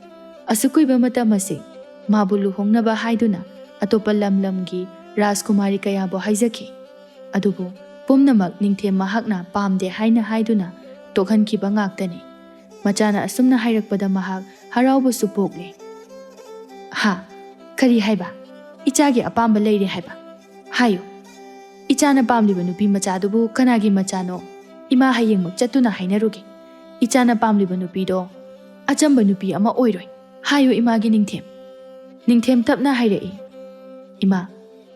ꯑꯁꯨꯛ ꯀꯨꯏꯕ ꯃꯇꯝ ꯑꯁꯤ ꯃꯥꯕꯨ ꯂꯨꯍꯣꯡꯅꯕ ꯍꯥꯏꯗꯨꯅ ꯑꯇꯣꯞꯄ ꯂꯝ ꯂꯝꯒꯤ ꯔꯥꯖꯀꯨꯃꯥꯔꯤ ꯀꯌꯥꯕꯨ ꯍꯥꯏꯖꯈꯤ꯫ ꯑꯗꯨꯕꯨ ꯄꯨꯝꯅꯃꯛ ꯅꯤꯡꯊꯦꯝ ꯃꯍꯥꯛꯅ ꯄꯥꯝꯗꯦ ꯍꯥꯏꯅ ꯍꯥꯏꯗꯨꯅ ꯇꯣꯛꯍꯟꯈꯤꯕ ꯉꯥꯛꯇꯅꯤ꯫ ꯃꯆꯥꯅ ꯑꯁꯨꯝꯅ ꯍꯥꯏꯔꯛꯄꯗ ꯃꯍꯥꯛ ꯍꯔꯥꯎꯕꯁꯨ ꯄꯣꯛꯂꯦ꯫ "ꯍꯥ? ꯀꯔꯤ ꯍꯥꯏꯕ? ꯏꯆꯥꯒꯤ ꯑꯄꯥꯝꯕ ꯂꯩꯔꯦ ꯍꯥꯏꯕ? ꯍꯥꯏꯌꯨ꯫ ꯏꯆꯥꯅ ꯄꯥꯝꯂꯤꯕ ꯅꯨꯄꯤ ꯃꯆꯥꯗꯨꯕꯨ ꯀꯅꯥꯒꯤ ꯃꯆꯥꯅꯣ? ꯏꯃꯥ ꯍꯌꯦꯡꯃꯛ ꯆꯠꯇꯨꯅ ꯍꯥꯏꯅꯔꯨꯒꯦ꯫ ꯏꯆꯥꯅ ꯄꯥꯝꯂꯤꯕ ꯅꯨꯄꯤꯗꯣ ꯑꯆꯝꯕ ꯅꯨꯄꯤ ꯑꯃ ꯑꯣꯏꯔꯣꯏ꯫ ꯍꯥꯏꯌꯨ ꯏꯃꯥꯒꯤ ꯅꯤꯡꯊꯦꯝ꯫" ꯅꯤꯡꯊꯦꯝ ꯇꯞꯅ ꯍꯥꯏꯔꯛꯏ, "ꯏꯃꯥ,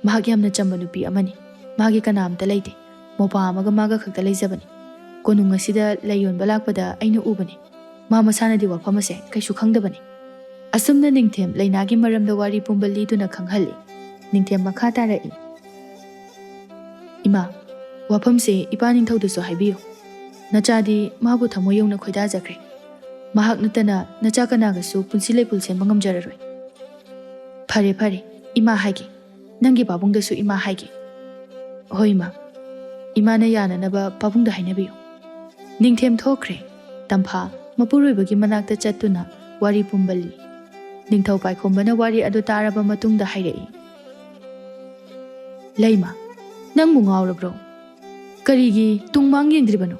ꯃꯍꯥꯛ ꯌꯥꯝꯅ ꯆꯝꯕ ꯅꯨꯄꯤ ꯑꯃꯅꯤ꯫ ꯃꯥꯒꯤ ꯀꯅꯥꯝꯇ ꯂꯩꯇꯦ꯫ ꯃꯧꯄꯥ ꯑꯃꯒ ꯃꯥꯒ ꯈꯛꯇ ꯂꯩꯖꯕꯅꯤ꯫ ꯀꯣꯅꯨꯡ ꯑꯁꯤꯗ ꯂꯩ ꯌꯣꯟꯕ ꯂꯥꯛꯄꯗ ꯑꯩꯅ ꯎꯕꯅꯤ꯫ ꯃꯥ ꯃꯁꯥꯅꯗꯤ ꯋꯥꯐꯝ ꯑꯁꯦ ꯀꯩꯁꯨ ꯈꯪꯗꯕꯅꯤ꯫ ꯑꯁꯨꯝꯅ ꯅꯤꯡꯊꯦꯝ ꯂꯩꯅꯥꯒꯤ ꯃꯔꯝꯗ ꯋꯥꯔꯤ ꯄꯨꯝꯕ ꯂꯤꯗꯨꯅ ꯈꯪꯍꯜꯂꯤ꯫ ꯅꯤꯡꯊꯦꯝ ꯃꯈꯥ ꯇꯥꯔꯛꯏ꯫ "ꯏꯃꯥ, ꯋꯥꯐꯝꯁꯦ ꯏꯄꯥ ꯅꯤꯡꯊꯧꯗꯁꯨ ꯍꯥꯏꯕꯤꯌꯨ꯫ ꯅꯆꯥꯗꯤ ꯃꯥꯕꯨ ꯊꯃꯣꯏ ꯌꯧꯅ ꯈꯣꯏꯗꯥꯖꯈ꯭ꯔꯦ꯫ ꯃꯍꯥꯛ ꯅꯠꯇꯅ ꯅꯆꯥ ꯀꯅꯥꯒꯁꯨ ꯄꯨꯟꯁꯤ ꯂꯩꯄꯨꯟ ꯁꯦꯝꯕ ꯉꯝꯖꯔꯔꯣꯏ꯫" "ꯐꯔꯦ, ꯐꯔꯦ, ꯏꯃꯥ ꯍꯥꯏꯒꯦ꯫ ꯅꯪꯒꯤ ꯄꯥꯕꯨꯡꯗꯁꯨ ꯏꯃꯥ ꯍꯥꯏꯒꯦ꯫" "ꯍꯣꯏ, ꯏꯃꯥ꯫ ꯏꯃꯥꯅ ꯌꯥꯅꯅꯕ ꯄꯥꯕꯨꯡꯗ ꯍꯥꯏꯅꯕꯤꯌꯨ꯫" ꯅꯤꯡꯊꯦꯝ ꯊꯣꯛꯈ꯭ꯔꯦ꯫ ꯇꯝꯐꯥ ꯃꯄꯨꯔꯣꯏꯕꯒꯤ ꯃꯅꯥꯛꯇ ꯆꯠꯇꯨꯅ ꯋꯥꯔꯤ ꯄꯨꯝꯕ ꯂꯤ꯫ ꯅꯤꯡꯊꯧ ꯄꯥꯏꯈꯣꯝꯕꯅ ꯋꯥꯔꯤ ꯑꯗꯨ ꯇꯥꯔꯕ ꯃꯇꯨꯡꯗ ꯍꯥꯏꯔꯛꯏ, "ꯂꯩꯃ, ꯅꯪꯕꯨ ꯉꯥꯎꯔꯕ꯭ꯔꯣ? ꯀꯔꯤꯒꯤ ꯇꯨꯡ ꯃꯥꯡ ꯌꯦꯡꯗ꯭ꯔꯤꯕꯅꯣ?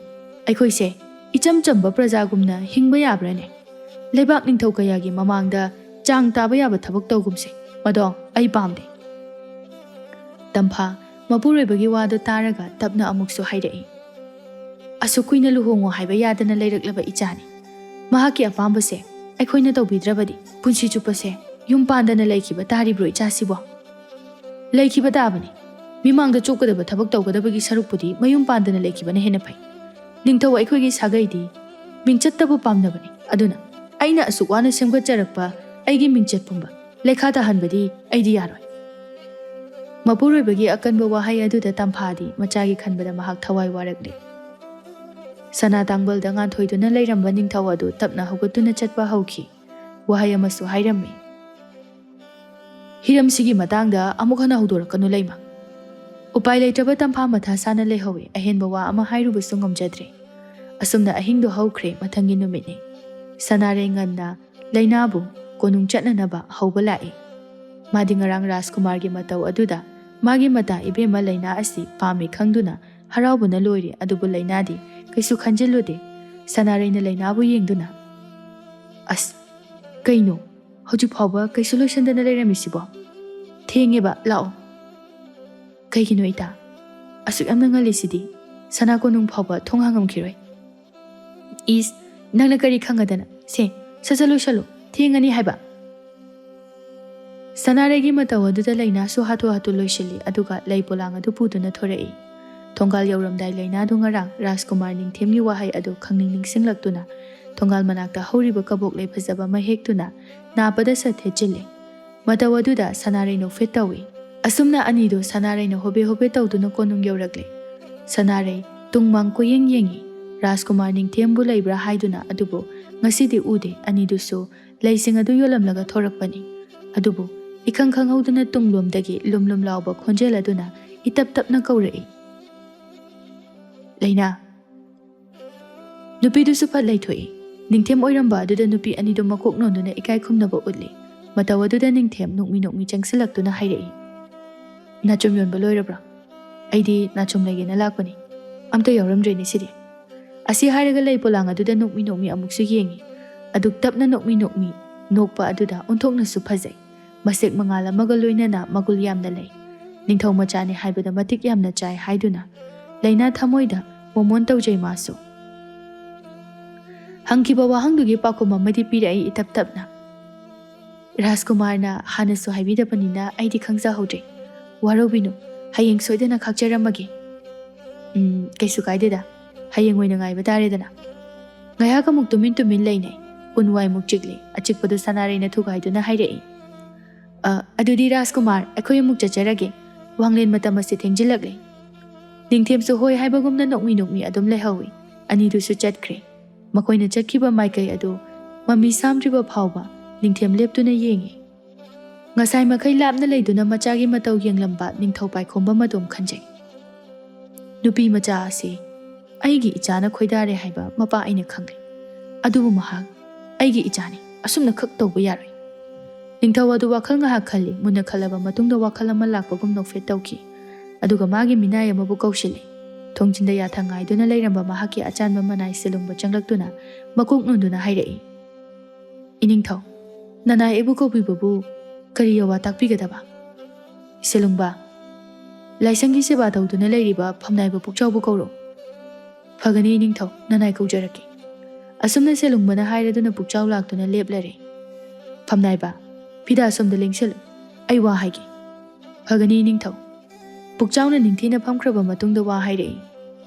ꯑꯩꯈꯣꯏꯁꯦ ꯏꯆꯝ ꯆꯝꯕ ꯄ꯭ꯔꯖꯥꯒꯨꯝꯅ ꯍꯤꯡꯕ ꯌꯥꯕ꯭ꯔꯥꯅꯦ? ꯂꯩꯕꯥꯛ ꯅꯤꯡꯊꯧ ꯀꯌꯥꯒꯤ ꯃꯃꯥꯡꯗ ꯆꯥꯡ ꯇꯥꯕ ꯌꯥꯕ ꯊꯕꯛ ꯇꯧꯒꯨꯝꯁꯦ꯫ ꯃꯗꯣ ꯑꯩ ꯄꯥꯝꯗꯦ꯫" ꯇꯝꯐꯥ ꯃꯄꯨꯔꯣꯏꯕꯒꯤ ꯋꯥꯗꯨ ꯇꯥꯔꯒ ꯇꯞꯅ ꯑꯃꯨꯛꯁꯨ ꯍꯥꯏꯔꯛꯏ, "ꯑꯁꯨꯛ ꯀꯨꯏꯅ ꯂꯨꯍꯣꯡꯉꯣ ꯍꯥꯏꯕ ꯌꯥꯗꯅ ꯂꯩꯔꯛꯂꯕ ꯏꯆꯥꯅꯤ꯫ ꯃꯍꯥꯛꯀꯤ ꯑꯄꯥꯝꯕꯁꯦ ꯑꯩꯈꯣꯏꯅ ꯇꯧꯕꯤꯗ꯭ꯔꯕꯗꯤ ꯄꯨꯟꯁꯤ ꯆꯨꯞꯄꯁꯦ ꯌꯨꯝ ꯄꯥꯟꯗꯅ ꯂꯩꯈꯤꯕ ꯇꯥꯔꯤꯕ꯭ꯔꯣ ꯏꯆꯥꯁꯤꯕꯣ? ꯂꯩꯈꯤꯕ ꯇꯥꯕꯅꯤ꯫ ꯃꯤꯃꯥꯡꯗ ꯆꯣꯛꯀꯗꯕ ꯊꯕꯛ ꯇꯧꯒꯗꯕꯒꯤ ꯁꯔꯨꯛꯄꯨꯗꯤ ꯃꯌꯨꯝ ꯄꯥꯟꯗꯅ ꯂꯩꯈꯤꯕꯅ ꯍꯦꯟꯅ ꯐꯩ꯫ ꯅꯤꯡꯊꯧ ꯑꯩꯈꯣꯏꯒꯤ ꯁꯥꯒꯩꯗꯤ ꯃꯤꯡꯆꯠꯇꯕꯨ ꯄꯥꯝꯅꯕꯅꯤ꯫ ꯑꯗꯨꯅ ꯑꯩꯅ ꯑꯁꯨꯛ ꯋꯥꯅ ꯁꯦꯝꯒꯠꯆꯔꯛꯄ ꯑꯩꯒꯤ ꯃꯤꯡꯆꯠ ꯄꯨꯝꯕ ꯂꯩꯈꯥ ꯇꯥꯍꯟꯕꯗꯤ ꯑꯩꯗꯤ ꯌꯥꯔꯣꯏ꯫" ꯃꯄꯨꯔꯣꯏꯕꯒꯤ ꯑꯀꯟꯕ ꯋꯥꯍꯩ ꯑꯗꯨꯗ ꯇꯝꯐꯥꯗꯤ ꯃꯆꯥꯒꯤ ꯈꯟꯕꯗ ꯃꯍꯥꯛ ꯊꯋꯥꯏ ꯋꯥꯔꯛꯂꯦ꯫ ꯁꯅꯥ ꯇꯥꯡꯕꯜꯗ ꯉꯥꯟꯊꯣꯏꯗꯨꯅ ꯂꯩꯔꯝꯕ ꯅꯤꯡꯊꯧ ꯑꯗꯨ ꯇꯞꯅ ꯍꯧꯒꯠꯇꯨꯅ ꯆꯠꯄ ꯍꯧꯈꯤ꯫ ꯋꯥꯍꯩ ꯑꯃꯁꯨ ꯍꯥꯏꯔꯝꯃꯤ, "ꯍꯤꯔꯝꯁꯤꯒꯤ ꯃꯇꯥꯡꯗ ꯑꯃꯨꯛ ꯍꯟꯅ ꯍꯧꯗꯣꯔꯛꯀꯅꯨ, ꯂꯩꯃ꯫" ꯎꯄꯥꯏ ꯂꯩꯇ꯭ꯔꯕ ꯇꯝꯐꯥ ꯃꯊꯥ ꯁꯥꯅ ꯂꯩꯍꯧꯏ꯫ ꯑꯍꯦꯟꯕ ꯋꯥ ꯑꯃ ꯍꯥꯏꯔꯨꯕꯁꯨ ꯉꯝꯖꯗ꯭ꯔꯦ꯫ ꯑꯁꯨꯝꯅ ꯑꯍꯤꯡꯗꯨ ꯍꯧꯈ꯭ꯔꯦ꯫ ꯃꯊꯪꯒꯤ ꯅꯨꯃꯤꯠꯅꯤ꯫ ꯁꯅꯥꯔꯩ ꯉꯟꯅ ꯂꯩꯅꯥꯕꯨ ꯀꯣꯅꯨꯡ ꯆꯠꯅꯅꯕ ꯍꯧꯕ ꯂꯥꯛꯏ꯫ ꯃꯥꯗꯤ ꯉꯔꯥꯡ ꯔꯥꯖꯀꯨꯃꯥꯔꯒꯤ ꯃꯇꯧ ꯑꯗꯨꯗ ꯃꯥꯒꯤ ꯃꯇꯥ ꯏꯕꯦꯝꯃ ꯂꯩꯅꯥ ꯑꯁꯤ ꯄꯥꯝꯃꯤ ꯈꯪꯗꯨꯅ ꯍꯔꯥꯎꯕꯅ ꯂꯣꯏꯔꯤ꯫ ꯑꯗꯨꯕꯨ ꯂꯩꯅꯥꯗꯤ ꯀꯩꯁꯨ ꯈꯟꯖꯤꯜꯂꯨꯗꯦ꯫ ꯁꯅꯥꯔꯩꯅ ꯂꯩꯅꯥꯕꯨ ꯌꯦꯡꯗꯨꯅ, "ꯑꯁ, ꯀꯩꯅꯣ? ꯍꯧꯖꯤꯛ ꯐꯥꯎꯕ ꯀꯩꯁꯨ ꯂꯣꯏꯁꯤꯟꯗꯅ ꯂꯩꯔꯝꯃꯤꯁꯤꯕꯣ? ꯊꯦꯡꯉꯦꯕ, ꯂꯥꯛꯑꯣ꯫" "ꯀꯩꯒꯤꯅꯣ ꯏꯇꯥ? ꯑꯁꯨꯛ ꯌꯥꯝꯅ ꯉꯜꯂꯤꯁꯤꯗꯤ? ꯁꯅꯥ ꯀꯣꯅꯨꯡ ꯐꯥꯎꯕ ꯊꯣꯡ ꯍꯥꯡꯉꯝꯈꯤꯔꯣꯏ꯫" "ꯏꯁ, ꯅꯪꯅ ꯀꯔꯤ ꯈꯪꯉꯗꯅ? ꯁꯦ, ꯁꯠ ꯁꯠ ꯂꯣꯏꯁꯜꯂꯨ, ꯊꯦꯡꯉꯅꯤ ꯍꯥꯏꯕ꯫" ꯁꯅꯥꯔꯩꯒꯤ ꯃꯇꯧ ꯑꯗꯨꯗ ꯂꯩꯅꯥꯁꯨ ꯍꯥꯊꯨ ꯍꯥꯊꯨ ꯂꯣꯏꯁꯤꯜꯂꯤ, ꯑꯗꯨꯒ ꯂꯩ ꯄꯣꯂꯥꯡ ꯑꯗꯨ ꯄꯨꯗꯨꯅ ꯊꯣꯔꯛꯏ꯫ ꯊꯣꯡꯒꯥꯜ ꯌꯧꯔꯝꯗꯥꯏ ꯂꯩꯅꯥꯗꯨ ꯉꯔꯥꯡ ꯔꯥꯖꯀꯨꯃꯥꯔ ꯅꯤꯡꯊꯦꯝꯒꯤ ꯋꯥꯍꯩ ꯑꯗꯨ ꯈꯪꯅꯤꯡ ꯅꯤꯡꯁꯤꯡꯂꯛꯇꯨꯅ ꯊꯣꯡꯒꯥꯜ ꯃꯅꯥꯛꯇ ꯍꯧꯔꯤꯕ ꯀꯕꯣꯛ ꯂꯩ ꯐꯖꯕ ꯑꯃ ꯍꯦꯛꯇꯨꯅ ꯅꯥꯞꯄꯗ ꯁꯠ ꯊꯦꯠꯆꯤꯜꯂꯤ꯫ ꯃꯇꯧ ꯑꯗꯨꯗ ꯁꯅꯥꯔꯩ ꯅꯣꯛꯐꯦꯠ ꯇꯧꯏ꯫ ꯑꯁꯨꯝꯅ ꯑꯅꯤꯗꯨ ꯁꯅꯥꯔꯩꯅ ꯍꯣꯕꯦ ꯍꯣꯕꯦ ꯇꯧꯗꯨꯅ ꯀꯣꯅꯨꯡ ꯌꯧꯔꯛꯂꯦ꯫ ꯁꯅꯥꯔꯩ ꯇꯨꯡ ꯃꯥꯡ ꯀꯣꯏꯌꯦꯡ ꯌꯦꯡꯏ꯫ ꯔꯥꯖꯀꯨꯃꯥꯔ ꯅꯤꯡꯊꯦꯝꯕꯨ ꯂꯩꯕ꯭ꯔꯥ ꯍꯥꯏꯗꯨꯅ, ꯑꯗꯨꯕꯨ ꯉꯁꯤꯗꯤ ꯎꯗꯦ꯫ ꯑꯅꯤꯗꯨꯁꯨ ꯂꯩꯁꯤꯡ ꯑꯗꯨ ꯌꯣꯜꯂꯝꯂꯒ ꯊꯣꯔꯛꯄꯅꯤ꯫ ꯑꯗꯨꯕꯨ ꯏꯈꯪ ꯈꯪꯍꯧꯗꯅ ꯇꯨꯡꯂꯣꯝꯗꯒꯤ ꯂꯨꯝ ꯂꯨꯝ ꯂꯥꯎꯕ ꯈꯣꯟꯖꯦꯜ ꯑꯗꯨꯅ ꯏꯇꯞ ꯇꯞꯅ ꯀꯧꯔꯛꯏ, "ꯂꯩꯅꯥ!" ꯅꯨꯄꯤꯗꯨꯁꯨ ꯐꯠ ꯂꯩꯊꯣꯛꯏ꯫ ꯅꯤꯡꯊꯦꯝ ꯑꯣꯏꯔꯝꯕ ꯑꯗꯨꯗ ꯅꯨꯄꯤ ꯑꯅꯤꯗꯨ ꯃꯀꯣꯛ ꯅꯣꯟꯗꯨꯅ ꯏꯀꯥꯏ ꯈꯨꯝꯅꯕ ꯎꯠꯂꯤ꯫ ꯃꯇꯧ ꯑꯗꯨꯗ ꯅꯤꯡꯊꯦꯝ ꯅꯣꯛꯃꯤ ꯅꯣꯛꯃꯤ ꯆꯪꯁꯤꯜꯂꯛꯇꯨꯅ ꯍꯥꯏꯔꯛꯏ, "ꯅꯥꯆꯨꯝ ꯌꯣꯟꯕ ꯂꯣꯏꯔꯕ꯭ꯔꯥ? ꯑꯩꯗꯤ ꯅꯥꯆꯨꯝ ꯂꯩꯒꯦꯅ ꯂꯥꯛꯄꯅꯤ꯫ ꯑꯝꯇ ꯌꯥꯎꯔꯝꯗ꯭ꯔꯦꯅꯦ ꯁꯤꯗꯤ꯫" ꯑꯁꯤ ꯍꯥꯏꯔꯒ ꯂꯩ ꯄꯣꯂꯥꯡ ꯑꯗꯨꯗ ꯅꯣꯛꯃꯤ ꯅꯣꯛꯃꯤ ꯑꯃꯨꯛꯁꯨ ꯌꯦꯡꯏ꯫ ꯑꯗꯨꯛ ꯇꯞꯅ ꯅꯣꯛꯃꯤ ꯅꯣꯛꯃꯤ ꯅꯣꯛꯄ ꯑꯗꯨꯗ ꯑꯣꯟꯊꯣꯛꯅꯁꯨ ꯐꯖꯩ꯫ ꯃꯁꯦꯛ ꯃꯉꯥꯜ ꯑꯃꯒ ꯂꯣꯏꯅꯅ ꯃꯒꯨꯜ ꯌꯥꯝꯅ ꯂꯩ꯫ ꯅꯤꯡꯊꯧ ꯃꯆꯥꯅꯤ ꯍꯥꯏꯕꯗ ꯃꯇꯤꯛ ꯌꯥꯝꯅ ꯆꯥꯏ ꯍꯥꯏꯗꯨꯅ ꯂꯩꯅꯥ ꯊꯃꯣꯏꯗ ꯃꯣꯃꯣꯟ ꯇꯧꯖꯩ ꯃꯥꯁꯨ꯫ ꯍꯪꯈꯤꯕ ꯋꯥꯍꯪꯗꯨꯒꯤ ꯄꯥꯎꯈꯨꯝ ꯑꯃꯗꯤ ꯄꯤꯔꯛꯏ ꯏꯇꯞ ꯇꯞꯅ꯫ "ꯔꯥꯖꯀꯨꯃꯥꯔꯅ ꯍꯥꯟꯅꯁꯨ ꯍꯥꯏꯕꯤꯗꯕꯅꯤꯅ ꯑꯩꯗꯤ ꯈꯪꯖꯍꯧꯗ꯭ꯔꯦ꯫ ꯋꯥꯔꯧꯕꯤꯅꯨ, ꯍꯌꯦꯡ ꯁꯣꯏꯗꯅ ꯈꯥꯛꯆꯔꯝꯃꯒꯦ꯫" "ꯎꯝ, ꯀꯩꯁꯨ ꯀꯥꯏꯗꯦꯗ꯫ ꯍꯌꯦꯡ ꯑꯣꯏꯅ ꯉꯥꯏꯕ ꯇꯥꯔꯦꯗꯅ꯫" ꯉꯥꯏꯍꯥꯛ ꯑꯃꯨꯛ ꯇꯨꯃꯤꯟ ꯇꯨꯃꯤꯟ ꯂꯩꯅꯩ꯫ ꯎꯟ ꯋꯥꯏꯃꯨꯛ ꯆꯤꯛꯂꯤ꯫ ꯑꯆꯤꯛꯄꯗꯨ ꯁꯅꯥꯔꯩꯅ ꯊꯨꯒꯥꯏꯗꯨꯅ ꯍꯥꯏꯔꯛꯏ, "ꯑ, ꯑꯗꯨꯗꯤ ꯔꯥꯖꯀꯨꯃꯥꯔ, ꯑꯩꯈꯣꯏ ꯑꯃꯨꯛ ꯆꯠꯆꯔꯒꯦ꯫ ꯋꯥꯡꯂꯦꯟ ꯃꯇꯝ ꯑꯁꯤ ꯊꯦꯡꯖꯤꯜꯂꯛꯂꯦ꯫" ꯅꯤꯡꯊꯦꯝꯁꯨ ꯍꯣꯏ ꯍꯥꯏꯕꯒꯨꯝꯅ ꯅꯣꯛꯃꯤ ꯅꯣꯛꯃꯤ ꯑꯗꯨꯝ ꯂꯩꯍꯧꯏ꯫ ꯑꯅꯤꯗꯨꯁꯨ ꯆꯠꯈ꯭ꯔꯦ꯫ ꯃꯈꯣꯏꯅ ꯆꯠꯈꯤꯕ ꯃꯥꯏꯀꯩ ꯑꯗꯨ ꯃꯃꯤ ꯁꯥꯝꯗ꯭ꯔꯤꯕ ꯐꯥꯎꯕ ꯅꯤꯡꯊꯦꯝ ꯂꯦꯞꯇꯨꯅ ꯌꯦꯡꯏ꯫ ꯉꯁꯥꯏ ꯃꯈꯩ ꯂꯥꯞꯅ ꯂꯩꯗꯨꯅ ꯃꯆꯥꯒꯤ ꯃꯇꯧ ꯌꯦꯡꯂꯝꯕ ꯅꯤꯡꯊꯧ ꯄꯥꯏꯈꯣꯝꯕ ꯃꯗꯣꯝ ꯈꯟꯖꯩ꯫ ꯅꯨꯄꯤ ꯃꯆꯥ ꯑꯁꯤ ꯑꯩꯒꯤ ꯏꯆꯥꯅ ꯈꯣꯏꯗꯥꯔꯦ ꯍꯥꯏꯕ ꯃꯄꯥ ꯑꯩꯅ ꯈꯪꯂꯦ꯫ ꯑꯗꯨꯕꯨ ꯃꯍꯥꯛ ꯑꯩꯒꯤ ꯏꯆꯥꯅꯤ, ꯑꯁꯨꯝꯅ ꯈꯛ ꯇꯧꯕ ꯌꯥꯔꯣꯏ꯫ ꯅꯤꯡꯊꯧ ꯑꯗꯨ ꯋꯥꯈꯜ ꯉꯥꯏꯍꯥꯛ ꯈꯜꯂꯤ꯫ ꯃꯨꯟꯅ ꯈꯜꯂꯕ ꯃꯇꯨꯡꯗ ꯋꯥꯈꯜ ꯑꯃ ꯂꯥꯛꯄꯒꯨꯝ ꯅꯣꯛꯐꯦꯠ ꯇꯧꯈꯤ꯫ ꯑꯗꯨꯒ ꯃꯥꯒꯤ ꯃꯤꯅꯥꯏ ꯑꯃꯕꯨ ꯀꯧꯁꯤꯜꯂꯤ꯫ ꯊꯣꯡꯖꯤꯟꯗ ꯌꯥꯊꯪ ꯉꯥꯏꯗꯨꯅ ꯂꯩꯔꯝꯕ ꯃꯍꯥꯛꯀꯤ ꯑꯆꯥꯟꯕ ꯃꯅꯥꯏ ꯁꯦꯂꯨꯡꯕ ꯆꯪꯂꯛꯇꯨꯅ ꯃꯀꯣꯛ ꯅꯣꯟꯗꯨꯅ ꯍꯥꯏꯔꯛꯏ, "ꯏꯅꯤꯡꯊꯧ, ꯅꯅꯥꯏ ꯑꯩꯕꯨ ꯀꯧꯕꯤꯕꯕꯨ ꯀꯔꯤ ꯌꯋꯥ ꯇꯥꯛꯄꯤꯒꯗꯕ?" ꯁꯦꯂꯨꯡꯕ, "ꯂꯥꯏꯁꯪꯒꯤ ꯁꯦꯕꯥ ꯇꯧꯗꯨꯅ ꯂꯩꯔꯤꯕ ꯐꯝꯅꯥꯏꯕ ꯄꯨꯛꯆꯥꯎꯕꯨ ꯀꯧꯔꯣ꯫" "ꯐꯒꯅꯤ ꯏꯅꯤꯡꯊꯧ, ꯅꯅꯥꯏ ꯀꯧꯖꯔꯛꯀꯦ꯫" ꯑꯁꯨꯝꯅ ꯁꯦꯂꯨꯡꯕꯅ ꯍꯥꯏꯔꯗꯨꯅ ꯄꯨꯛꯆꯥꯎ ꯂꯥꯛꯇꯨꯅ ꯂꯦꯞꯂꯔꯦ꯫ "ꯐꯝꯅꯥꯏꯕ, ꯐꯤꯗꯥ ꯑꯁꯣꯝꯗ ꯂꯦꯡꯁꯤꯜꯂꯨ꯫ ꯑꯩ ꯋꯥ ꯍꯥꯏꯒꯦ꯫" "ꯐꯒꯅꯤ ꯏꯅꯤꯡꯊꯧ꯫" ꯄꯨꯛꯆꯥꯎꯅ ꯅꯤꯡꯊꯤꯅ ꯐꯝꯈ꯭ꯔꯕ ꯃꯇꯨꯡꯗ ꯋꯥ ꯍꯥꯏꯔꯛꯏ,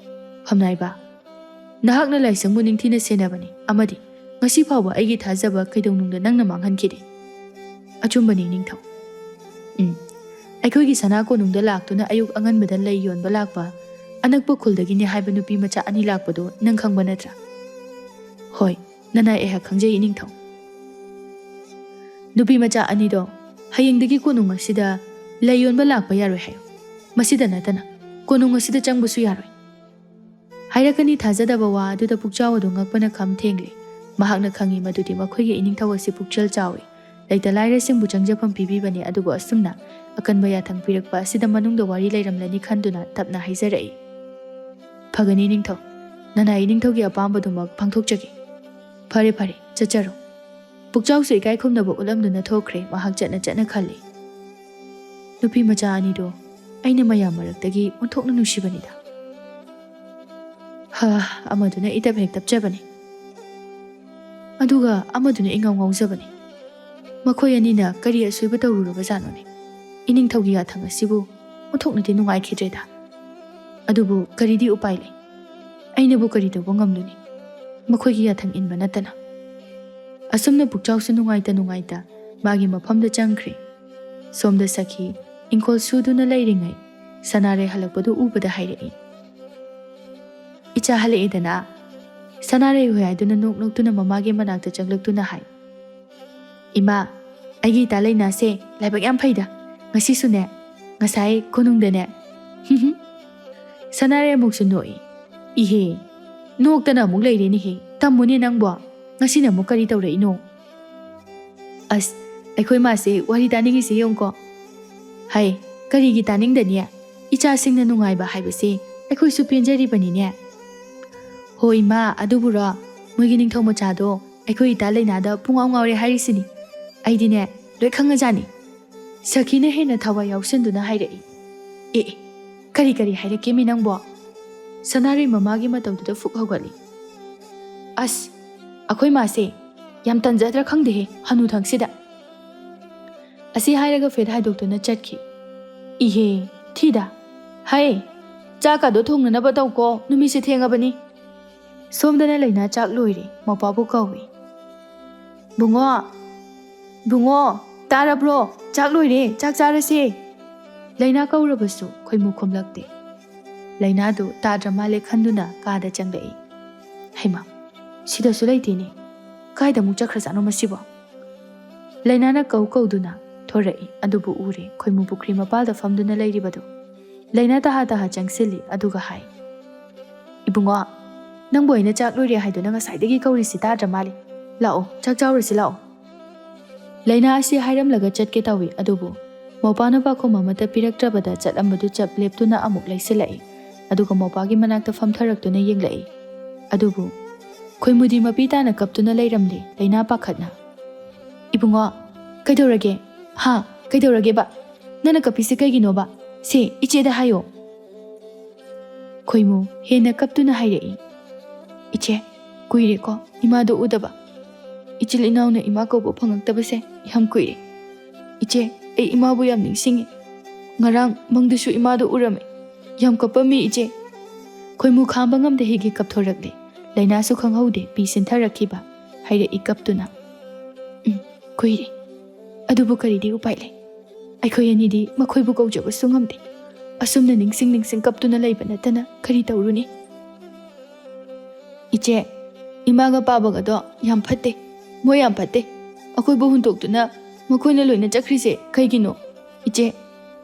"ꯐꯝꯅꯥꯏꯕ, ꯅꯍꯥꯛꯅ ꯂꯥꯏꯁꯪꯕꯨ ꯅꯤꯡꯊꯤꯅ ꯁꯦꯟꯅꯕꯅꯤ ꯑꯃꯗꯤ ꯉꯁꯤ ꯐꯥꯎꯕ ꯑꯩꯒꯤ ꯊꯥꯖꯕ ꯀꯩꯗꯧꯅꯨꯡꯗ ꯅꯪꯅ ꯃꯥꯡꯍꯟꯈꯤꯗꯦ꯫ ꯑꯆꯨꯝꯕꯅꯤ ꯏꯅꯤꯡꯊꯧ꯫ ꯎꯝ꯫ ꯑꯩꯈꯣꯏꯒꯤ ꯁꯅꯥ ꯀꯣꯅꯨꯡꯗ ꯂꯥꯛꯇꯨꯅ ꯑꯌꯨꯛ ꯑꯉꯟꯕꯗ ꯂꯩ ꯌꯣꯟꯕ ꯂꯥꯛꯄ ꯑꯅꯛꯄ ꯈꯨꯜꯗꯒꯤꯅꯦ ꯍꯥꯏꯕ ꯅꯨꯄꯤ ꯃꯆꯥ ꯑꯅꯤ ꯂꯥꯛꯄꯗꯨ ꯅꯪ ꯈꯪꯕ ꯅꯠꯇ꯭ꯔꯥ? ꯍꯣꯏ, ꯅꯅꯥꯏ ꯑꯩꯍꯥꯛ ꯈꯪꯖꯩ ꯏꯅꯤꯡꯊꯧ꯫ ꯅꯨꯄꯤ ꯃꯆꯥ ꯑꯅꯤꯗꯣ ꯍꯌꯦꯡꯗꯒꯤ ꯀꯣꯅꯨꯡ ꯑꯁꯤꯗ ꯂꯩ ꯌꯣꯟꯕ ꯂꯥꯛꯄ ꯌꯥꯔꯣꯏ ꯍꯥꯏꯌꯨ꯫ ꯃꯁꯤꯗ ꯅꯠꯇꯅ ꯀꯣꯅꯨꯡ ꯑꯁꯤꯗ ꯆꯪꯕꯁꯨ ꯌꯥꯔꯣꯏ꯫ ꯍꯥꯏꯔꯛꯀꯅꯤ ꯊꯥꯖꯗꯕ ꯋꯥ ꯑꯗꯨꯗ ꯄꯨꯛꯆꯥꯎ ꯑꯗꯨ ꯉꯛꯄꯅ ꯈꯝ ꯊꯦꯡꯂꯦ꯫ ꯃꯍꯥꯛꯅ ꯈꯪꯏ ꯃꯗꯨꯗꯤ ꯃꯈꯣꯏꯒꯤ ꯏꯅꯤꯡꯊꯧ ꯑꯁꯤ ꯄꯨꯛꯆꯦꯜ ꯆꯥꯎꯏ, ꯂꯩꯇ ꯂꯥꯏꯔꯁꯤꯡꯕꯨ ꯆꯪꯖꯐꯝ ꯄꯤꯕꯤꯕꯅꯤ, ꯑꯗꯨꯕꯨ ꯑꯁꯨꯝꯅ ꯑꯀꯟꯕ ꯌꯥꯊꯪ ꯄꯤꯔꯛꯄ ꯑꯁꯤꯗ ꯃꯅꯨꯡꯗ ꯋꯥꯔꯤ ꯂꯩꯔꯝꯂꯅꯤ ꯈꯟꯗꯨꯅ ꯇꯞꯅ ꯍꯥꯏꯖꯔꯛꯏ꯫ ꯐꯒꯅꯤ ꯏꯅꯤꯡꯊꯧ, ꯅꯅꯥꯏ ꯏꯅꯤꯡꯊꯧꯒꯤ ꯑꯄꯥꯝꯕꯗꯨꯃꯛ ꯄꯥꯡꯊꯣꯛꯆꯒꯦ꯫ ꯐꯔꯦ ꯐꯔꯦ, ꯆꯠꯆꯔꯣ꯫ ꯄꯨꯛꯆꯥꯎꯁꯨ ꯏꯀꯥꯏ ꯈꯨꯝꯅꯕ ꯎꯠꯂꯝꯗꯨꯅ ꯊꯣꯛꯈ꯭ꯔꯦ꯫ ꯃꯍꯥꯛ ꯆꯠꯅ ꯆꯠꯅ ꯈꯜꯂꯤ, ꯅꯨꯄꯤ ꯃꯆꯥ ꯑꯅꯤꯗꯣ ꯑꯩꯅ ꯃꯌꯥꯝ ꯃꯔꯛꯇꯒꯤ ꯑꯣꯟꯊꯣꯛꯅ ꯅꯨꯡꯁꯤꯕꯅꯤꯗ꯫ ꯍꯥ, ꯑꯃꯗꯨꯅ ꯏꯇꯞ ꯍꯦꯛ ꯇꯞꯆꯕꯅꯤ, ꯑꯗꯨꯒ ꯑꯃꯗꯨꯅ ꯏꯉꯥꯎ ꯉꯥꯎꯖꯕꯅꯤ꯫ ꯃꯈꯣꯏ ꯑꯅꯤꯅ ꯀꯔꯤ ꯑꯁꯣꯏꯕ ꯇꯧꯔꯨꯔꯕꯖꯥꯠꯅꯣꯅꯦ? ꯏꯅꯤꯡꯊꯧꯒꯤ ꯌꯥꯊꯪ ꯑꯁꯤꯕꯨ ꯑꯣꯟꯊꯣꯛꯅꯗꯤ ꯅꯨꯡꯉꯥꯏꯈꯤꯗ꯭ꯔꯦꯗ꯫ ꯑꯗꯨꯕꯨ ꯀꯔꯤꯗꯤ ꯎꯄꯥꯏ ꯂꯩ? ꯑꯩꯅꯕꯨ ꯀꯔꯤ ꯇꯧꯕ ꯉꯝꯂꯨꯅꯤ? ꯃꯈꯣꯏꯒꯤ ꯌꯥꯊꯪ ꯏꯟꯕ ꯅꯠꯇꯅ꯫ ꯑꯁꯨꯝꯅ ꯄꯨꯛꯆꯥꯎꯁꯨ ꯅꯨꯡꯉꯥꯏꯇ ꯅꯨꯡꯉꯥꯏꯇ ꯃꯥꯒꯤ ꯃꯐꯝꯗ ꯆꯪꯈ꯭ꯔꯦ꯫ ꯁꯣꯝꯗ ꯁꯈꯤ ꯏꯪꯈꯣꯜ ꯁꯨꯗꯨꯅ ꯂꯩꯔꯤꯉꯩ ꯁꯅꯥꯔꯩ ꯍꯜꯂꯛꯄꯗꯨ ꯎꯕꯗ ꯍꯥꯏꯔꯛꯏ, "ꯏꯆꯥ ꯍꯜꯂꯛꯑꯦꯗꯅ?" ꯁꯅꯥꯔꯩ ꯍꯣꯏ ꯍꯥꯏꯗꯨꯅ ꯅꯣꯛ ꯅꯣꯛꯇꯨꯅ ꯃꯃꯥꯒꯤ ꯃꯅꯥꯛꯇ ꯆꯪꯂꯛꯇꯨꯅ ꯍꯥꯏ, "ꯏꯃꯥ, ꯑꯩꯒꯤ ꯏꯇꯥ ꯂꯩꯅꯥꯁꯦ ꯂꯥꯏꯕꯛ ꯌꯥꯝ ꯐꯩꯗ꯫ ꯉꯁꯤꯁꯨꯅꯦ, ꯉꯁꯥꯏ ꯀꯣꯅꯨꯡꯗꯅꯦ꯫" ꯁꯅꯥꯔꯩ ꯑꯃꯨꯛꯁꯨ ꯅꯣꯛꯏ꯫ "ꯏꯍꯦ, ꯅꯣꯛꯇꯅ ꯑꯃꯨꯛ ꯂꯩꯔꯦꯅꯦꯍꯦ꯫ ꯇꯝꯃꯨꯅꯦ ꯅꯪꯕꯣ, ꯉꯁꯤꯅ ꯑꯃꯨꯛ ꯀꯔꯤ ꯇꯧꯔꯛꯏꯅꯣ?" "ꯑꯁ, ꯑꯩꯈꯣꯏ ꯃꯥꯁꯦ ꯋꯥꯔꯤ ꯇꯥꯅꯤꯡꯉꯤꯁꯦ ꯌꯦꯡꯉꯨꯀꯣ꯫ ꯍꯥꯏ, ꯀꯔꯤꯒꯤ ꯇꯥꯅꯤꯡꯗꯅꯤ? ꯏꯆꯥꯁꯤꯡꯅ ꯅꯨꯡꯉꯥꯏꯕ ꯍꯥꯏꯕꯁꯦ ꯑꯩꯈꯣꯏꯁꯨ ꯄꯦꯟꯖꯔꯤꯕꯅꯤꯅꯦ꯫" "ꯍꯣꯏ ꯏꯃꯥ, ꯑꯗꯨꯕꯨꯔꯣ, ꯃꯣꯏꯒꯤ ꯅꯤꯡꯊꯧ ꯃꯆꯥꯗꯣ ꯑꯩꯈꯣꯏ ꯏꯇꯥ ꯂꯩꯅꯥꯗ ꯄꯨꯡꯉꯥꯎ ꯉꯥꯎꯔꯦ ꯍꯥꯏꯔꯤꯁꯤꯅꯤ꯫ ꯑꯩꯗꯤꯅꯦ, ꯂꯣꯏ ꯈꯪꯉꯖꯥꯠꯅꯤ꯫" ꯁꯈꯤꯅ ꯍꯦꯟꯅ ꯊꯋꯥꯏ ꯌꯥꯎꯁꯟꯗꯨꯅ ꯍꯥꯏꯔꯛꯏ꯫ "ꯑꯦ, ꯑꯦ, ꯀꯔꯤ ꯀꯔꯤ ꯍꯥꯏꯔꯛꯀꯦꯃꯤ ꯅꯪꯕꯣ?" ꯁꯅꯥꯔꯩ ꯃꯃꯥꯒꯤ ꯃꯇꯧꯗꯨꯗ ꯐꯨꯛ ꯍꯧꯒꯠꯂꯤ꯫ "ꯑꯁ, ꯑꯩꯈꯣꯏ ꯃꯥꯁꯦ ꯌꯥꯝ ꯇꯟꯖꯗ꯭ꯔꯥ ꯈꯪꯗꯦꯍꯦ, ꯍꯅꯨꯊꯪꯁꯤꯗ꯫" ꯑꯁꯤ ꯍꯥꯏꯔꯒ ꯐꯦꯠ ꯍꯥꯏꯗꯣꯛꯇꯨꯅ ꯆꯠꯈꯤ꯫ "ꯏꯍꯦ, ꯊꯤꯗ꯫ ꯍꯩ, ꯆꯥꯛꯀꯗꯣ ꯊꯣꯡꯅꯅꯕ ꯇꯧꯀꯣ, ꯅꯨꯃꯤꯠꯁꯦ ꯊꯦꯡꯉꯕꯅꯤ꯫" ꯁꯣꯝꯗꯅ ꯂꯩꯅꯥ ꯆꯥꯛ ꯂꯣꯏꯔꯦ, ꯃꯧꯄꯥꯕꯨ ꯀꯧꯏ꯫ "ꯕꯨꯡꯉꯣ, ꯕꯨꯡꯉꯣ, ꯇꯥꯔꯕ꯭ꯔꯣ? ꯆꯥꯛ ꯂꯣꯏꯔꯦ, ꯆꯥꯛ ꯆꯥꯔꯁꯦ!" ꯂꯩꯅꯥ ꯀꯧꯔꯕꯁꯨ ꯈꯣꯏꯃꯨ ꯈꯨꯝꯂꯛꯇꯦ꯫ ꯂꯩꯅꯥꯗꯨ ꯇꯥꯗ꯭ꯔ ꯃꯥꯜꯂꯦ ꯈꯟꯗꯨꯅ ꯀꯥꯗ ꯆꯪꯂꯛꯏ꯫ "ꯍꯩꯃꯥ, ꯁꯤꯗꯁꯨ ꯂꯩꯇꯦꯅꯦ꯫ ꯀꯥꯏꯗ ꯑꯃꯨꯛ ꯆꯠꯈ꯭ꯔꯖꯥꯠꯅꯣ ꯃꯁꯤꯕꯣ?" ꯂꯩꯅꯥꯅ ꯀꯧ ꯀꯧꯗꯨꯅ ꯊꯣꯔꯛꯏ, ꯑꯗꯨꯕꯨ ꯎꯔꯦ ꯈꯣꯏꯃꯨ ꯄꯨꯈ꯭ꯔꯤ ꯃꯄꯥꯜꯗ ꯐꯝꯗꯨꯅ ꯂꯩꯔꯤꯕꯗꯨ꯫ ꯂꯩꯅꯥ ꯇꯍꯥ ꯇꯍꯥ ꯆꯪꯁꯤꯜꯂꯤ, ꯑꯗꯨꯒ ꯍꯥꯏ, "ꯏꯕꯨꯡꯉꯣ, ꯅꯪꯕꯨ ꯑꯩꯅ ꯆꯥꯛ ꯂꯣꯏꯔꯦ ꯍꯥꯏꯗꯨꯅ ꯉꯁꯥꯏꯗꯒꯤ ꯀꯧꯔꯤꯁꯤ ꯇꯥꯗ꯭ꯔ ꯃꯥꯜꯂꯦ꯫ ꯂꯥꯛꯑꯣ, ꯆꯥꯛ ꯆꯥꯎꯔꯁꯤ ꯂꯥꯛꯑꯣ꯫" ꯂꯩꯅꯥ ꯑꯁꯤ ꯍꯥꯏꯔꯝꯂꯒ ꯆꯠꯀꯦ ꯇꯧꯏ, ꯑꯗꯨꯕꯨ ꯃꯧꯄꯥꯅ ꯄꯥꯈꯨꯝ ꯑꯃꯠꯇ ꯄꯤꯔꯛꯇ꯭ꯔꯕꯗ ꯆꯠꯂꯝꯕꯗꯨ ꯆꯞ ꯂꯦꯞꯇꯨꯅ ꯑꯃꯨꯛ ꯂꯩꯁꯤꯜꯂꯛꯏ꯫ ꯑꯗꯨꯒ ꯃꯧꯄꯥꯒꯤ ꯃꯅꯥꯛꯇ ꯐꯝꯊꯔꯛꯇꯨꯅ ꯌꯦꯡꯂꯛꯏ꯫ ꯑꯗꯨꯕꯨ ꯈꯣꯏꯃꯨꯗꯤ ꯃꯄꯤ ꯇꯥꯅ ꯀꯞꯇꯨꯅ ꯂꯩꯔꯝꯂꯦ, ꯂꯩꯅꯥ ꯄꯥꯈꯠꯅ꯫ "ꯏꯕꯨꯡꯉꯣ, ꯀꯩꯗꯧꯔꯒꯦ? ꯍꯥ? ꯀꯩꯗꯧꯔꯒꯦꯕ? ꯅꯪꯅ ꯀꯞꯄꯤꯁꯦ ꯀꯩꯒꯤꯅꯣꯕ? ꯁꯦ, ꯏꯆꯦꯗ ꯍꯥꯏꯌꯣ꯫" ꯈꯣꯏꯃꯨ ꯍꯦꯟꯅ ꯀꯞꯇꯨꯅ ꯍꯥꯏꯔꯛꯏ, "ꯏꯆꯦ, ꯀꯨꯏꯔꯦꯀꯣ ꯏꯃꯥꯗꯣ ꯎꯗꯕ꯫ ꯏꯆꯤꯜ ꯏꯅꯥꯎꯅ ꯏꯃꯥ ꯀꯧꯕ ꯐꯪꯉꯛꯇꯕꯁꯦ ꯌꯥꯝ ꯀꯨꯏꯔꯦ꯫ ꯏꯆꯦ, ꯑꯩ ꯏꯃꯥꯕꯨ ꯌꯥꯝ ꯅꯤꯡꯁꯤꯡꯉꯤ꯫ ꯉꯔꯥꯡ ꯃꯪꯗꯁꯨ ꯏꯃꯥꯗꯣ ꯎꯔꯝꯃꯤ꯫ ꯌꯥꯝ ꯀꯞꯄꯝꯃꯤ ꯏꯆꯦ꯫" ꯈꯣꯏꯃꯨ ꯈꯥꯝꯕ ꯉꯝꯗꯦ ꯍꯤꯒꯤ ꯀꯞꯊꯣꯔꯛꯂꯦ꯫ ꯂꯩꯅꯥꯁꯨ ꯈꯪꯍꯧꯗꯦ ꯄꯤ ꯁꯤꯟꯊꯔꯛꯈꯤꯕ꯫ ꯍꯥꯏꯔꯛꯏ ꯀꯞꯇꯨꯅ, "ꯎꯝ, ꯀꯨꯏꯔꯦ꯫ ꯑꯗꯨꯕꯨ ꯀꯔꯤꯗꯤ ꯎꯄꯥꯏ ꯂꯩ? ꯑꯩꯈꯣꯏ ꯑꯅꯤꯗꯤ ꯃꯈꯣꯏꯕꯨ ꯀꯧꯖꯕꯁꯨ ꯉꯝꯗꯦ꯫ ꯑꯁꯨꯝꯅ ꯅꯤꯡꯁꯤꯡ ꯅꯤꯡꯁꯤꯡ ꯀꯞꯇꯨꯅ ꯂꯩꯕ ꯅꯠꯇꯅ ꯀꯔꯤ ꯇꯧꯔꯨꯅꯤ?" "ꯏꯆꯦ, ꯏꯃꯥꯒ ꯄꯥꯕꯒꯗꯣ ꯌꯥꯝ ꯐꯠꯇꯦ꯫ ꯃꯣꯏ ꯌꯥꯝ ꯐꯠꯇꯦ꯫ ꯑꯩꯈꯣꯏꯕꯨ ꯍꯨꯟꯗꯣꯛꯇꯨꯅ ꯃꯈꯣꯏꯅ ꯂꯣꯏꯅ ꯆꯠꯈ꯭ꯔꯤꯁꯦ ꯀꯩꯒꯤꯅꯣ? ꯏꯆꯦ,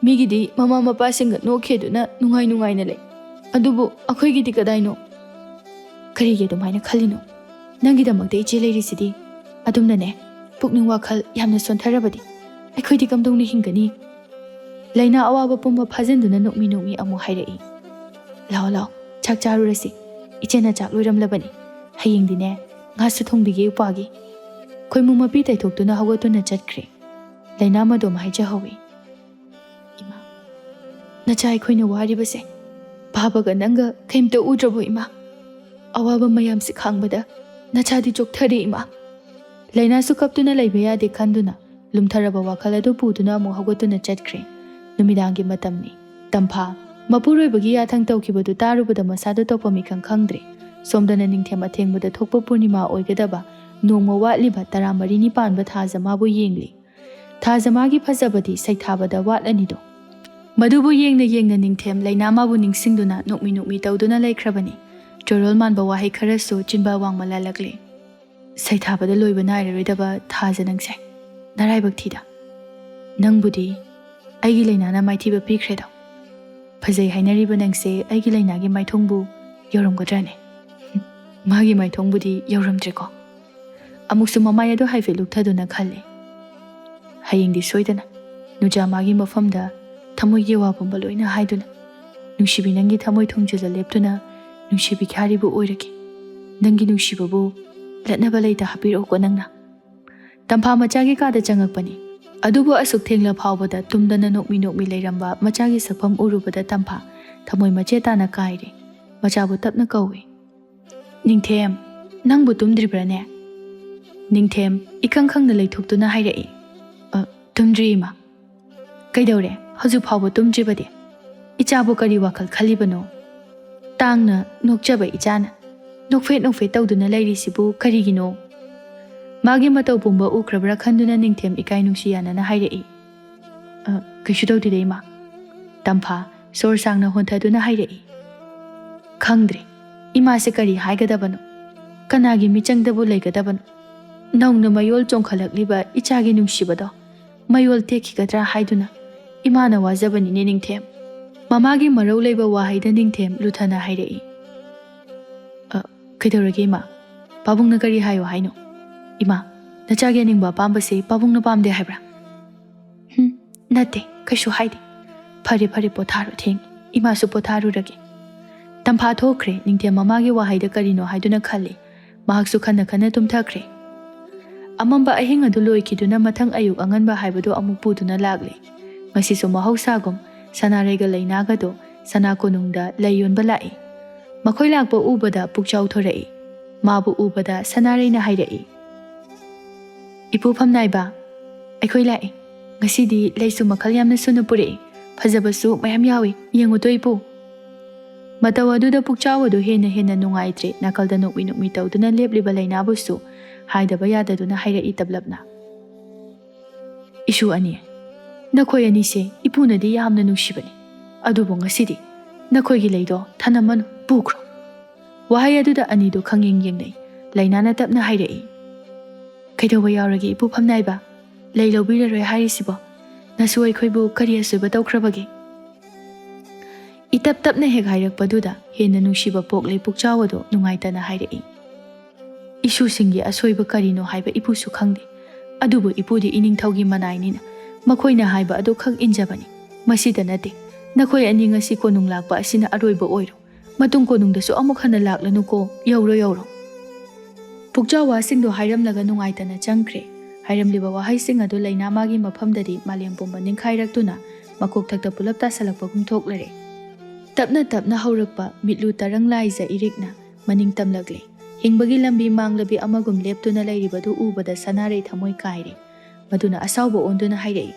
ꯃꯤꯒꯤꯗꯤ ꯃꯃꯥ ꯃꯄꯥꯁꯤꯡꯒ ꯅꯣꯛꯈꯦꯗꯨꯅ ꯅꯨꯡꯉꯥꯏ ꯅꯨꯡꯉꯥꯏꯅ ꯂꯩ꯫ ꯑꯗꯨꯕꯨ ꯑꯩꯈꯣꯏꯒꯤꯗꯤ ꯀꯗꯥꯏꯅꯣ?" "ꯀꯔꯤꯒꯤ ꯑꯗꯨꯃꯥꯏꯅ ꯈꯜꯂꯤꯅꯣ? ꯅꯪꯒꯤꯗꯃꯛꯇ ꯏꯆꯦ ꯂꯩꯔꯤꯁꯤꯗꯤ꯫ ꯑꯗꯨꯝꯅꯅꯦ, ꯄꯨꯛꯅꯤꯡ ꯋꯥꯈꯜ ꯌꯥꯝꯅ ꯁꯣꯟꯊꯔꯕꯗꯤ ꯑꯩꯈꯣꯏꯗꯤ ꯀꯝꯗꯧꯅ ꯍꯤꯡꯒꯅꯤ?" ꯂꯩꯅꯥ ꯑꯋꯥꯕ ꯄꯨꯝꯕ ꯐꯥꯖꯤꯟꯗꯨꯅ ꯅꯣꯛꯃꯤ ꯅꯣꯛꯃꯤ ꯑꯃꯨꯛ ꯍꯥꯏꯔꯛꯏ, "ꯂꯥꯛꯑꯣ, ꯂꯥꯛꯑꯣ, ꯆꯥꯛ ꯆꯥꯔꯨꯔꯁꯤ꯫ ꯏꯆꯦꯅ ꯆꯥꯛ ꯂꯣꯏꯔꯝꯂꯕꯅꯤ꯫ ꯍꯌꯦꯡꯗꯤꯅꯦ, ꯉꯥꯁꯨ ꯊꯣꯡꯕꯤꯒꯦ ꯎꯄꯥꯒꯤ꯫" ꯈꯣꯏꯃꯨ ꯃꯄꯤ ꯇꯩꯊꯣꯛꯇꯨꯅ ꯍꯧꯒꯠꯇꯨꯅ ꯆꯠꯈ꯭ꯔꯦ꯫ ꯂꯩꯅꯥ ꯃꯗꯣꯝ ꯍꯥꯏꯖꯍꯧꯏ, "ꯏꯃꯥ, ꯅꯆꯥ ꯑꯩꯈꯣꯏꯅ ꯋꯥꯔꯤꯕꯁꯦ ꯄꯥꯕꯒ ꯅꯪꯒ ꯀꯩꯝꯇ ꯎꯗ꯭ꯔꯕꯣ ꯏꯃꯥ? ꯑꯋꯥꯕ ꯃꯌꯥꯝꯁꯦ ꯈꯥꯡꯕꯗ ꯅꯆꯥꯗꯤ ꯆꯣꯛꯊꯔꯦ ꯏꯃꯥ꯫" ꯂꯩꯅꯥꯁꯨ ꯀꯞꯇꯨꯅ ꯂꯩꯕ ꯌꯥꯗꯦ ꯈꯟꯗꯨꯅ ꯂꯨꯝꯊꯔꯕ ꯋꯥꯈꯜ ꯑꯗꯨ ꯄꯨꯗꯨꯅ ꯑꯃꯨꯛ ꯍꯧꯒꯠꯇꯨꯅ ꯆꯠꯈ꯭ꯔꯦ꯫ ꯅꯨꯃꯤꯗꯥꯡꯒꯤ ꯃꯇꯝꯅꯤ꯫ ꯇꯝꯐꯥ ꯃꯄꯨꯔꯣꯏꯕꯒꯤ ꯌꯥꯊꯪ ꯇꯧꯈꯤꯕꯗꯨ ꯇꯥꯔꯨꯕꯗ ꯃꯁꯥꯗꯨ ꯇꯧꯐꯝ ꯏꯈꯪ ꯈꯪꯗ꯭ꯔꯦ꯫ ꯁꯣꯝꯗꯅ ꯅꯤꯡꯊꯦꯝ ꯑꯊꯦꯡꯕꯗ ꯊꯣꯛꯄ ꯄꯨꯔꯅꯤꯃꯥ ꯑꯣꯏꯒꯗꯕ ꯅꯣꯡꯃ ꯋꯥꯠꯂꯤꯕ ꯇꯔꯥꯃꯔꯤꯅꯤ ꯄꯥꯟꯕ ꯊꯥꯖ ꯃꯥꯕꯨ ꯌꯦꯡꯂꯤ꯫ ꯊꯥꯖ ꯃꯥꯒꯤ ꯐꯖꯕꯗꯤ ꯁꯩꯊꯥꯕꯗ ꯋꯥꯠꯂꯅꯤꯗꯣ꯫ ꯃꯗꯨꯕꯨ ꯌꯦꯡꯅ ꯌꯦꯡꯅ ꯅꯤꯡꯊꯦꯝ ꯂꯩꯅꯥ ꯃꯥꯕꯨ ꯅꯤꯡꯁꯤꯡꯗꯨꯅ ꯅꯣꯛꯃꯤ ꯅꯣꯛꯃꯤ ꯇꯧꯗꯨꯅ ꯂꯩꯈ꯭ꯔꯕꯅꯤ꯫ ꯆꯣꯔꯣꯜ ꯃꯥꯟꯕ ꯋꯥꯍꯩ ꯈꯔꯁꯨ ꯆꯤꯟꯕꯥꯜ ꯋꯥꯡꯃ ꯂꯥꯜꯂꯛꯂꯦ꯫ "ꯁꯩꯊꯥꯕꯗ ꯂꯣꯏꯕ ꯅꯥꯏꯔꯔꯣꯏꯗꯕ ꯊꯥꯖ ꯅꯪꯁꯦ, ꯅꯔꯥꯏꯕꯛ ꯊꯤꯗ꯫ ꯅꯪꯕꯨꯗꯤ ꯑꯩꯒꯤ ꯂꯩꯅꯥꯅ ꯃꯥꯏꯊꯤꯕ ꯄꯤꯈ꯭ꯔꯦꯗꯣ꯫ ꯐꯖꯩ ꯍꯥꯏꯅꯔꯤꯕ ꯅꯪꯁꯦ ꯑꯩꯒꯤ ꯂꯩꯅꯥꯒꯤ ꯃꯥꯏꯊꯣꯡꯕꯨ ꯌꯧꯔꯝꯒꯗ꯭ꯔꯅꯦ? ꯃꯥꯒꯤ ꯃꯥꯏꯊꯣꯡꯕꯨꯗꯤ ꯌꯧꯔꯝꯗ꯭ꯔꯦꯀꯣ?" ꯑꯃꯨꯛꯁꯨ ꯃꯃꯥꯏ ꯑꯗꯨ ꯍꯥꯏꯐꯦꯠ ꯂꯨꯞꯊꯗꯨꯅ ꯈꯜꯂꯦ꯫ "ꯍꯌꯦꯡꯗꯤ ꯁꯣꯏꯗꯅ ꯅꯨꯖꯥ ꯃꯥꯒꯤ ꯃꯐꯝꯗ ꯊꯃꯣꯏꯒꯤ ꯋꯥ ꯄꯨꯝꯕ ꯂꯣꯏꯅ ꯍꯥꯏꯗꯨꯅ, ꯅꯨꯡꯁꯤꯕꯤ ꯅꯪꯒꯤ ꯊꯃꯣꯏ ꯊꯣꯡꯖꯤꯜꯂ ꯂꯦꯞꯇꯨꯅ ꯅꯨꯡꯁꯤꯕꯤ ꯈ꯭ꯌꯥꯔꯤꯕꯨ ꯑꯣꯏꯔꯒꯦ꯫ ꯅꯪꯒꯤ ꯅꯨꯡꯁꯤꯕꯕꯨ ꯂꯠꯅꯕ ꯂꯩꯇ ꯍꯥꯞꯄꯤꯔꯛꯎꯀꯣ ꯅꯪꯅ꯫" ꯇꯝꯐꯥ ꯃꯆꯥꯒꯤ ꯀꯥꯗ ꯆꯪꯉꯛꯄꯅꯤ꯫ ꯑꯗꯨꯕꯨ ꯑꯁꯨꯛ ꯊꯦꯡꯂ ꯐꯥꯎꯕꯗ ꯇꯨꯝꯗꯅ ꯅꯣꯛꯃꯤ ꯅꯣꯛꯃꯤ ꯂꯩꯔꯝꯕ ꯃꯆꯥꯒꯤ ꯁꯛꯐꯝ ꯎꯔꯨꯕꯗ ꯇꯝꯐꯥ ꯊꯃꯣꯏ ꯃꯆꯦꯠ ꯇꯥꯅ ꯀꯥꯏꯔꯦ꯫ ꯃꯆꯥꯕꯨ ꯇꯞꯅ ꯀꯧꯏ꯫ "ꯅꯤꯡꯊꯦꯝ, ꯅꯪꯕꯨ ꯇꯨꯝꯗ꯭ꯔꯤꯕ꯭ꯔꯥꯅꯦ?" ꯅꯤꯡꯊꯦꯝ ꯏꯈꯪ ꯈꯪꯅ ꯂꯩꯊꯣꯛꯇꯨꯅ ꯍꯥꯏꯔꯛꯏ꯫ "ꯑ, ꯇꯨꯝꯗ꯭ꯔꯤ, ꯏꯃꯥ꯫" "ꯀꯩꯗꯧꯔꯦ? ꯍꯧꯖꯤꯛ ꯐꯥꯎꯕ ꯇꯨꯝꯗ꯭ꯔꯤꯕꯗꯤ? ꯏꯆꯥꯕꯨ ꯀꯔꯤ ꯋꯥꯈꯜ ꯈꯜꯂꯤꯕꯅꯣ? ꯇꯥꯡꯅ ꯅꯣꯛꯆꯕ ꯏꯆꯥꯅ ꯅꯣꯛꯐꯦꯠ ꯅꯣꯛꯐꯦꯠ ꯇꯧꯗꯨꯅ ꯂꯩꯔꯤꯁꯤꯕꯨ ꯀꯔꯤꯒꯤꯅꯣ?" ꯃꯥꯒꯤ ꯃꯇꯧ ꯄꯨꯝꯕ ꯎꯈ꯭ꯔꯕ꯭ꯔꯥ ꯈꯟꯗꯨꯅ ꯅꯤꯡꯊꯦꯝ ꯏꯀꯥꯏ ꯅꯨꯡꯁꯤ ꯌꯥꯅꯅ ꯍꯥꯏꯔꯛꯏ꯫ "ꯑ, ꯀꯩꯁꯨ ꯇꯧꯗꯦꯗ, ꯏꯃꯥ꯫" ꯇꯝꯐꯥ ꯁꯣꯔ ꯁꯥꯡꯅ ꯍꯣꯟꯊꯗꯨꯅ ꯍꯥꯏꯔꯛꯏ꯫ "ꯈꯪꯗ꯭ꯔꯦ, ꯏꯃꯥꯁꯦ ꯀꯔꯤ ꯍꯥꯏꯒꯗꯕꯅꯣ? ꯀꯅꯥꯒꯤ ꯃꯤꯆꯪꯗꯕꯨ ꯂꯩꯒꯗꯕꯅꯣ? ꯅꯧꯅ ꯃꯌꯣꯜ ꯆꯣꯡꯈꯠꯂꯛꯂꯤꯕ ꯏꯆꯥꯒꯤ ꯅꯨꯡꯁꯤꯕꯗꯣ ꯃꯌꯣꯜ ꯇꯦꯛꯈꯤꯒꯗ꯭ꯔꯥ ꯍꯥꯏꯗꯨꯅ ꯏꯃꯥꯅ ꯋꯥꯖꯕꯅꯤꯅꯦ ꯅꯤꯡꯊꯦꯝ꯫" ꯃꯃꯥꯒꯤ ꯃꯔꯧ ꯂꯩꯕ ꯋꯥꯍꯩꯗ ꯅꯤꯡꯊꯦꯝ ꯂꯨꯊꯅ ꯍꯥꯏꯔꯛꯏ꯫ "ꯑ, ꯀꯩꯗꯧꯔꯒꯦ ꯏꯃꯥ? ꯄꯥꯕꯨꯡꯅ ꯀꯔꯤ ꯍꯥꯏꯌꯣ ꯍꯥꯏꯅꯣ? ꯏꯃꯥ, ꯅꯆꯥꯒꯤ ꯑꯅꯤꯡꯕ ꯑꯄꯥꯝꯕꯁꯦ ꯄꯥꯕꯨꯡꯅ ꯄꯥꯝꯗꯦ ꯍꯥꯏꯕ꯭ꯔꯥ?" "ꯍꯨꯝ, ꯅꯠꯇꯦ, ꯀꯩꯁꯨ ꯍꯥꯏꯗꯦ꯫ ꯐꯔꯦ, ꯐꯔꯦ, ꯄꯣꯊꯥꯔꯣ, ꯊꯦꯡꯉꯦ꯫ ꯏꯃꯥꯁꯨ ꯄꯣꯊꯥꯔꯨꯔꯒꯦ꯫" ꯇꯝꯐꯥ ꯊꯣꯛꯈ꯭ꯔꯦ꯫ ꯅꯤꯡꯊꯦꯝ ꯃꯃꯥꯒꯤ ꯋꯥꯍꯩꯗ ꯀꯔꯤꯅꯣ ꯍꯥꯏꯗꯨꯅ ꯈꯜꯂꯤ꯫ ꯃꯍꯥꯛꯁꯨ ꯈꯟꯅ ꯈꯟꯅ ꯇꯨꯝꯊꯈ꯭ꯔꯦ꯫ ꯑꯃꯝꯕ ꯑꯍꯤꯡ ꯑꯗꯨ ꯂꯣꯏꯈꯤꯗꯨꯅ ꯃꯊꯪ ꯑꯌꯨꯛ ꯑꯉꯟꯕ ꯍꯥꯏꯕꯗꯨ ꯑꯃꯨꯛ ꯄꯨꯗꯨꯅ ꯂꯥꯛꯂꯦ꯫ ꯉꯁꯤꯁꯨ ꯃꯍꯧꯁꯥꯒꯨꯝ ꯁꯅꯥꯔꯩꯒ ꯂꯩꯅꯥꯒꯗꯣ ꯁꯅꯥ ꯀꯣꯅꯨꯡꯗ ꯂꯩ ꯌꯣꯟꯕ ꯂꯥꯛꯏ꯫ ꯃꯈꯣꯏ ꯂꯥꯛꯄ ꯎꯕꯗ ꯄꯨꯛꯆꯥꯎ ꯊꯣꯔꯛꯏ꯫ ꯃꯥꯕꯨ ꯎꯕꯗ ꯁꯅꯥꯔꯩꯅ ꯍꯥꯏꯔꯛꯏ, "ꯏꯄꯨ ꯐꯝꯅꯥꯏꯕ, ꯑꯩꯈꯣꯏ ꯂꯥꯛꯑꯦ꯫ ꯉꯁꯤꯗꯤ ꯂꯩꯁꯨ ꯃꯈꯜ ꯌꯥꯝꯅ ꯁꯨꯅ ꯄꯨꯔꯛꯑꯦ꯫ ꯐꯖꯕꯁꯨ ꯃꯌꯥꯝ ꯌꯥꯎꯏ꯫ ꯌꯦꯡꯉꯨꯇꯣ ꯏꯄꯨ꯫" ꯃꯇꯧ ꯑꯗꯨꯗ ꯄꯨꯛꯆꯥꯎ ꯑꯗꯨ ꯍꯦꯟꯅ ꯍꯦꯟꯅ ꯅꯨꯡꯉꯥꯏꯇ꯭ꯔꯦ꯫ ꯅꯥꯀꯜꯗ ꯅꯣꯛꯃꯤ ꯅꯣꯛꯃꯤ ꯇꯧꯗꯨꯅ ꯂꯦꯞꯂꯤꯕ ꯂꯩꯅꯥꯕꯨꯁꯨ ꯍꯥꯏꯗꯕ ꯌꯥꯗꯗꯨꯅ ꯍꯥꯏꯔꯛꯏ ꯇꯞꯂꯞꯅ, "ꯏꯁꯨ ꯑꯅꯤ, ꯅꯈꯣꯏ ꯑꯅꯤꯁꯦ ꯏꯄꯨꯅꯗꯤ ꯌꯥꯝꯅ ꯅꯨꯡꯁꯤꯕꯅꯤ, ꯑꯗꯨꯕꯨ ꯉꯁꯤꯗꯤ ꯅꯈꯣꯏꯒꯤ ꯂꯩꯗꯣ ꯊꯅꯝꯃꯅꯨ, ꯄꯨꯈ꯭ꯔꯣ꯫" ꯋꯥꯍꯩ ꯑꯗꯨꯗ ꯑꯅꯤꯗꯨ ꯈꯪꯌꯦꯡ ꯌꯦꯡꯅꯩ꯫ ꯂꯩꯅꯥꯅ ꯇꯞꯅ ꯍꯥꯏꯔꯛꯏ, "ꯀꯩꯗꯧꯕ ꯌꯥꯎꯔꯒꯦ ꯏꯄꯨ ꯐꯝꯅꯥꯏꯕ? ꯂꯩ ꯂꯧꯕꯤꯔꯔꯣꯏ ꯍꯥꯏꯔꯤꯁꯤꯕꯣ? ꯅꯁꯨ ꯑꯩꯈꯣꯏꯕꯨ ꯀꯔꯤ ꯑꯁꯣꯏꯕ ꯇꯧꯈ꯭ꯔꯕꯒꯦ?" ꯏꯇꯞ ꯇꯞꯅ ꯍꯦꯛ ꯍꯥꯏꯔꯛꯄꯗꯨꯗ ꯍꯦꯟꯅ ꯅꯨꯡꯁꯤꯕ ꯄꯣꯛꯂꯦ ꯄꯨꯛꯆꯥꯎ ꯑꯗꯣ ꯅꯨꯡꯉꯥꯏꯇꯅ ꯍꯥꯏꯔꯛꯏ, "ꯏꯁꯨꯁꯤꯡꯒꯤ ꯑꯁꯣꯏꯕ ꯀꯔꯤꯅꯣ ꯍꯥꯏꯕ ꯏꯄꯨꯁꯨ ꯈꯪꯗꯦ, ꯑꯗꯨꯕꯨ ꯏꯄꯨꯗꯤ ꯏꯅꯤꯡꯊꯧꯒꯤ ꯃꯅꯥꯏꯅꯤꯅ ꯃꯈꯣꯏꯅ ꯍꯥꯏꯕ ꯑꯗꯨ ꯈꯛ ꯏꯟꯖꯕꯅꯤ꯫ ꯃꯁꯤꯗ ꯅꯠꯇꯦ, ꯅꯈꯣꯏ ꯑꯅꯤ ꯉꯁꯤ ꯀꯣꯅꯨꯡ ꯂꯥꯛꯄ ꯑꯁꯤꯅ ꯑꯔꯣꯏꯕ ꯑꯣꯏꯔꯣ꯫ ꯃꯇꯨꯡ ꯀꯣꯅꯨꯡꯗꯁꯨ ꯑꯃꯨꯛ ꯍꯟꯅ ꯂꯥꯛꯂꯅꯨꯀꯣ, ꯌꯧꯔꯣ ꯌꯧꯔꯣ꯫" ꯄꯨꯛꯆꯥꯎ ꯋꯥꯁꯤꯡꯗꯣ ꯍꯥꯏꯔꯝꯂꯒ ꯅꯨꯡꯉꯥꯏꯇꯅ ꯆꯪꯈ꯭ꯔꯦ꯫ ꯍꯥꯏꯔꯝꯂꯤꯕ ꯋꯥꯍꯩꯁꯤꯡ ꯑꯗꯨ ꯂꯩꯅꯥ ꯃꯥꯒꯤ ꯃꯐꯝꯗꯗꯤ ꯃꯥꯂꯦꯝ ꯄꯨꯝꯕ ꯅꯤꯡꯈꯥꯏꯔꯛꯇꯨꯅ ꯃꯀꯣꯛꯊꯛꯇ ꯄꯨꯂꯞ ꯇꯥꯁꯜꯂꯛꯄꯒꯨꯝ ꯊꯣꯛꯂꯔꯦ꯫ ꯇꯞꯅ ꯇꯞꯅ ꯍꯧꯔꯛꯄ ꯃꯤꯠꯂꯨ ꯇꯔꯪ ꯂꯥꯏꯖ ꯏꯔꯤꯛꯅ ꯃꯅꯤꯡ ꯇꯝꯂꯛꯂꯦ꯫ ꯍꯤꯡꯕꯒꯤ ꯂꯝꯕꯤ ꯃꯥꯡꯂꯕꯤ ꯑꯃꯒꯨꯝ ꯂꯦꯞꯇꯨꯅ ꯂꯩꯔꯤꯕꯗꯨ ꯎꯕꯗ ꯁꯅꯥꯔꯩ ꯊꯃꯣꯏ ꯀꯥꯏꯔꯦ꯫ ꯃꯗꯨꯅ ꯑꯁꯥꯎꯕ ꯑꯣꯟꯗꯨꯅ ꯍꯥꯏꯔꯛꯏ,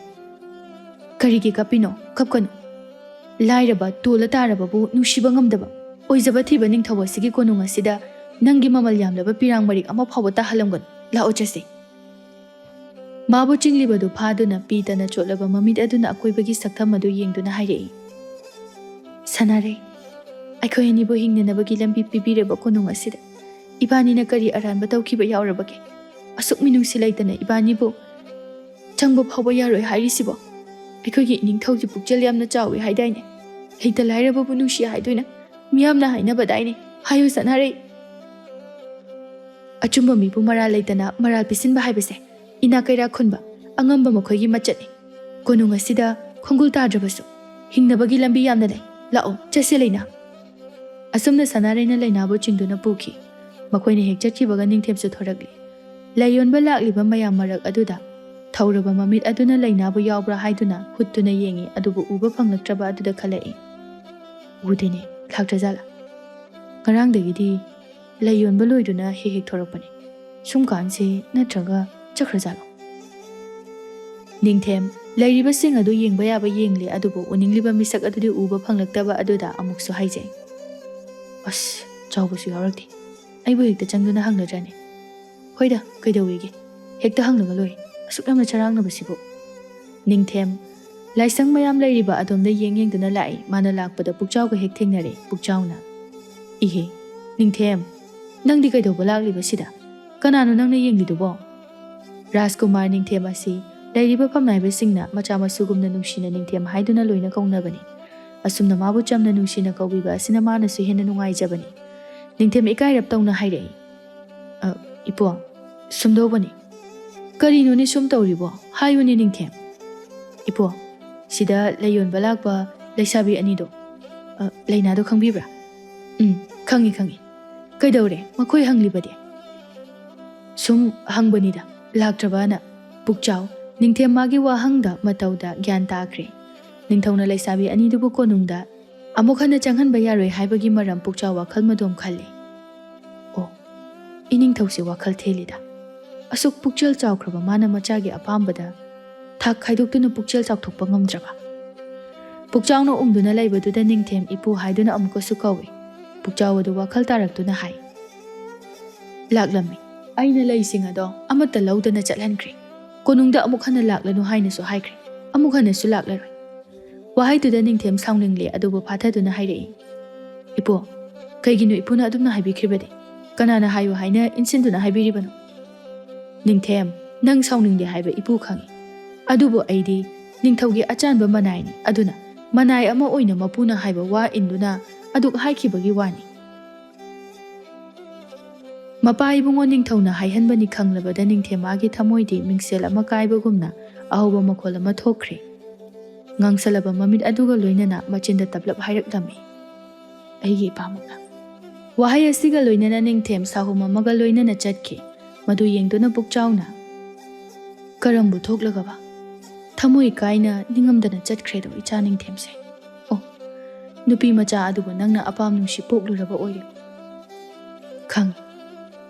"ꯀꯔꯤꯒꯤ ꯀꯞꯄꯤꯅꯣ? ꯀꯞꯀꯅꯨ꯫ ꯂꯥꯏꯔꯕ, ꯇꯣꯜꯂ ꯇꯥꯔꯕꯕꯨ ꯅꯨꯡꯁꯤꯕ ꯉꯝꯗꯕ, ꯑꯣꯏꯖꯕ ꯊꯤꯕ ꯅꯤꯡꯊꯧ ꯑꯁꯤꯒꯤ ꯀꯣꯅꯨꯡ ꯑꯁꯤꯗ ꯅꯪꯒꯤ ꯃꯃꯜ ꯌꯥꯝꯂꯕ ꯄꯤꯔꯥꯡ ꯃꯔꯤꯛ ꯑꯃ ꯐꯥꯎꯕ ꯇꯥꯍꯜꯂꯝꯒꯅꯨ꯫ ꯂꯥꯛꯑꯣ ꯆꯠꯁꯤ꯫" ꯃꯥꯕꯨ ꯆꯤꯡꯂꯤꯕꯗꯨ ꯐꯥꯗꯨꯅ ꯄꯤꯗꯅ ꯆꯣꯠꯂꯕ ꯃꯃꯤꯠ ꯑꯗꯨꯅ ꯑꯀꯣꯏꯕꯒꯤ ꯁꯛꯇꯝ ꯑꯗꯨ ꯌꯦꯡꯗꯨꯅ ꯍꯥꯏꯔꯛꯏ, "ꯁꯅꯥꯔꯩ, ꯑꯩꯈꯣꯏ ꯑꯅꯤꯕꯨ ꯍꯤꯡꯅꯅꯕꯒꯤ ꯂꯝꯕꯤ ꯄꯤꯕꯤꯔꯕ ꯀꯣꯅꯨꯡ ꯑꯁꯤꯗ ꯏꯕꯥꯅꯤꯅ ꯀꯔꯤ ꯑꯔꯥꯟꯕ ꯇꯧꯈꯤꯕ ꯌꯥꯎꯔꯕꯒꯦ? ꯑꯁꯨꯛ ꯃꯤꯅꯨꯡꯁꯤ ꯂꯩꯇꯅ ꯏꯕꯥꯅꯤꯕꯨ ꯆꯪꯕ ꯐꯥꯎꯕ ꯌꯥꯔꯣꯏ ꯍꯥꯏꯔꯤꯁꯤꯕꯣ? ꯑꯩꯈꯣꯏꯒꯤ ꯏꯅꯤꯡꯊꯧꯒꯤ ꯄꯨꯛꯆꯦꯜ ꯌꯥꯝꯅ ꯆꯥꯎꯏ ꯍꯥꯏꯗꯥꯏꯅꯦ? ꯂꯩꯇ ꯂꯥꯏꯔꯕꯕꯨ ꯅꯨꯡꯁꯤ ꯍꯥꯏꯗꯣꯏꯅ ꯃꯤꯌꯥꯝꯅ ꯍꯥꯏꯅꯕꯗꯥꯏꯅꯦ? ꯍꯥꯏꯌꯨ ꯁꯅꯥꯔꯩ꯫" ꯑꯆꯨꯝꯕ ꯃꯤꯕꯨ ꯃꯔꯥꯜ ꯂꯩꯇꯅ ꯃꯔꯥꯜ ꯄꯤꯁꯤꯟꯕ ꯍꯥꯏꯕꯁꯦ ꯏꯅꯥꯛ ꯀꯩꯔꯥꯛ ꯈꯨꯟꯕ ꯑꯉꯝꯕ ꯃꯈꯣꯏꯒꯤ ꯃꯆꯠꯅꯤ꯫ ꯀꯣꯅꯨꯡ ꯑꯁꯤꯗ ꯈꯣꯡꯒꯨꯜ ꯇꯥꯗ꯭ꯔꯕꯁꯨ ꯍꯤꯡꯅꯕꯒꯤ ꯂꯝꯕꯤ ꯌꯥꯝꯅ ꯂꯩ꯫ ꯂꯥꯛꯑꯣ, ꯆꯠꯁꯦ ꯂꯩꯅꯥ꯫ ꯑꯁꯨꯝꯅ ꯁꯅꯥꯔꯩꯅ ꯂꯩꯅꯥꯕꯨ ꯆꯤꯡꯗꯨꯅ ꯄꯨꯈꯤ꯫ ꯃꯈꯣꯏꯅ ꯍꯦꯛ ꯆꯠꯈꯤꯕꯒ ꯅꯤꯡꯊꯦꯝꯁꯨ ꯊꯣꯔꯛꯂꯤ꯫ ꯂꯩ ꯌꯣꯟꯕ ꯂꯥꯛꯂꯤꯕ ꯃꯌꯥꯝ ꯃꯔꯛ ꯑꯗꯨꯗ ꯊꯧꯔꯕ ꯃꯃꯤꯠ ꯑꯗꯨꯅ ꯂꯩꯅꯥꯕꯨ ꯌꯥꯎꯕ꯭ꯔꯥ ꯍꯥꯏꯗꯨꯅ ꯍꯨꯠꯇꯨꯅ ꯌꯦꯡꯉꯤ, ꯑꯗꯨꯕꯨ ꯎꯕ ꯐꯪꯂꯛꯇ꯭ꯔꯕ ꯑꯗꯨꯗ ꯈꯜꯂꯛꯏ, "ꯎꯗꯦꯅꯦ, ꯂꯥꯛꯇ꯭ꯔꯖꯥꯠꯂꯥ? ꯉꯔꯥꯡꯗꯒꯤꯗꯤ ꯂꯩ ꯌꯣꯟꯕ ꯂꯣꯏꯗꯨꯅ ꯍꯦꯛ ꯍꯦꯛ ꯊꯣꯔꯛꯄꯅꯤ꯫ ꯁꯨꯝ ꯀꯥꯟꯁꯦ ꯅꯠꯇ꯭ꯔꯒ ꯆꯠꯈ꯭ꯔꯖꯥꯠꯂꯣ?" ꯅꯤꯡꯊꯦꯝ ꯂꯩꯔꯤꯕꯁꯤꯡ ꯑꯗꯨ ꯌꯦꯡꯕ ꯌꯥꯕ ꯌꯦꯡꯂꯦ, ꯑꯗꯨꯕꯨ ꯎꯅꯤꯡꯂꯤꯕ ꯃꯤꯁꯛ ꯑꯗꯨꯗꯤ ꯎꯕ ꯐꯪꯂꯛꯇꯕ ꯑꯗꯨꯗ ꯑꯃꯨꯛꯁꯨ ꯍꯥꯏꯖꯩ, ꯑꯁ, ꯆꯥꯎꯕꯁꯨ ꯌꯥꯎꯔꯛꯇꯦ꯫ ꯑꯩꯕꯨ ꯍꯦꯛꯇ ꯆꯪꯗꯨꯅ ꯍꯪꯂꯗ꯭ꯔꯥꯅꯦ? ꯍꯣꯏꯗ, ꯀꯩꯗꯧꯋꯦꯒꯦ? ꯍꯦꯛꯇ ꯍꯪꯂꯒ ꯂꯣꯏꯔꯦ꯫ ꯑꯁꯨꯛ ꯌꯥꯝꯅ ꯆꯔꯥꯡꯅꯕꯁꯤꯕꯨ꯫ ꯅꯤꯡꯊꯦꯝ, ꯂꯥꯏꯁꯪ ꯃꯌꯥꯝ ꯂꯩꯔꯤꯕ ꯑꯗꯣꯝꯗ ꯌꯦꯡ ꯌꯦꯡꯗꯨꯅ ꯂꯥꯛꯏ꯫ ꯃꯥꯅ ꯂꯥꯛꯄꯗ ꯄꯨꯛꯆꯥꯎꯒ ꯍꯦꯛ ꯊꯦꯡꯅꯔꯦ꯫ ꯄꯨꯛꯆꯥꯎꯅ, "ꯏꯍꯦ, ꯅꯤꯡꯊꯦꯝ, ꯅꯪꯗꯤ ꯀꯩꯗꯧꯕ ꯂꯥꯛꯂꯤꯕ ꯁꯤꯗ? ꯀꯅꯥꯅꯣ ꯅꯪꯅ ꯌꯦꯡꯂꯤꯗꯨꯕꯣ?" ꯔꯥꯖꯀꯨꯃꯥꯔ ꯅꯤꯡꯊꯦꯝ ꯑꯁꯤ ꯂꯩꯔꯤꯕ ꯐꯝꯅꯥꯏꯕꯁꯤꯡꯅ ꯃꯆꯥ ꯃꯁꯨꯒꯨꯝꯅ ꯅꯨꯡꯁꯤꯅ ꯅꯤꯡꯊꯦꯝ ꯍꯥꯏꯗꯨꯅ ꯂꯣꯏꯅ ꯀꯧꯅꯕꯅꯤ꯫ ꯑꯁꯨꯝꯅ ꯃꯥꯕꯨ ꯆꯝꯅ ꯅꯨꯡꯁꯤꯅ ꯀꯧꯕꯤꯕ ꯑꯁꯤꯅ ꯃꯥꯅꯁꯨ ꯍꯦꯟꯅ ꯅꯨꯡꯉꯥꯏꯖꯕꯅꯤ꯫ ꯅꯤꯡꯊꯦꯝ ꯏꯀꯥꯏꯔꯞ ꯇꯧꯅ ꯍꯥꯏꯔꯛꯏ, "ꯑ, ꯏꯄꯨ, ꯁꯨꯝꯗꯧꯕꯅꯤ꯫" "ꯀꯔꯤꯅꯣꯅꯦ ꯁꯨꯝ ꯇꯧꯔꯤꯕꯣ? ꯍꯥꯏꯌꯨꯅꯦ ꯅꯤꯡꯊꯦꯝ꯫" "ꯏꯄꯨ, ꯁꯤꯗ ꯂꯩ ꯌꯣꯟꯕ ꯂꯥꯛꯄ ꯂꯩꯁꯥꯕꯤ ꯑꯅꯤꯗꯣ, ꯑ, ꯂꯩꯅꯥꯗꯣ ꯈꯪꯕꯤꯕ꯭ꯔꯥ?" "ꯎꯝ, ꯈꯪꯉꯤ, ꯈꯪꯉꯤ꯫ ꯀꯩꯗꯧꯔꯦ? ꯃꯈꯣꯏ ꯍꯪꯂꯤꯕꯗꯤ?" "ꯁꯨꯝ ꯍꯪꯕꯅꯤꯗ, ꯂꯥꯛꯇ꯭ꯔꯕꯅ꯫" ꯄꯨꯛꯆꯥꯎ ꯅꯤꯡꯊꯦꯝ ꯃꯥꯒꯤ ꯋꯥꯍꯪꯗ ꯃꯇꯧꯗ ꯒ꯭ꯌꯥꯟ ꯇꯥꯈ꯭ꯔꯦ꯫ ꯅꯤꯡꯊꯧꯅ ꯂꯩꯁꯥꯕꯤ ꯑꯅꯤꯗꯨꯕꯨ ꯀꯣꯅꯨꯡꯗ ꯑꯃꯨꯛ ꯍꯟꯅ ꯆꯪꯍꯟꯕ ꯌꯥꯔꯣꯏ ꯍꯥꯏꯕꯒꯤ ꯃꯔꯝ ꯄꯨꯛꯆꯥꯎ ꯋꯥꯈꯜ ꯃꯗꯣꯝ ꯈꯜꯂꯤ꯫ ꯑꯣ, ꯏꯅꯤꯡꯊꯧꯁꯦ ꯋꯥꯈꯜ ꯊꯦꯜꯂꯤꯗ꯫ ꯑꯁꯨꯛ ꯄꯨꯛꯆꯦꯜ ꯆꯥꯎꯈ꯭ꯔꯕ ꯃꯥꯅ ꯃꯆꯥꯒꯤ ꯑꯄꯥꯝꯕꯗ ꯊꯥꯛ ꯈꯥꯏꯗꯣꯛꯇꯨꯅ ꯄꯨꯛꯆꯦꯜ ꯆꯥꯎꯊꯣꯛꯄ ꯉꯝꯗ꯭ꯔꯕ꯫ ꯄꯨꯛꯆꯥꯎꯅ ꯎꯪꯗꯨꯅ ꯂꯩꯕꯗꯨꯗ ꯅꯤꯡꯊꯦꯝ ꯏꯄꯨ ꯍꯥꯏꯗꯨꯅ ꯑꯃꯨꯛꯀꯁꯨ ꯀꯧꯏ꯫ ꯄꯨꯛꯆꯥꯎ ꯑꯗꯨ ꯋꯥꯈꯜ ꯇꯥꯔꯛꯇꯨꯅ ꯍꯥꯏ, "ꯂꯥꯛꯂꯝꯃꯤ꯫ ꯑꯩꯅ ꯂꯩꯁꯤꯡ ꯑꯗꯣ ꯑꯃꯠꯇ ꯂꯧꯗꯅ ꯆꯠꯍꯟꯈ꯭ꯔꯦ꯫ ꯀꯣꯅꯨꯡꯗ ꯑꯃꯨꯛ ꯍꯟꯅ ꯂꯥꯛꯂꯅꯨ ꯍꯥꯏꯅꯁꯨ ꯍꯥꯏꯈ꯭ꯔꯦ꯫ ꯑꯃꯨꯛ ꯍꯟꯅꯁꯨ ꯂꯥꯛꯂꯔꯣꯏ꯫" ꯋꯥꯍꯩꯗꯨꯗ ꯅꯤꯡꯊꯦꯝ ꯁꯥꯎꯅꯤꯡꯂꯦ, ꯑꯗꯨꯕꯨ ꯐꯥꯊꯗꯨꯅ ꯍꯥꯏꯔꯛꯏ, "ꯏꯄꯨ, ꯀꯩꯒꯤꯅꯣ ꯏꯄꯨꯅ ꯑꯗꯨꯝꯅ ꯍꯥꯏꯕꯤꯈ꯭ꯔꯤꯕꯗꯤ? ꯀꯅꯥꯅ ꯍꯥꯏꯌꯨ ꯍꯥꯏꯅ ꯏꯟꯁꯤꯟꯗꯨꯅ ꯍꯥꯏꯕꯤꯔꯤꯕꯅꯣ?" "ꯅꯤꯡꯊꯦꯝ, ꯅꯪ ꯁꯥꯎꯅꯤꯡꯗꯦ ꯍꯥꯏꯕ ꯏꯄꯨ ꯈꯪꯏ꯫ ꯑꯗꯨꯕꯨ ꯑꯩꯗꯤ ꯅꯤꯡꯊꯧꯒꯤ ꯑꯆꯥꯟꯕ ꯃꯅꯥꯏꯅꯤ꯫ ꯑꯗꯨꯅ ꯃꯅꯥꯏ ꯑꯃ ꯑꯣꯏꯅ ꯃꯄꯨꯅ ꯍꯥꯏꯕ ꯋꯥ ꯏꯟꯗꯨꯅ ꯑꯗꯨꯛ ꯍꯥꯏꯈꯤꯕꯒꯤ ꯋꯥꯅꯤ꯫" ꯃꯄꯥ ꯏꯕꯨꯡꯉꯣ ꯅꯤꯡꯊꯧꯅ ꯍꯥꯏꯍꯟꯕꯅꯤ ꯈꯪꯂꯕꯗ ꯅꯤꯡꯊꯦꯝ ꯃꯥꯒꯤ ꯊꯃꯣꯏꯗꯤ ꯃꯤꯡꯁꯦꯜ ꯑꯃ ꯀꯥꯏꯕꯒꯨꯝꯅ ꯑꯍꯧꯕ ꯃꯈꯣꯜ ꯑꯃ ꯊꯣꯛꯈ꯭ꯔꯦ꯫ ꯉꯥꯡꯁꯜꯂꯕ ꯃꯃꯤꯠ ꯑꯗꯨꯒ ꯂꯣꯏꯅꯅ ꯃꯆꯤꯟꯗ ꯇꯞꯂꯞ ꯍꯥꯏꯔꯛꯂꯝꯃꯤ, "ꯑꯩꯒꯤ ꯏꯄꯥꯃꯛꯅ꯫" ꯋꯥꯍꯩ ꯑꯁꯤꯒ ꯂꯣꯏꯅꯅ ꯅꯤꯡꯊꯦꯝ ꯁꯥꯍꯨꯝ ꯑꯃꯒ ꯂꯣꯏꯅꯅ ꯆꯠꯈꯤ꯫ ꯃꯗꯨ ꯌꯦꯡꯗꯨꯅ ꯄꯨꯛꯆꯥꯎꯅ, "ꯀꯔꯝꯕꯨ ꯊꯣꯛꯂꯒꯕ? ꯊꯃꯣꯏ ꯀꯥꯏꯅ ꯅꯤꯡꯉꯝꯗꯅ ꯆꯠꯈ꯭ꯔꯦꯗꯣ ꯏꯆꯥ ꯅꯤꯡꯊꯦꯝꯁꯦ꯫ ꯑꯣ, ꯅꯨꯄꯤ ꯃꯆꯥ ꯑꯗꯨꯕꯨ ꯅꯪꯅ ꯑꯄꯥꯝ ꯅꯨꯡꯁꯤ ꯄꯣꯛꯂꯨꯔꯕ ꯑꯣꯏꯔꯦ꯫ ꯈꯪ,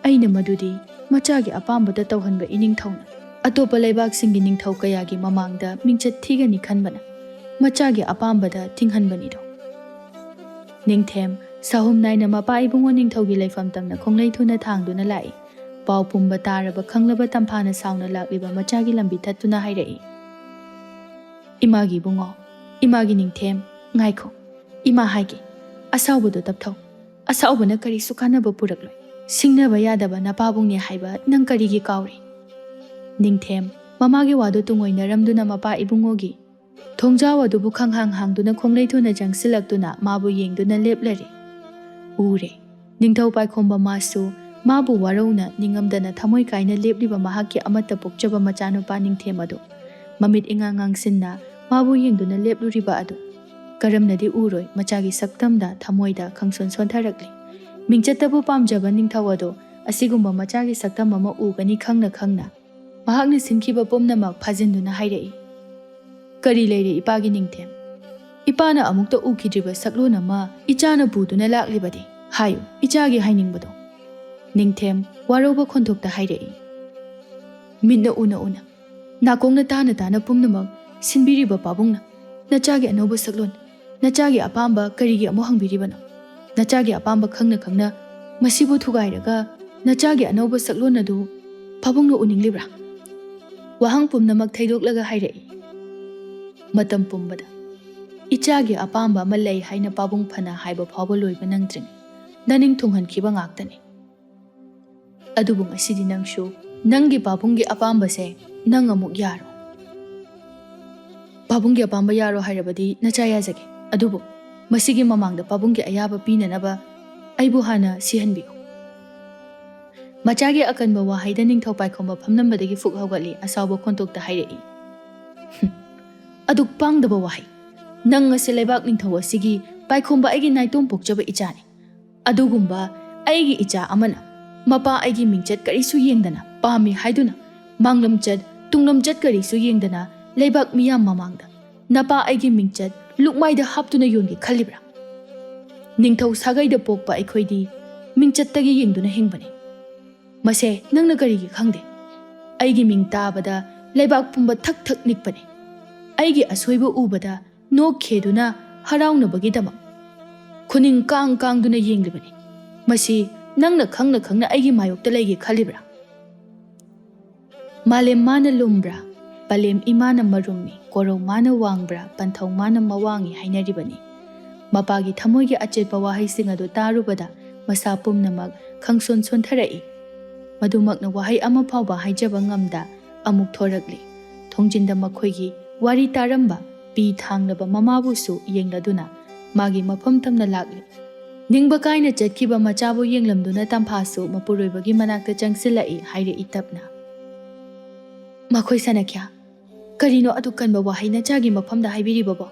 ꯑꯩꯅ ꯃꯗꯨꯗꯤ ꯃꯆꯥꯒꯤ ꯑꯄꯥꯝꯕꯗ ꯇꯧꯍꯟꯕ ꯏꯅꯤꯡꯊꯧꯅ ꯑꯇꯣꯞꯄ ꯂꯩꯕꯥꯛꯁꯤꯡꯒꯤ ꯅꯤꯡꯊꯧ ꯀꯌꯥꯒꯤ ꯃꯃꯥꯡꯗ ꯃꯤꯡꯆꯠ ꯊꯤꯒꯅꯤ ꯈꯟꯕꯅ ꯃꯆꯥꯒꯤ ꯑꯄꯥꯝꯕꯗ ꯊꯤꯡꯍꯟꯕꯅꯤꯗꯣ꯫" ꯅꯤꯡꯊꯦꯝ ꯁꯥꯍꯨꯝ ꯅꯥꯏꯅ ꯃꯄꯥ ꯏꯕꯨꯡꯉꯣ ꯅꯤꯡꯊꯧꯒꯤ ꯂꯩꯐꯝ ꯇꯝꯅ ꯈꯣꯡꯂꯩ ꯊꯨꯅ ꯊꯥꯡꯗꯨꯅ ꯂꯥꯛꯏ꯫ ꯄꯥꯎ ꯄꯨꯝꯕ ꯇꯥꯔꯕ ꯈꯪꯂꯕ ꯇꯝꯐꯥꯅ ꯁꯥꯎꯅ ꯂꯥꯛꯂꯤꯕ ꯃꯆꯥꯒꯤ ꯂꯝꯕꯤ ꯊꯠꯇꯨꯅ ꯍꯥꯏꯔꯛꯏ꯫ "ꯏꯃꯥꯒꯤ ꯏꯕꯨꯡꯉꯣ, ꯏꯃꯥꯒꯤ ꯅꯤꯡꯊꯦꯝ, ꯉꯥꯏꯈꯣ꯫ ꯏꯃꯥ ꯍꯥꯏꯒꯦ, ꯑꯁꯥꯎꯕꯗꯣ ꯇꯞꯊꯧ꯫ ꯑꯁꯥꯎꯕꯅ ꯀꯔꯤꯁꯨ ꯀꯥꯟꯅꯕ ꯄꯨꯔꯛꯂꯣꯏ꯫ ꯁꯤꯡꯅꯕ ꯌꯥꯗꯕ ꯅꯄꯥꯕꯨꯡꯅꯦ ꯍꯥꯏꯕ ꯅꯪ ꯀꯔꯤꯒꯤ ꯀꯥꯎꯔꯤ?" ꯅꯤꯡꯊꯦꯝ, ꯃꯃꯥꯒꯤ ꯋꯥꯗꯨ ꯇꯨꯡꯑꯣꯏꯅꯔꯝꯗꯨꯅ ꯃꯄꯥ ꯏꯕꯨꯡꯉꯣꯒꯤ ꯊꯣꯡꯖꯥꯎ ꯑꯗꯨꯕꯨ ꯈꯪꯍꯥꯡ ꯍꯥꯡꯗꯨꯅ ꯈꯣꯡꯂꯩ ꯊꯨꯅ ꯆꯪꯁꯤꯜꯂꯛꯇꯨꯅ ꯃꯥꯕꯨ ꯌꯦꯡꯗꯨꯅ ꯂꯦꯞꯂꯔꯦ꯫ ꯎꯔꯦ꯫ ꯅꯤꯡꯊꯧ ꯄꯥꯏꯈꯣꯝꯕ ꯃꯥꯁꯨ ꯃꯥꯕꯨ ꯋꯥꯔꯧꯅ ꯅꯤꯡꯉꯝꯗꯅ ꯊꯃꯣꯏ ꯀꯥꯏꯅ ꯂꯦꯞꯂꯤꯕ ꯃꯍꯥꯛꯀꯤ ꯑꯃꯠꯇ ꯄꯣꯛꯆꯕ ꯃꯆꯥꯅꯨꯄꯥ ꯅꯤꯡꯊꯦꯝ ꯑꯗꯨ꯫ ꯃꯃꯤꯠ ꯏꯉꯥꯡ ꯉꯥꯡꯁꯤꯟꯅ ꯃꯥꯕꯨ ꯌꯦꯡꯗꯨꯅ ꯂꯦꯞꯂꯨꯔꯤꯕ ꯑꯗꯨ ꯀꯔꯝꯅꯗꯤ ꯎꯔꯣꯏ? ꯃꯆꯥꯒꯤ ꯁꯛꯇꯝꯗ ꯊꯃꯣꯏꯗ ꯈꯪꯁꯣꯟ ꯁꯣꯟꯊꯔꯛꯂꯤ꯫ ꯃꯤꯡꯆꯠꯇꯕꯨ ꯄꯥꯝꯖꯕ ꯅꯤꯡꯊꯧ ꯑꯗꯨ ꯑꯁꯤꯒꯨꯝꯕ ꯃꯆꯥꯒꯤ ꯁꯛꯇꯝ ꯑꯃ ꯎꯒꯅꯤ ꯈꯪꯅ ꯈꯪꯅ ꯃꯍꯥꯛꯅ ꯁꯤꯟꯈꯤꯕ ꯄꯨꯝꯅꯃꯛ ꯐꯥꯖꯤꯟꯗꯨꯅ ꯍꯥꯏꯔꯛꯏ꯫ "ꯀꯔꯤ ꯂꯩꯔꯦ ꯏꯄꯥꯒꯤ ꯅꯤꯡꯊꯦꯝ? ꯏꯄꯥꯅ ꯑꯃꯨꯛꯇ ꯎꯈꯤꯗ꯭ꯔꯤꯕ ꯁꯛꯂꯣꯟ ꯑꯃ ꯏꯆꯥꯅ ꯄꯨꯗꯨꯅ ꯂꯥꯛꯂꯤꯕꯗꯤ? ꯍꯥꯏꯌꯨ, ꯏꯆꯥꯒꯤ ꯍꯥꯏꯅꯤꯡꯕꯗꯣ?" ꯅꯤꯡꯊꯦꯝ ꯋꯥꯔꯧꯕ ꯈꯣꯟꯊꯣꯛꯇ ꯍꯥꯏꯔꯛꯏ꯫ "ꯃꯤꯠꯅ ꯎꯅ ꯎꯅ, ꯅꯥꯀꯣꯡꯅ ꯇꯥꯅ ꯇꯥꯅ ꯄꯨꯝꯅꯃꯛ ꯁꯤꯟꯕꯤꯔꯤꯕ ꯄꯥꯕꯨꯡꯅ ꯅꯆꯥꯒꯤ ꯑꯅꯧꯕ ꯁꯛꯂꯣꯟ, ꯅꯆꯥꯒꯤ ꯑꯄꯥꯝꯕ ꯀꯔꯤꯒꯤ ꯑꯃꯨꯛ ꯍꯪꯕꯤꯔꯤꯕꯅꯣ? ꯅꯆꯥꯒꯤ ꯑꯄꯥꯝꯕ ꯈꯪꯅ ꯈꯪꯅ ꯃꯁꯤꯕꯨ ꯊꯨꯒꯥꯏꯔꯒ ꯅꯆꯥꯒꯤ ꯑꯅꯧꯕ ꯁꯛꯂꯣꯟ ꯑꯗꯨ ꯄꯥꯕꯨꯡꯅ ꯎꯅꯤꯡꯂꯤꯕ꯭ꯔꯥ?" ꯋꯥꯍꯪ ꯄꯨꯝꯅꯃꯛ ꯊꯩꯗꯣꯛꯂꯒ ꯍꯥꯏꯔꯛꯏ꯫ ꯃꯇꯝ ꯄꯨꯝꯕꯗ ꯏꯆꯥꯒꯤ ꯑꯄꯥꯝꯕ ꯑꯃ ꯂꯩ ꯍꯥꯏꯅ ꯄꯥꯕꯨꯡ ꯐꯅ ꯍꯥꯏꯕ ꯐꯥꯎꯕ ꯂꯣꯏꯕ ꯅꯪꯗ꯭ꯔꯤꯉꯩ ꯅꯅꯤꯡ ꯊꯨꯡꯍꯟꯈꯤꯕ ꯉꯥꯛꯇꯅꯤ꯫ ꯑꯗꯨꯕꯨ ꯉꯁꯤꯗꯤ ꯅꯪꯁꯨ ꯅꯪꯒꯤ ꯄꯥꯕꯨꯡꯒꯤ ꯑꯄꯥꯝꯕꯁꯦ ꯅꯪ ꯑꯃꯨꯛ ꯌꯥꯔꯣ꯫ ꯄꯥꯕꯨꯡꯒꯤ ꯑꯄꯥꯝꯕ ꯌꯥꯔꯣ ꯍꯥꯏꯔꯕꯗꯤ ꯅꯆꯥ ꯌꯥꯖꯒꯦ꯫ ꯑꯗꯨꯕꯨ ꯃꯁꯤꯒꯤ ꯃꯃꯥꯡꯗ ꯄꯥꯕꯨꯡꯒꯤ ꯑꯌꯥꯕ ꯄꯤꯅꯅꯕ ꯑꯩꯕꯨ ꯍꯥꯟꯅ ꯁꯤꯍꯟꯕꯤꯌꯨ꯫ ꯃꯆꯥꯒꯤ ꯑꯀꯟꯕ ꯋꯥꯍꯩꯗ ꯅꯤꯡꯊꯧ ꯄꯥꯏꯈꯣꯝꯕ ꯐꯝꯂꯝꯕꯗꯒꯤ ꯐꯨꯛ ꯍꯧꯒꯠꯂꯤ, ꯑꯁꯥꯎꯕ ꯈꯣꯟꯊꯣꯛꯇ ꯍꯥꯏꯔꯛꯏ꯫ "ꯍꯨꯝ, ꯑꯗꯨꯛ ꯄꯥꯡꯗꯕ ꯋꯥꯍꯩ! ꯅꯪ ꯑꯁꯤ ꯂꯩꯕꯥꯛ ꯅꯤꯡꯊꯧ ꯑꯁꯤꯒꯤ ꯄꯥꯏꯈꯣꯝꯕ ꯑꯩꯒꯤ ꯅꯥꯏꯇꯣꯝ ꯄꯣꯛꯆꯕ ꯏꯆꯥꯅꯤ꯫ ꯑꯗꯨꯒꯨꯝꯕ ꯑꯩꯒꯤ ꯏꯆꯥ ꯑꯃꯅ ꯃꯄꯥ ꯑꯩꯒꯤ ꯃꯤꯡꯆꯠ ꯀꯔꯤꯁꯨ ꯌꯦꯡꯗꯅ ꯄꯥꯝꯃꯤ ꯍꯥꯏꯗꯨꯅ ꯃꯥꯡꯂꯝꯆꯠ ꯇꯨꯡꯂꯝꯆꯠ ꯀꯔꯤꯁꯨ ꯌꯦꯡꯗꯅ ꯂꯩꯕꯥꯛ ꯃꯤꯌꯥꯝ ꯃꯃꯥꯡꯗ ꯅꯄꯥ ꯑꯩꯒꯤ ꯃꯤꯡꯆꯠ ꯂꯨꯛꯃꯥꯏꯗ ꯍꯥꯞꯇꯨꯅ ꯌꯣꯟꯒꯦ ꯈꯜꯂꯤꯕ꯭ꯔꯥ? ꯅꯤꯡꯊꯧ ꯁꯥꯒꯩꯗ ꯄꯣꯛꯄ ꯑꯩꯈꯣꯏꯗꯤ ꯃꯤꯡꯆꯠꯇꯒꯤ ꯌꯦꯡꯗꯨꯅ ꯍꯤꯡꯕꯅꯤ꯫ ꯃꯁꯦ ꯅꯪꯅ ꯀꯔꯤꯒꯤ ꯈꯪꯗꯦ? ꯑꯩꯒꯤ ꯃꯤꯡ ꯇꯥꯕꯗ ꯂꯩꯕꯥꯛ ꯄꯨꯝꯕ ꯊꯛ ꯊꯛ ꯅꯤꯛꯄꯅꯤ꯫ ꯑꯩꯒꯤ ꯑꯁꯣꯏꯕ ꯎꯕꯗ ꯅꯣꯛꯈꯦꯗꯨꯅ ꯍꯔꯥꯎꯅꯕꯒꯤꯗꯃꯛ꯫ ꯈꯨꯅꯤꯡ ꯀꯥꯡ ꯀꯥꯡꯗꯨꯅ ꯌꯦꯡꯂꯤꯕꯅꯤ꯫ "ꯃꯁꯤ ꯅꯪꯅ ꯈꯪꯅ ꯈꯪꯅ ꯑꯩꯒꯤ ꯃꯥꯌꯣꯛꯇ ꯂꯩꯒꯦ ꯈꯜꯂꯤꯕ꯭ꯔꯥ?" "ꯃꯥꯂꯦꯝ ꯃꯥꯅ ꯂꯨꯝꯕ꯭ꯔꯥ, ꯄꯂꯦꯝ ꯏꯃꯥꯅ ꯃꯔꯨꯝꯃꯤ, ꯀꯣꯔꯧ ꯃꯥꯅ ꯋꯥꯡꯕ꯭ꯔꯥ, ꯄꯟꯊꯧ ꯃꯥꯅ ꯃꯋꯥꯡꯉꯤ" ꯍꯥꯏꯅꯔꯤꯕꯅꯤ꯫ ꯃꯄꯥꯒꯤ ꯊꯃꯣꯏꯒꯤ ꯑꯆꯦꯠꯄ ꯋꯥꯍꯩꯁꯤꯡ ꯑꯗꯨ ꯇꯥꯔꯨꯕꯗ ꯃꯁꯥ ꯄꯨꯝꯅꯃꯛ ꯈꯪꯁꯣꯟ ꯁꯣꯟꯊꯔꯛꯏ꯫ ꯃꯗꯨꯃꯛꯅ ꯋꯥꯍꯩ ꯑꯃ ꯐꯥꯎꯕ ꯍꯥꯏꯖꯕ ꯉꯝꯗ ꯑꯃꯨꯛ ꯊꯣꯔꯛꯂꯤ꯫ ꯊꯣꯡꯖꯤꯟꯗ ꯃꯈꯣꯏꯒꯤ ꯋꯥꯔꯤ ꯇꯥꯔꯝꯕ ꯄꯤ ꯊꯥꯡꯂꯕ ꯃꯃꯥꯕꯨꯁꯨ ꯌꯦꯡꯂꯗꯨꯅ ꯃꯥꯒꯤ ꯃꯐꯝ ꯇꯝꯅ ꯂꯥꯛꯂꯤ꯫ ꯅꯤꯡꯕ ꯀꯥꯏꯅ ꯆꯠꯈꯤꯕ ꯃꯆꯥꯕꯨ ꯌꯦꯡꯂꯝꯗꯨꯅ ꯇꯝꯐꯥꯁꯨ ꯃꯄꯨꯔꯣꯏꯕꯒꯤ ꯃꯅꯥꯛꯇ ꯆꯪꯁꯤꯜꯂꯛꯏ ꯍꯥꯏꯔꯛꯏ ꯇꯞꯅ꯫ "ꯃꯈꯣꯏ ꯁꯅꯈ꯭ꯌꯥ, ꯀꯔꯤꯅꯣ ꯑꯗꯨꯛ ꯀꯟꯕ ꯋꯥꯍꯩ ꯅꯆꯥꯒꯤ ꯃꯐꯝꯗ ꯍꯥꯏꯕꯤꯔꯤꯕꯕꯣ?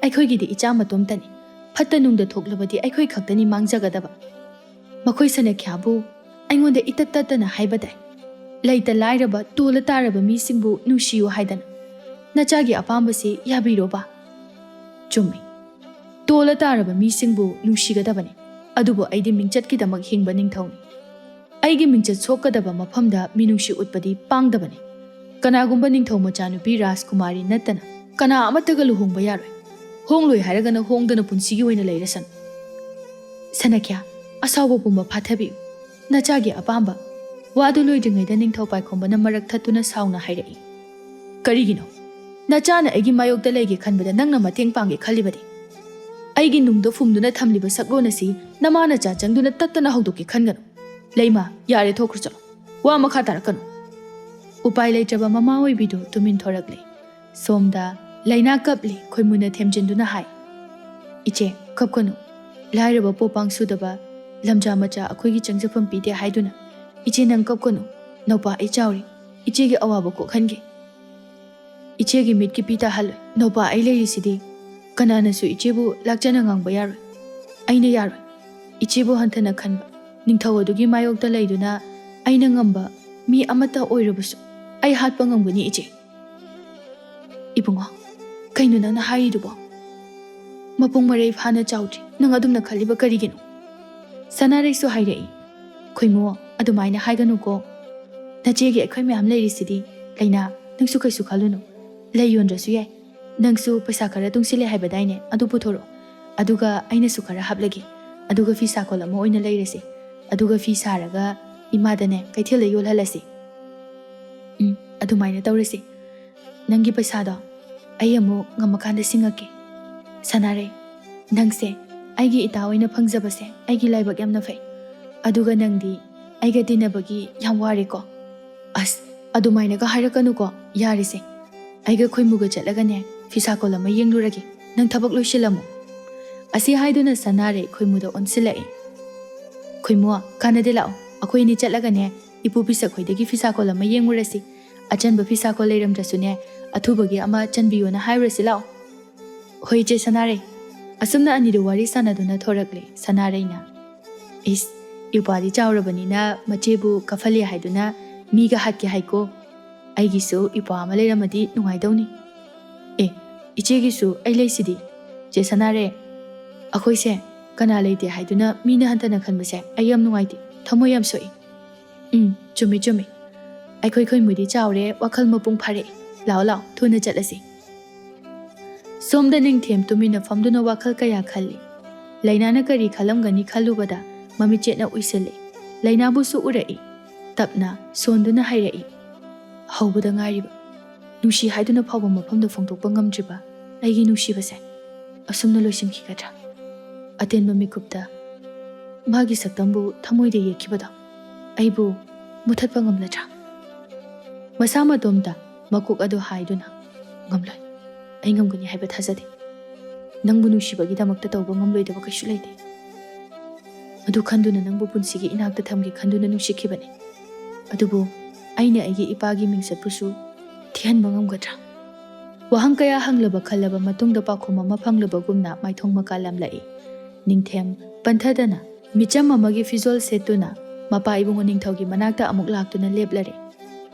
ꯑꯩꯈꯣꯏꯒꯤꯗꯤ ꯏꯆꯥ ꯃꯇꯣꯝꯇꯅꯤ꯫ ꯐꯠꯇ ꯅꯨꯡꯗ ꯊꯣꯛꯂꯕꯗꯤ ꯑꯩꯈꯣꯏ ꯈꯛꯇꯅꯤ ꯃꯥꯡꯖꯒꯗꯕ꯫ ꯃꯈꯣꯏ ꯁꯅꯈ꯭ꯌꯥꯕꯨ ꯑꯩꯉꯣꯟꯗ ꯏꯇꯠ ꯇꯠꯇꯅ ꯍꯥꯏꯕꯗꯥꯏ? ꯂꯩꯇ ꯂꯥꯏꯔꯕ, ꯇꯣꯜꯂ ꯇꯥꯔꯕ ꯃꯤꯁꯤꯡꯕꯨ ꯅꯨꯡꯁꯤꯌꯨ ꯍꯥꯏꯗꯅ꯫ ꯅꯆꯥꯒꯤ ꯑꯄꯥꯝꯕꯁꯤ ꯌꯥꯕꯤꯔꯣꯕ?" "ꯆꯨꯝꯃꯤ꯫ ꯇꯣꯜꯂ ꯇꯥꯔꯕ ꯃꯤꯁꯤꯡꯕꯨ ꯅꯨꯡꯁꯤꯒꯗꯕꯅꯤ꯫ ꯑꯗꯨꯕꯨ ꯑꯩꯗꯤ ꯃꯤꯡꯆꯠꯀꯤꯗꯃꯛ ꯍꯤꯡꯕ ꯅꯤꯡꯊꯧꯅꯤ꯫ ꯑꯩꯒꯤ ꯃꯤꯡꯆꯠ ꯁꯣꯛꯀꯗꯕ ꯃꯐꯝꯗ ꯃꯤꯅꯨꯡꯁꯤ ꯎꯠꯄꯗꯤ ꯄꯥꯡꯗꯕꯅꯤ꯫ ꯀꯅꯥꯒꯨꯝꯕ ꯅꯤꯡꯊꯧ ꯃꯆꯥꯅꯨꯄꯤ ꯔꯥꯖꯀꯨꯃꯥꯔꯤ ꯅꯠꯇꯅ ꯀꯅꯥ ꯑꯃꯠꯇꯒ ꯂꯨꯍꯣꯡꯕ ꯌꯥꯔꯣꯏ꯫ ꯍꯣꯡꯂꯣꯏ ꯍꯥꯏꯔꯒꯅ ꯍꯣꯡꯗꯅ ꯄꯨꯟꯁꯤꯒꯤ ꯑꯣꯏꯅ ꯂꯩꯔꯁꯅꯨ꯫ ꯁꯅꯈ꯭ꯌꯥ, ꯑꯁꯥꯎꯕ ꯄꯨꯝꯕ ꯐꯥꯊꯕꯤꯌꯨ꯫ ꯅꯆꯥꯒꯤ ꯑꯄꯥꯝꯕ꯫ ꯋꯥꯗꯨ ꯂꯣꯏꯗ꯭ꯔꯤꯉꯩꯗ ꯅꯤꯡꯊꯧ ꯄꯥꯏꯈꯣꯝꯕꯅ ꯃꯔꯛ ꯊꯠꯇꯨꯅ ꯁꯥꯎꯅ ꯍꯥꯏꯔꯛꯏ꯫ "ꯀꯔꯤꯒꯤꯅꯣ? ꯅꯆꯥꯅ ꯑꯩꯒꯤ ꯃꯥꯌꯣꯛꯇ ꯂꯩꯒꯦ ꯈꯟꯕꯗ ꯅꯪꯅ ꯃꯇꯦꯡ ꯄꯥꯡꯒꯦ ꯈꯜꯂꯤꯕꯗꯤ? ꯑꯩꯒꯤ ꯅꯨꯡꯗ ꯐꯨꯝꯗꯨꯅ ꯊꯝꯂꯤꯕ ꯁꯛꯂꯣꯟ ꯑꯁꯤ ꯅꯃꯥ ꯅꯆꯥ ꯆꯪꯗꯨꯅ ꯇꯠꯇꯅ ꯍꯧꯗꯣꯛꯀꯦ ꯈꯟꯒꯅꯨ꯫ ꯂꯩꯃ, ꯌꯥꯔꯦ, ꯊꯣꯛꯈ꯭ꯔꯣ ꯆꯠꯂꯣ꯫ ꯋꯥ ꯃꯈꯥ ꯇꯥꯔꯛꯀꯅꯨ꯫" ꯎꯄꯥꯏ ꯂꯩꯇ꯭ꯔꯕ ꯃꯃꯥ ꯑꯣꯏꯕꯤꯗꯨ ꯇꯨꯃꯤꯟ ꯊꯣꯔꯛꯂꯦ꯫ ꯁꯣꯝꯗ ꯂꯩꯅꯥ ꯀꯞꯂꯤ, ꯈꯣꯏꯃꯨꯅ ꯊꯦꯝꯖꯤꯟꯗꯨꯅ ꯍꯥꯏ, "ꯏꯆꯦ, ꯀꯞꯀꯅꯨ꯫ ꯂꯥꯏꯔꯕ ꯄꯣꯄꯥꯡ ꯁꯨꯗꯕ ꯂꯝꯖꯥ ꯃꯆꯥ ꯑꯩꯈꯣꯏꯒꯤ ꯆꯪꯖꯐꯝ ꯄꯤꯗꯦ ꯍꯥꯏꯗꯨꯅ꯫ ꯏꯆꯦ, ꯅꯪ ꯀꯞꯀꯅꯨ꯫ ꯅꯧꯄꯥ ꯑꯩ ꯆꯥꯎꯔꯤ꯫ ꯏꯆꯦꯒꯤ ꯑꯋꯥꯕ ꯀꯣꯛꯍꯟꯒꯦ꯫ ꯏꯆꯦꯒꯤ ꯃꯤꯠꯀꯤ ꯄꯤ ꯇꯥꯍꯜꯂꯣꯏ꯫ ꯅꯧꯄꯥ ꯑꯩ ꯂꯩꯔꯤꯁꯤꯗꯤ꯫ ꯀꯅꯥꯅꯁꯨ ꯏꯆꯦꯕꯨ ꯂꯥꯛꯆꯅ ꯉꯥꯡꯕ ꯌꯥꯔꯣꯏ꯫ ꯑꯩꯅ ꯌꯥꯔꯣꯏ꯫ ꯏꯆꯦꯕꯨ ꯍꯟꯊꯅ ꯈꯟꯕ ꯅꯤꯡꯊꯧ ꯑꯗꯨꯒꯤ ꯃꯥꯌꯣꯛꯇ ꯂꯩꯗꯨꯅ ꯑꯩꯅ ꯉꯝꯕ ꯃꯤ ꯑꯃꯠꯇ ꯑꯣꯏꯔꯕꯁꯨ ꯑꯩ ꯍꯥꯠꯄ ꯉꯝꯒꯅꯤ, ꯏꯆꯦ꯫" "ꯏꯕꯨꯡꯉꯣ, ꯀꯩꯅꯣ ꯅꯪꯅ ꯍꯥꯏꯔꯤꯗꯨꯕꯣ? ꯃꯄꯨꯡ ꯃꯔꯩ ꯐꯥꯅ ꯆꯥꯎꯗ꯭ꯔꯤ, ꯅꯪ ꯑꯗꯨꯝꯅ ꯈꯜꯂꯤꯕ ꯀꯔꯤꯒꯤꯅꯣ?" ꯁꯅꯥꯔꯩꯁꯨ ꯍꯥꯏꯔꯛꯏ꯫ "ꯈꯣꯏꯃꯨ, ꯑꯗꯨꯃꯥꯏꯅ ꯍꯥꯏꯒꯅꯨꯀꯣ꯫ ꯅꯆꯦꯒꯤ ꯑꯩꯈꯣꯏ ꯃꯌꯥꯝ ꯂꯩꯔꯤꯁꯤꯗꯤ꯫ ꯂꯩꯅꯥ, ꯅꯪꯁꯨ ꯀꯩꯁꯨ ꯈꯜꯂꯨꯅꯨ꯫ ꯂꯩ ꯌꯣꯟꯗ꯭ꯔꯁꯨ ꯌꯥꯏ꯫ ꯅꯪꯁꯨ ꯄꯩꯁꯥ ꯈꯔ ꯇꯨꯡꯁꯤꯜꯂꯦ ꯍꯥꯏꯕꯗꯥꯏꯅꯦ? ꯑꯗꯨ ꯄꯨꯊꯣꯔꯛꯑꯣ꯫ ꯑꯗꯨꯒ ꯑꯩꯅꯁꯨ ꯈꯔ ꯍꯥꯞꯂꯒꯦ꯫ ꯑꯗꯨꯒ ꯐꯤ ꯁꯥꯀꯣꯜ ꯑꯃ ꯑꯣꯏꯅ ꯂꯩꯔꯁꯤ꯫ ꯑꯗꯨꯒ ꯐꯤ ꯁꯥꯔꯒ ꯏꯃꯥꯗꯅꯦ ꯀꯩꯊꯦꯜꯗ ꯌꯣꯜꯍꯜꯂꯁꯤ꯫ ꯎꯝ, ꯑꯗꯨꯃꯥꯏꯅ ꯇꯧꯔꯁꯤ꯫ ꯅꯪꯒꯤ ꯄꯩꯁꯥꯗꯣ ꯑꯩ ꯑꯃꯨꯛ ꯉꯝꯃꯀꯥꯟꯗ ꯁꯤꯡꯉꯛꯀꯦ꯫ ꯁꯅꯥꯔꯩ, ꯅꯪꯁꯦ ꯑꯩꯒꯤ ꯏꯇꯥ ꯑꯣꯏꯅ ꯐꯪꯖꯕꯁꯦ ꯑꯩꯒꯤ ꯂꯥꯏꯕꯛ ꯌꯥꯝꯅ ꯐꯩ꯫ ꯑꯗꯨꯒ ꯅꯪꯗꯤ ꯑꯩꯒ ꯇꯤꯟꯅꯕꯒꯤ ꯌꯥꯝ ꯋꯥꯔꯦꯀꯣ꯫ ꯑꯁ, ꯑꯗꯨꯃꯥꯏꯅꯒ ꯍꯥꯏꯔꯛꯀꯅꯨꯀꯣ, ꯌꯥꯔꯦꯁꯦ꯫ ꯑꯩꯒ ꯈꯣꯏꯃꯨꯒ ꯆꯠꯂꯒꯅꯦ ꯐꯤ ꯁꯥꯀꯣꯜ ꯑꯃ ꯌꯦꯡꯂꯨꯔꯒꯦ꯫ ꯅꯪ ꯊꯕꯛ ꯂꯣꯏꯁꯤꯜꯂꯝꯃꯣ꯫ ꯑꯁꯤ ꯍꯥꯏꯗꯨꯅ ꯁꯅꯥꯔꯩ ꯈꯣꯏꯃꯨꯗ ꯑꯣꯟꯁꯤꯜꯂꯛꯏ꯫ ꯈꯣꯏꯃꯨ, ꯀꯥꯟꯅꯗꯦ, ꯂꯥꯛꯑꯣ, ꯑꯩꯈꯣꯏ ꯑꯅꯤ ꯆꯠꯂꯒꯅꯦ ꯏꯄꯨ ꯄꯤꯁꯛ ꯍꯣꯏꯗꯒꯤ ꯐꯤ ꯁꯥꯀꯣꯜ ꯑꯃ ꯌꯦꯡꯉꯨꯔꯁꯤ꯫ ꯑꯆꯟꯕ ꯐꯤ ꯁꯥꯀꯣꯜ ꯂꯩꯔꯝꯗ꯭ꯔꯁꯨꯅꯦ ꯑꯊꯨꯕꯒꯤ ꯑꯃ ꯆꯟꯕꯤꯌꯣꯅ ꯍꯥꯏꯔꯨꯔꯁꯤ, ꯂꯥꯛꯑꯣ꯫ ꯍꯣꯏ, ꯏꯆꯦ ꯁꯅꯥꯔꯩ꯫ ꯑꯁꯨꯝꯅ ꯑꯅꯤꯗꯨ ꯋꯥꯔꯤ ꯁꯥꯟꯅꯗꯨꯅ ꯊꯣꯔꯛꯂꯦ ꯁꯅꯥꯔꯩꯅ꯫ ꯏꯁ, ꯏꯄ꯭ꯋꯥꯗꯤ ꯆꯥꯎꯔꯕꯅꯤꯅ ꯃꯆꯦꯕꯨ ꯀꯐꯜꯂꯦ ꯍꯥꯏꯗꯨꯅ ꯃꯤꯒ ꯍꯥꯠꯀꯦ ꯍꯥꯏꯀꯣ꯫ ꯑꯩꯒꯤꯁꯨ ꯏꯄ꯭ꯋꯥ ꯑꯃ ꯂꯩꯔꯝꯃꯗꯤ ꯅꯨꯡꯉꯥꯏꯗꯧꯅꯤ꯫ ꯑꯦ, ꯏꯆꯦꯒꯤꯁꯨ ꯑꯩ ꯂꯩꯁꯤꯗꯤ꯫ ꯆꯦ ꯁꯅꯥꯔꯩ, ꯑꯩꯈꯣꯏꯁꯦ ꯀꯅꯥ ꯂꯩꯇꯦ ꯍꯥꯏꯗꯨꯅ ꯃꯤꯅ ꯍꯟꯊꯅ ꯈꯟꯕꯁꯦ ꯑꯩ ꯌꯥꯝ ꯅꯨꯡꯉꯥꯏꯇꯦ, ꯊꯃꯣꯏ ꯌꯥꯝ ꯁꯣꯛꯏ꯫ ꯎꯝ, ꯆꯨꯝꯃꯤ, ꯆꯨꯝꯃꯤ꯫ ꯑꯩꯈꯣꯏ ꯈꯣꯏꯃꯨꯗꯤ ꯆꯥꯎꯔꯦ, ꯋꯥꯈꯜ ꯃꯄꯨꯡ ꯐꯥꯔꯛꯑꯦ꯫ ꯂꯥꯛꯑꯣ, ꯂꯥꯛꯑꯣ, ꯊꯨꯅ ꯆꯠꯂꯁꯤ꯫ ꯁꯣꯝꯗ ꯅꯤꯡꯊꯦꯝ ꯇꯨꯃꯤꯟꯅ ꯐꯝꯗꯨꯅ ꯋꯥꯈꯜ ꯀꯌꯥ ꯈꯜꯂꯤ꯫ ꯂꯩꯅꯥꯅ ꯀꯔꯤ ꯈꯜꯂꯝꯒꯅꯤ ꯈꯜꯂꯨꯕꯗ ꯃꯃꯤꯠ ꯆꯦꯠꯅ ꯎꯏꯁꯤꯜꯂꯤ꯫ ꯂꯩꯅꯥꯕꯨꯁꯨ ꯎꯔꯛꯏ꯫ ꯇꯞꯅ ꯁꯣꯟꯗꯨꯅ ꯍꯥꯏꯔꯛꯏ, ꯍꯧꯕꯗ ꯉꯥꯏꯔꯤꯕ, ꯅꯨꯡꯁꯤ ꯍꯥꯏꯗꯨꯅ ꯐꯥꯎꯕ ꯃꯐꯝꯗ ꯐꯣꯡꯗꯣꯛꯄ ꯉꯝꯗ꯭ꯔꯤꯕ ꯑꯩꯒꯤ ꯅꯨꯡꯁꯤꯕꯁꯦ ꯑꯁꯨꯝꯅ ꯂꯣꯏꯁꯤꯟꯈꯤꯒꯗ꯭ꯔꯥ? ꯑꯇꯦꯟꯕ ꯃꯤꯀꯨꯞꯇ ꯃꯥꯒꯤ ꯁꯛꯇꯝꯕꯨ ꯊꯃꯣꯏꯗ ꯌꯦꯛꯈꯤꯕꯗꯣ ꯑꯩꯕꯨ ꯃꯨꯊꯠꯄ ꯉꯝꯂꯗ꯭ꯔꯥ? ꯃꯁꯥ ꯃꯇꯣꯝꯇ ꯃꯀꯣꯛ ꯑꯗꯨ ꯍꯥꯏꯗꯨꯅ, "ꯉꯝꯂꯣꯏ, ꯑꯩ ꯉꯝꯒꯅꯤ ꯍꯥꯏꯕ ꯊꯥꯖꯗꯦ꯫ ꯅꯪꯕꯨ ꯅꯨꯡꯁꯤꯕꯒꯤꯗꯃꯛꯇ ꯇꯧꯕ ꯉꯝꯂꯣꯏꯗꯕ ꯀꯩꯁꯨ ꯂꯩꯇꯦ꯫ ꯃꯗꯨ ꯈꯟꯗꯨꯅ ꯅꯪꯕꯨ ꯄꯨꯟꯁꯤꯒꯤ ꯏꯅꯥꯛꯇ ꯊꯝꯒꯦ ꯈꯟꯗꯨꯅ ꯅꯨꯡꯁꯤꯈꯤꯕꯅꯤ꯫ ꯑꯗꯨꯕꯨ ꯑꯩꯅ ꯑꯩꯒꯤ ꯏꯄꯥꯒꯤ ꯃꯤꯡꯆꯠꯄꯨꯁꯨ ꯊꯤꯍꯟꯕ ꯉꯝꯒꯗ꯭ꯔꯥ?" ꯋꯥꯍꯪ ꯀꯌꯥ ꯍꯪꯂꯕ ꯈꯜꯂꯕ ꯃꯇꯨꯡꯗ ꯄꯥꯎꯈꯨꯝ ꯑꯃ ꯐꯪꯂꯕꯒꯨꯝꯅ ꯃꯥꯏꯊꯣꯡ ꯃꯀꯥ ꯂꯥꯝꯂꯛꯏ꯫ ꯅꯤꯡꯊꯦꯝ ꯄꯟꯊꯗꯅ ꯃꯤꯆꯝ ꯑꯃꯒꯤ ꯐꯤꯖꯣꯜ ꯁꯦꯠꯇꯨꯅ ꯃꯄꯥ ꯏꯕꯨꯡꯉꯣ ꯅꯤꯡꯊꯧꯒꯤ ꯃꯅꯥꯛꯇ ꯑꯃꯨꯛ ꯂꯥꯛꯇꯨꯅ ꯂꯦꯞꯂꯔꯦ꯫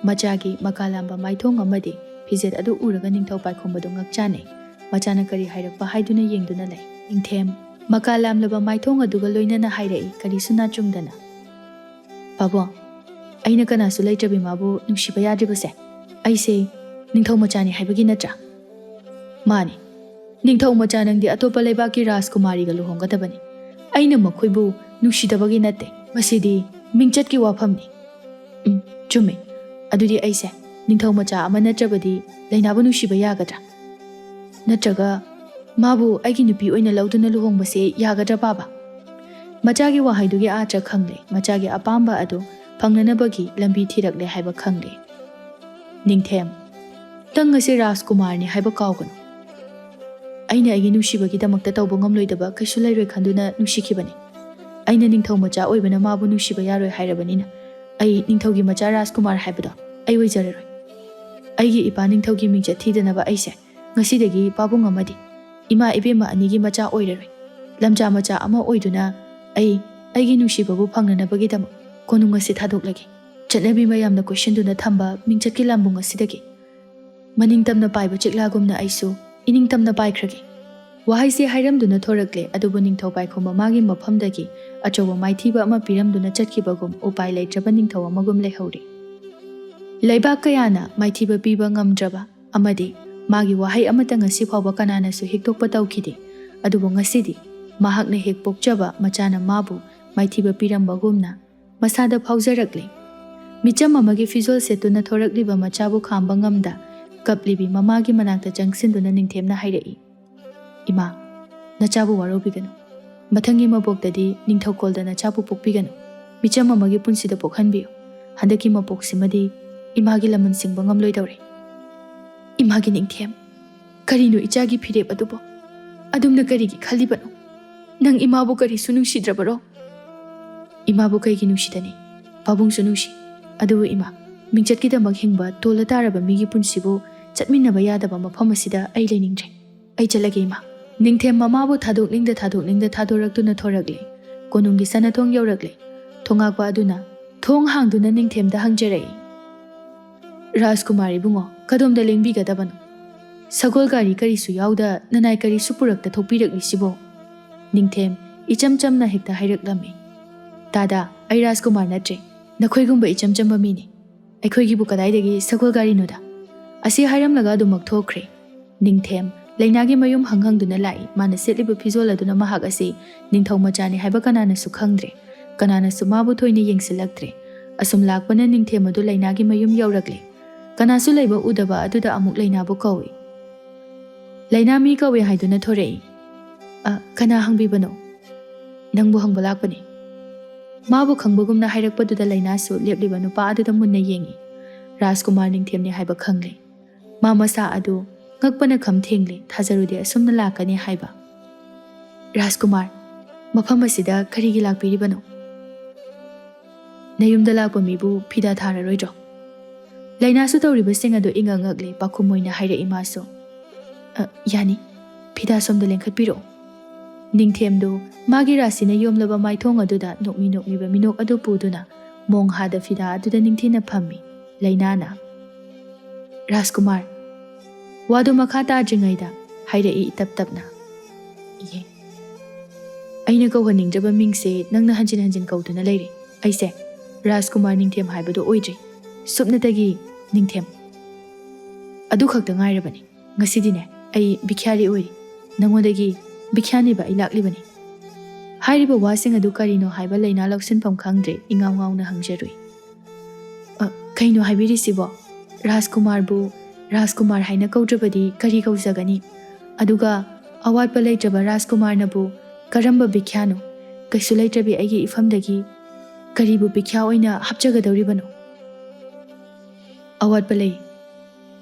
ꯃꯆꯥꯒꯤ ꯃꯀꯥ ꯂꯥꯝꯕ ꯃꯥꯏꯊꯣꯡ ꯑꯃꯗꯤ ꯐꯤꯖꯦꯠ ꯑꯗꯨ ꯎꯔꯒ ꯅꯤꯡꯊꯧ ꯄꯥꯏꯈꯣꯝꯕꯗꯨ ꯉꯛꯆꯥꯅꯩ꯫ ꯃꯆꯥꯅ ꯀꯔꯤ ꯍꯥꯏꯔꯛꯄ ꯍꯥꯏꯗꯨꯅ ꯌꯦꯡꯗꯨꯅ ꯂꯩ꯫ ꯅꯤꯡꯊꯦꯝ ꯃꯀꯥ ꯂꯥꯝꯂꯕ ꯃꯥꯏꯊꯣꯡ ꯑꯗꯨꯒ ꯂꯣꯏꯅꯅ ꯍꯥꯏꯔꯛꯏ, ꯀꯔꯤꯁꯨ ꯅꯥꯆꯨꯡꯗꯅ, "ꯄꯥꯕꯨꯡ, ꯑꯩꯅ ꯀꯅꯥꯁꯨ ꯂꯩꯇ꯭ꯔꯕꯤ ꯃꯥꯕꯨ ꯅꯨꯡꯁꯤꯕ ꯌꯥꯗ꯭ꯔꯤꯕꯁꯦ ꯑꯩꯁꯦ ꯅꯤꯡꯊꯧ ꯃꯆꯥꯅꯤ ꯍꯥꯏꯕꯒꯤ ꯅꯠꯇ꯭ꯔꯥ?" "ꯃꯥꯅꯤ, "ꯅꯤꯡꯊꯧ ꯃꯆꯥ, ꯅꯪꯗꯤ ꯑꯇꯣꯞꯄ ꯂꯩꯕꯥꯛꯀꯤ ꯔꯥꯖꯀꯨꯃꯥꯔꯤꯒ ꯂꯨꯍꯣꯡꯒꯗꯕꯅꯤ꯫ ꯑꯩꯅ ꯃꯈꯣꯏꯕꯨ ꯅꯨꯡꯁꯤꯗꯕꯒꯤ ꯅꯠꯇꯦ꯫ ꯃꯁꯤꯗꯤ ꯃꯤꯡꯆꯠꯀꯤ ꯋꯥꯐꯝꯅꯤ꯫" "ꯎꯝ, ꯆꯨꯝꯃꯤ꯫ ꯑꯗꯨꯗꯤ ꯑꯩꯁꯦ ꯅꯤꯡꯊꯧ ꯃꯆꯥ ꯑꯃ ꯅꯠꯇ꯭ꯔꯕꯗꯤ ꯂꯩꯅꯥꯕꯨ ꯅꯨꯡꯁꯤꯕ ꯌꯥꯒꯗ꯭ꯔꯥ? ꯅꯠꯇ꯭ꯔꯒ ꯃꯥꯕꯨ ꯑꯩꯒꯤ ꯅꯨꯄꯤ ꯑꯣꯏꯅ ꯂꯧꯗꯨꯅ ꯂꯨꯍꯣꯡꯕꯁꯦ ꯌꯥꯒꯗ꯭ꯔꯥ, ꯄꯥꯕ?" ꯃꯆꯥꯒꯤ ꯋꯥꯍꯩꯗꯨꯒꯤ ꯑꯥꯔꯊ ꯈꯪꯂꯦ꯫ ꯃꯆꯥꯒꯤ ꯑꯄꯥꯝꯕ ꯑꯗꯨ ꯐꯪꯅꯅꯕꯒꯤ ꯂꯝꯕꯤ ꯊꯤꯔꯛꯂꯦ ꯍꯥꯏꯕ ꯈꯪꯂꯦ꯫ "ꯅꯤꯡꯊꯦꯝ, ꯅꯪ ꯉꯁꯤ ꯔꯥꯖꯀꯨꯃꯥꯔꯅꯤ ꯍꯥꯏꯕ ꯀꯥꯎꯒꯅꯨ꯫ ꯑꯩꯅ ꯑꯩꯒꯤ ꯅꯨꯡꯁꯤꯕꯒꯤꯗꯃꯛꯇ ꯇꯧꯕ ꯉꯝꯂꯣꯏꯗꯕ ꯀꯩꯁꯨ ꯂꯩꯔꯣꯏ ꯈꯟꯗꯨꯅ ꯅꯨꯡꯁꯤꯈꯤꯕꯅꯤ꯫ ꯑꯩꯅ ꯅꯤꯡꯊꯧ ꯃꯆꯥ ꯑꯣꯏꯕꯅ ꯃꯥꯕꯨ ꯅꯨꯡꯁꯤꯕ ꯌꯥꯔꯣꯏ ꯍꯥꯏꯔꯕꯅꯤꯅ, ꯑꯩ ꯅꯤꯡꯊꯧꯒꯤ ꯃꯆꯥ ꯔꯥꯖꯀꯨꯃꯥꯔ ꯍꯥꯏꯕꯗꯣ ꯑꯩ ꯑꯣꯏꯖꯔꯔꯣꯏ꯫ ꯑꯩꯒꯤ ꯏꯄꯥ ꯅꯤꯡꯊꯧꯒꯤ ꯃꯤꯡꯆꯠ ꯊꯤꯗꯅꯕ ꯑꯩꯁꯦ ꯉꯁꯤꯗꯒꯤ ꯄꯥꯕꯨꯡ ꯑꯃꯗꯤ ꯏꯃꯥ ꯏꯕꯦꯝꯃ ꯑꯅꯤꯒꯤ ꯃꯆꯥ ꯑꯣꯏꯔꯔꯣꯏ꯫ ꯂꯝꯖꯥ ꯃꯆꯥ ꯑꯃ ꯑꯣꯏꯗꯨꯅ ꯑꯩ ꯑꯩꯒꯤ ꯅꯨꯡꯁꯤꯕꯕꯨ ꯐꯪꯅꯅꯕꯒꯤꯗꯃꯛ ꯀꯣꯅꯨꯡ ꯑꯁꯤ ꯊꯥꯗꯣꯛꯂꯒꯦ꯫ ꯆꯠꯅꯕꯤ ꯃꯌꯥꯝꯅ ꯀꯣꯏꯁꯤꯟꯗꯨꯅ ꯊꯝꯕ ꯃꯤꯡꯆꯠꯀꯤ ꯂꯥꯝꯕꯨꯡ ꯑꯁꯤꯗꯒꯤ ꯃꯅꯤꯡꯇꯝꯅ ꯄꯥꯏꯕ ꯆꯤꯛꯂꯥꯒꯨꯝꯅ ꯑꯩꯁꯨ ꯏꯅꯤꯡꯇꯝꯅ ꯄꯥꯏꯈ꯭ꯔꯒꯦ꯫" ꯋꯥꯍꯩꯁꯦ ꯍꯥꯏꯔꯝꯗꯨꯅ ꯊꯣꯔꯛꯂꯦ, ꯑꯗꯨꯕꯨ ꯅꯤꯡꯊꯧ ꯄꯥꯏꯈꯣꯝꯕ ꯃꯥꯒꯤ ꯃꯐꯝꯗꯒꯤ ꯑꯆꯧꯕ ꯃꯥꯏꯊꯤꯕ ꯑꯃ ꯄꯤꯔꯝꯗꯨꯅ ꯆꯠꯈꯤꯕꯒꯨꯝ ꯎꯄꯥꯏ ꯂꯩꯇ꯭ꯔꯕ ꯅꯤꯡꯊꯧ ꯑꯃꯒꯨꯝ ꯂꯩꯍꯧꯔꯤ꯫ ꯂꯩꯕꯥꯛ ꯀꯌꯥꯅ ꯃꯥꯏꯊꯤꯕ ꯄꯤꯕ ꯉꯝꯗ꯭ꯔꯕ ꯑꯃꯗꯤ ꯃꯥꯒꯤ ꯋꯥꯍꯩ ꯑꯃꯠꯇ ꯉꯁꯤ ꯐꯥꯎꯕ ꯀꯅꯥꯅꯁꯨ ꯍꯤꯛꯇꯣꯛꯄ ꯇꯧꯈꯤꯗꯦ꯫ ꯑꯗꯨꯕꯨ ꯉꯁꯤꯗꯤ ꯃꯍꯥꯛꯅ ꯍꯦꯛ ꯄꯣꯛꯆꯕ ꯃꯆꯥꯅ ꯃꯥꯕꯨ ꯃꯥꯏꯊꯤꯕ ꯄꯤꯔꯝꯕꯒꯨꯝꯅ ꯃꯁꯥꯗ ꯐꯥꯎꯖꯔꯛꯂꯦ꯫ ꯃꯤꯆꯝ ꯑꯃꯒꯤ ꯐꯤꯖꯣꯜ ꯁꯦꯠꯇꯨꯅ ꯊꯣꯔꯛꯂꯤꯕ ꯃꯆꯥꯕꯨ ꯈꯥꯝꯕ ꯉꯝꯗ ꯀꯞꯂꯤꯕꯤ ꯃꯃꯥꯒꯤ ꯃꯅꯥꯛꯇ ꯆꯪꯁꯤꯟꯗꯨꯅ ꯅꯤꯡꯊꯦꯝꯅ ꯍꯥꯏꯔꯛꯏ, "ꯏꯃꯥ, ꯅꯆꯥꯕꯨ ꯋꯥꯔꯧꯕꯤꯒꯅꯨ꯫ ꯃꯊꯪꯒꯤ ꯃꯄꯣꯛꯇꯗꯤ ꯅꯤꯡꯊꯧꯀꯣꯜꯗ ꯅꯆꯥꯕꯨ ꯄꯣꯛꯄꯤꯒꯅꯨ꯫ ꯃꯤꯆꯝ ꯑꯃꯒꯤ ꯄꯨꯟꯁꯤꯗ ꯄꯣꯛꯍꯟꯕꯤꯌꯨ꯫ ꯍꯟꯗꯛꯀꯤ ꯃꯄꯣꯛꯁꯤꯃꯗꯤ ꯏꯃꯥꯒꯤ ꯂꯃꯟ ꯁꯤꯡꯕ ꯉꯝꯂꯣꯏꯗꯧꯔꯦ꯫" "ꯏꯃꯥꯒꯤ ꯅꯤꯡꯊꯦꯝ, ꯀꯔꯤꯅꯣ ꯏꯆꯥꯒꯤ ꯐꯤꯔꯦꯞ ꯑꯗꯨꯕꯣ? ꯑꯗꯨꯝꯅ ꯀꯔꯤꯒꯤ ꯈꯜꯂꯤꯕꯅꯣ? ꯅꯪ ꯏꯃꯥꯕꯨ ꯀꯔꯤꯁꯨ ꯅꯨꯡꯁꯤꯗ꯭ꯔꯕꯔꯣ?" "ꯏꯃꯥꯕꯨ ꯀꯩꯒꯤ ꯅꯨꯡꯁꯤꯗꯅꯤ? ꯄꯥꯕꯨꯡꯁꯨ ꯅꯨꯡꯁꯤ꯫ ꯑꯗꯨꯕꯨ ꯏꯃꯥ, ꯃꯤꯡꯆꯠꯀꯤꯗꯃꯛ ꯍꯤꯡꯕ ꯇꯣꯜꯂ ꯇꯥꯔꯕ ꯃꯤꯒꯤ ꯄꯨꯟꯁꯤꯕꯨ ꯆꯠꯃꯤꯟꯅꯕ ꯌꯥꯗꯕ ꯃꯐꯝ ꯑꯁꯤꯗ ꯑꯩ ꯂꯩꯅꯤꯡꯗ꯭ꯔꯦ꯫ ꯑꯩ ꯆꯠꯂꯒꯦ ꯏꯃꯥ꯫" ꯅꯤꯡꯊꯦꯝ ꯃꯃꯥꯕꯨ ꯊꯥꯗꯣꯛꯅꯤꯡꯗ ꯊꯥꯗꯣꯛꯅꯤꯡꯗ ꯊꯥꯗꯣꯔꯛꯇꯨꯅ ꯊꯣꯔꯛꯂꯦ꯫ ꯀꯣꯅꯨꯡꯒꯤ ꯁꯅꯥꯊꯣꯡ ꯌꯧꯔꯛꯂꯦ꯫ ꯊꯣꯡꯉꯥꯛꯄ ꯑꯗꯨꯅ ꯊꯣꯡ ꯍꯥꯡꯗꯨꯅ ꯅꯤꯡꯊꯦꯝꯗ ꯍꯪꯖꯔꯛꯏ, "ꯔꯥꯖꯀꯨꯃꯥꯔ ꯏꯕꯨꯡꯉꯣ, ꯀꯗꯣꯝꯗ ꯂꯦꯡꯕꯤꯒꯗꯕꯅꯣ? ꯁꯒꯣꯜ ꯒꯥꯔꯤ ꯀꯔꯤꯁꯨ ꯌꯥꯎꯗ ꯅꯅꯥꯏ ꯀꯔꯤꯁꯨ ꯄꯨꯔꯛꯇ ꯊꯣꯛꯄꯤꯔꯛꯂꯤꯁꯤꯕꯣ?" ꯅꯤꯡꯊꯦꯝ ꯏꯆꯝ ꯆꯝꯅ ꯍꯦꯛꯇ ꯍꯥꯏꯔꯛꯂꯝꯃꯤ꯫ "ꯇꯥꯗꯥ, ꯑꯩ ꯔꯥꯖꯀꯨꯃꯥꯔ ꯅꯠꯇ꯭ꯔꯦ꯫ ꯅꯈꯣꯏꯒꯨꯝꯕ ꯏꯆꯝ ꯆꯝꯕ ꯃꯤꯅꯤ꯫ ꯑꯩꯈꯣꯏꯒꯤꯕꯨ ꯀꯗꯥꯏꯗꯒꯤ ꯁꯒꯣꯜ ꯒꯥꯔꯤꯅꯣꯗ?" ꯑꯁꯤ ꯍꯥꯏꯔꯝꯂꯒ ꯑꯗꯨꯃꯛ ꯊꯣꯛꯈ꯭ꯔꯦ꯫ ꯅꯤꯡꯊꯦꯝ ꯂꯩꯅꯥꯒꯤ ꯃꯌꯨꯝ ꯍꯪ ꯍꯪꯗꯨꯅ ꯂꯥꯛꯏ꯫ ꯃꯥꯅ ꯁꯦꯠꯂꯤꯕ ꯐꯤꯖꯣꯜ ꯑꯗꯨꯅ ꯃꯍꯥꯛ ꯑꯁꯤ ꯅꯤꯡꯊꯧ ꯃꯆꯥꯅꯤ ꯍꯥꯏꯕ ꯀꯅꯥꯅꯁꯨ ꯈꯪꯗ꯭ꯔꯦ꯫ ꯀꯅꯥꯅꯁꯨ ꯃꯥꯕꯨ ꯊꯣꯏꯅ ꯌꯦꯡꯁꯤꯜꯂꯛꯇ꯭ꯔꯦ꯫ ꯑꯁꯨꯝ ꯂꯥꯛꯄꯅ ꯅꯤꯡꯊꯦꯝ ꯑꯗꯨ ꯂꯩꯅꯥꯒꯤ ꯃꯌꯨꯝ ꯌꯧꯔꯛꯂꯦ꯫ ꯀꯅꯥꯁꯨ ꯂꯩꯕ ꯎꯗꯕ ꯑꯗꯨꯗ ꯑꯃꯨꯛ ꯂꯩꯅꯥꯕꯨ ꯀꯧꯏ꯫ "ꯂꯩꯅꯥ ꯃꯤ ꯀꯧꯏ ꯍꯥꯏꯗꯨꯅ ꯊꯣꯔꯛꯏ꯫ ꯑ, ꯀꯅꯥ ꯍꯪꯕꯤꯕꯅꯣ?" "ꯅꯪꯕꯨ ꯍꯪꯕ ꯂꯥꯛꯄꯅꯤ꯫" ꯃꯥꯕꯨ ꯈꯪꯕꯒꯨꯝꯅ ꯍꯥꯏꯔꯛꯄꯗꯨꯗ ꯂꯩꯅꯥꯁꯨ ꯂꯦꯞꯂꯤꯕ ꯅꯨꯄꯥ ꯑꯗꯨꯗ ꯃꯨꯟꯅ ꯌꯦꯡꯏ꯫ ꯔꯥꯖꯀꯨꯃꯥꯔ ꯅꯤꯡꯊꯦꯝꯅꯤ ꯍꯥꯏꯕ ꯈꯪꯂꯦ꯫ ꯃꯥ ꯃꯁꯥ ꯑꯗꯨ ꯉꯛꯄꯅ ꯈꯝ ꯊꯦꯡꯂꯦ, ꯊꯥꯖꯔꯨꯗꯦ ꯑꯁꯨꯝꯅ ꯂꯥꯛꯀꯅꯤ ꯍꯥꯏꯕ꯫ "ꯔꯥꯖꯀꯨꯃꯥꯔ, ꯃꯐꯝ ꯑꯁꯤꯗ ꯀꯔꯤꯒꯤ ꯂꯥꯛꯄꯤꯔꯤꯕꯅꯣ? ꯅꯌꯨꯝꯗ ꯂꯥꯛꯄ ꯃꯤꯕꯨ ꯐꯤꯗꯥ ꯊꯥꯔꯔꯣꯏꯗ꯭ꯔꯣ?" ꯂꯩꯅꯥꯁꯨ ꯇꯧꯔꯤꯕꯁꯤꯡ ꯑꯗꯨ ꯏꯉꯛ ꯉꯛꯂꯦ, ꯄꯥꯈꯨꯝ ꯑꯣꯏꯅ ꯍꯥꯏꯔꯛꯏ ꯃꯥꯁꯨ꯫ "ꯑ, ꯌꯥꯅꯤ, ꯐꯤꯗꯥ ꯁꯣꯝꯗ ꯂꯦꯡꯈꯠꯄꯤꯔꯛꯑꯣ꯫" ꯅꯤꯡꯊꯦꯝꯗꯨ ꯃꯥꯒꯤ ꯔꯥꯁꯤꯅ ꯌꯣꯝꯂꯕ ꯃꯥꯏꯊꯣꯡ ꯑꯗꯨꯗ ꯅꯣꯛꯃꯤ ꯅꯣꯛꯃꯤꯕ ꯃꯤꯅꯣꯛ ꯑꯗꯨ ꯄꯨꯗꯨꯅ ꯃꯣꯡꯍꯥꯗ ꯐꯤꯗꯥ ꯑꯗꯨꯗ ꯅꯤꯡꯊꯤꯅ ꯐꯝꯃꯤ꯫ ꯂꯩꯅꯥꯅ, "ꯔꯥꯖꯀꯨꯃꯥꯔ, ꯋꯥꯗꯨ ꯃꯈꯥ ꯇꯥꯗ꯭ꯔꯤꯉꯩꯗ ꯍꯥꯏꯔꯛꯏ ꯏꯇꯞ ꯇꯞꯅ꯫ ꯏꯍꯦ, ꯑꯩꯅ ꯀꯧꯍꯟꯅꯤꯡꯗ꯭ꯔꯕ ꯃꯤꯡꯁꯦ ꯅꯪꯅ ꯍꯟꯖꯤꯟ ꯍꯟꯖꯤꯟ ꯀꯧꯗꯨꯅ ꯂꯩꯔꯦ꯫ ꯑꯩꯁꯦ ꯔꯥꯖꯀꯨꯃꯥꯔ ꯅꯤꯡꯊꯦꯝ ꯍꯥꯏꯕꯗꯨ ꯑꯣꯏꯗ꯭ꯔꯤ꯫ ꯁꯨꯞꯅꯇꯒꯤ ꯅꯤꯡꯊꯦꯝ ꯑꯗꯨ ꯈꯛꯇ ꯉꯥꯏꯔꯕꯅꯤ꯫ ꯉꯁꯤꯗꯤꯅꯦ, ꯑꯩ ꯚꯤꯈ꯭ꯌꯥꯔꯤ ꯑꯣꯏꯔꯤ꯫ ꯅꯉꯣꯟꯗꯒꯤ ꯚꯤꯈ꯭ꯌꯥ ꯅꯤꯕ ꯑꯩ ꯂꯥꯛꯂꯤꯕꯅꯤ꯫" ꯍꯥꯏꯔꯤꯕ ꯋꯥꯁꯤꯡ ꯑꯗꯨ ꯀꯔꯤꯅꯣ ꯍꯥꯏꯕ ꯂꯩꯅꯥ ꯂꯧꯁꯤꯟꯐꯝ ꯈꯪꯗ꯭ꯔꯦ, ꯏꯉꯥꯎ ꯉꯥꯎꯅ ꯍꯪꯖꯔꯨꯏ꯫ "ꯑ, ꯀꯩꯅꯣ ꯍꯥꯏꯕꯤꯔꯤꯁꯤꯕꯣ? ꯔꯥꯖꯀꯨꯃꯥꯔꯕꯨ ꯔꯥꯖꯀꯨꯃꯥꯔ ꯍꯥꯏꯅ ꯀꯧꯗ꯭ꯔꯕꯗꯤ ꯀꯔꯤ ꯀꯧꯖꯒꯅꯤ? ꯑꯗꯨꯒ ꯑꯋꯥꯠꯄ ꯂꯩꯇ꯭ꯔꯕ ꯔꯥꯖꯀꯨꯃꯥꯔꯅꯕꯨ ꯀꯔꯝꯕ ꯚꯤꯈ꯭ꯌꯥꯅꯣ? ꯀꯩꯁꯨ ꯂꯩꯇ꯭ꯔꯕꯤ ꯑꯩꯒꯤ ꯏꯐꯝꯗꯒꯤ ꯀꯔꯤꯕꯨ ꯚꯤꯈ꯭ꯌꯥ ꯑꯣꯏꯅ ꯍꯥꯞꯆꯒꯗꯧꯔꯤꯕꯅꯣ?" "ꯑꯋꯥꯠꯄ ꯂꯩ꯫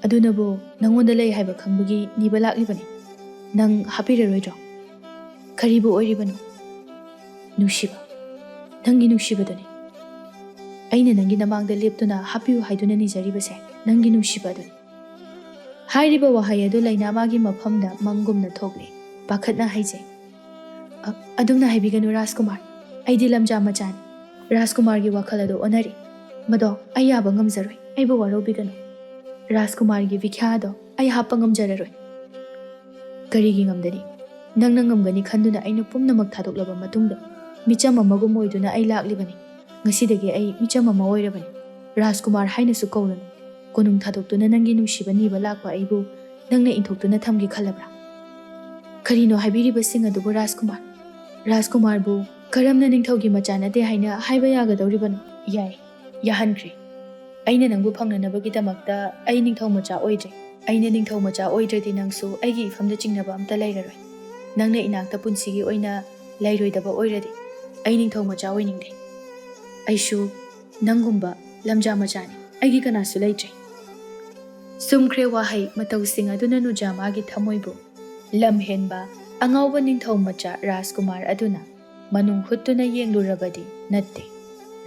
ꯑꯗꯨꯅꯕꯨ ꯅꯉꯣꯟꯗ ꯂꯩ ꯍꯥꯏꯕ ꯈꯪꯕꯒꯤ ꯅꯤꯕ ꯂꯥꯛꯂꯤꯕꯅꯤ꯫ ꯅꯪ ꯍꯥꯞꯄꯤꯔꯔꯣꯏꯗ꯭ꯔꯣ?" "ꯀꯔꯤꯕꯨ ꯑꯣꯏꯔꯤꯕꯅꯣ?" "ꯅꯨꯡꯁꯤꯕ, ꯅꯪꯒꯤ ꯅꯨꯡꯁꯤꯕꯗꯨꯅꯤ꯫ ꯑꯩꯅ ꯅꯪꯒꯤ ꯅꯃꯥꯡꯗ ꯂꯦꯞꯇꯨꯅ ꯍꯥꯞꯄꯤꯌꯨ ꯍꯥꯏꯗꯨꯅ ꯅꯤꯖꯔꯤꯕꯁꯦ ꯅꯪꯒꯤ ꯅꯨꯡꯁꯤꯕ ꯑꯗꯨꯅꯤ꯫" ꯍꯥꯏꯔꯤꯕ ꯋꯥꯍꯩ ꯑꯗꯨ ꯂꯩꯅꯥ ꯃꯥꯒꯤ ꯃꯐꯝꯗ ꯃꯪꯒꯨꯝꯅ ꯊꯣꯛꯂꯦ꯫ ꯄꯥꯈꯠꯅ ꯍꯥꯏꯖꯩ, "ꯑ-, ꯑꯗꯨꯝꯅ ꯍꯥꯏꯕꯤꯒꯅꯨ ꯔꯥꯖꯀꯨꯃꯥꯔ꯫ ꯑꯩꯗꯤ ꯂꯝꯖꯥ ꯃꯆꯥꯅꯤ꯫ ꯔꯥꯖꯀꯨꯃꯥꯔꯒꯤ ꯋꯥꯈꯜ ꯑꯗꯨ ꯑꯣꯟꯅꯔꯤ꯫ ꯃꯗꯣ ꯑꯩ ꯌꯥꯕ ꯉꯝꯖꯔꯣꯏ꯫ ꯑꯩꯕꯨ ꯋꯥꯔꯧꯕꯤꯒꯅꯨ꯫ ꯔꯥꯖꯀꯨꯃꯥꯔꯒꯤ ꯚꯤꯈ꯭ꯌꯥ ꯑꯗꯣ ꯑꯩ ꯍꯥꯞꯄ ꯉꯝꯖꯔꯔꯣꯏ꯫" "ꯀꯔꯤꯒꯤ ꯉꯝꯗꯅꯤ? ꯅꯪꯅ ꯉꯝꯒꯅꯤ ꯈꯟꯗꯨꯅ ꯑꯩꯅ ꯄꯨꯝꯅꯃꯛ ꯊꯥꯗꯣꯛꯂꯕ ꯃꯇꯨꯡꯗ ꯃꯤꯆꯝ ꯑꯃꯒꯨꯝ ꯑꯣꯏꯗꯨꯅ ꯑꯩ ꯂꯥꯛꯂꯤꯕꯅꯤ꯫ ꯉꯁꯤꯗꯒꯤ ꯑꯩ ꯃꯤꯆꯝ ꯑꯃ ꯑꯣꯏꯔꯕꯅꯤ꯫ ꯔꯥꯖꯀꯨꯃꯥꯔ ꯍꯥꯏꯅꯁꯨ ꯀꯧꯔꯅꯨ꯫ ꯀꯣꯅꯨꯡ ꯊꯥꯗꯣꯛꯇꯨꯅ ꯅꯪꯒꯤ ꯅꯨꯡꯁꯤꯕ ꯅꯤꯕ ꯂꯥꯛꯄ ꯑꯩꯕꯨ ꯅꯪꯅ ꯏꯟꯊꯣꯛꯇꯨꯅ ꯊꯝꯒꯦ ꯈꯜꯂꯕ꯭ꯔꯥ? ꯀꯔꯤꯅꯣ ꯍꯥꯏꯕꯤꯔꯤꯕꯁꯤꯡ ꯑꯗꯨꯕꯨ, ꯔꯥꯖꯀꯨꯃꯥꯔ? ꯔꯥꯖꯀꯨꯃꯥꯔꯕꯨ ꯀꯔꯝꯅ ꯅꯤꯡꯊꯧꯒꯤ ꯃꯆꯥ ꯅꯠꯇꯦ ꯍꯥꯏꯅ ꯍꯥꯏꯕ ꯌꯥꯒꯗꯧꯔꯤꯕꯅꯣ? ꯌꯥꯏ, ꯌꯥꯍꯟꯈ꯭ꯔꯦ꯫ ꯑꯩꯅ ꯅꯪꯕꯨ ꯐꯪꯅꯅꯕꯒꯤꯗꯃꯛꯇ ꯑꯩ ꯅꯤꯡꯊꯧ ꯃꯆꯥ ꯑꯣꯏꯗ꯭ꯔꯦ꯫ ꯑꯩꯅ ꯅꯤꯡꯊꯧ ꯃꯆꯥ ꯑꯣꯏꯗ꯭ꯔꯗꯤ ꯅꯪꯁꯨ ꯑꯩꯒꯤ ꯏꯐꯝꯗ ꯆꯤꯡꯅꯕ ꯑꯝꯇ ꯂꯩꯔꯔꯣꯏ꯫ ꯅꯪꯅ ꯏꯅꯥꯛꯇ ꯄꯨꯟꯁꯤꯒꯤ ꯑꯣꯏꯅ ꯂꯩꯔꯣꯏꯗꯕ ꯑꯣꯏꯔꯗꯤ ꯑꯩ ꯅꯤꯡꯊꯧ ꯃꯆꯥ ꯑꯣꯏꯅꯤꯡꯗꯦ꯫ ꯑꯩꯁꯨ ꯅꯪꯒꯨꯝꯕ ꯂꯝꯖꯥ ꯃꯆꯥꯅꯤ꯫ ꯑꯩꯒꯤ ꯀꯅꯥꯁꯨ ꯂꯩꯇ꯭ꯔꯦ꯫ ꯁꯨꯝꯈ꯭ꯔꯦ ꯋꯥꯍꯩ ꯃꯇꯧꯁꯤꯡ ꯑꯗꯨꯅ ꯅꯨꯖꯥꯃꯥꯒꯤ ꯊꯃꯣꯏꯕꯨ꯫ ꯂꯝ ꯍꯦꯟꯕ ꯑꯉꯥꯎꯕ ꯅꯤꯡꯊꯧ ꯃꯆꯥ ꯔꯥꯖꯀꯨꯃꯥꯔ ꯑꯗꯨꯅ ꯃꯅꯨꯡ ꯍꯨꯠꯇꯨꯅ ꯌꯦꯡꯂꯨꯔꯕꯗꯤ ꯅꯠꯇꯦ,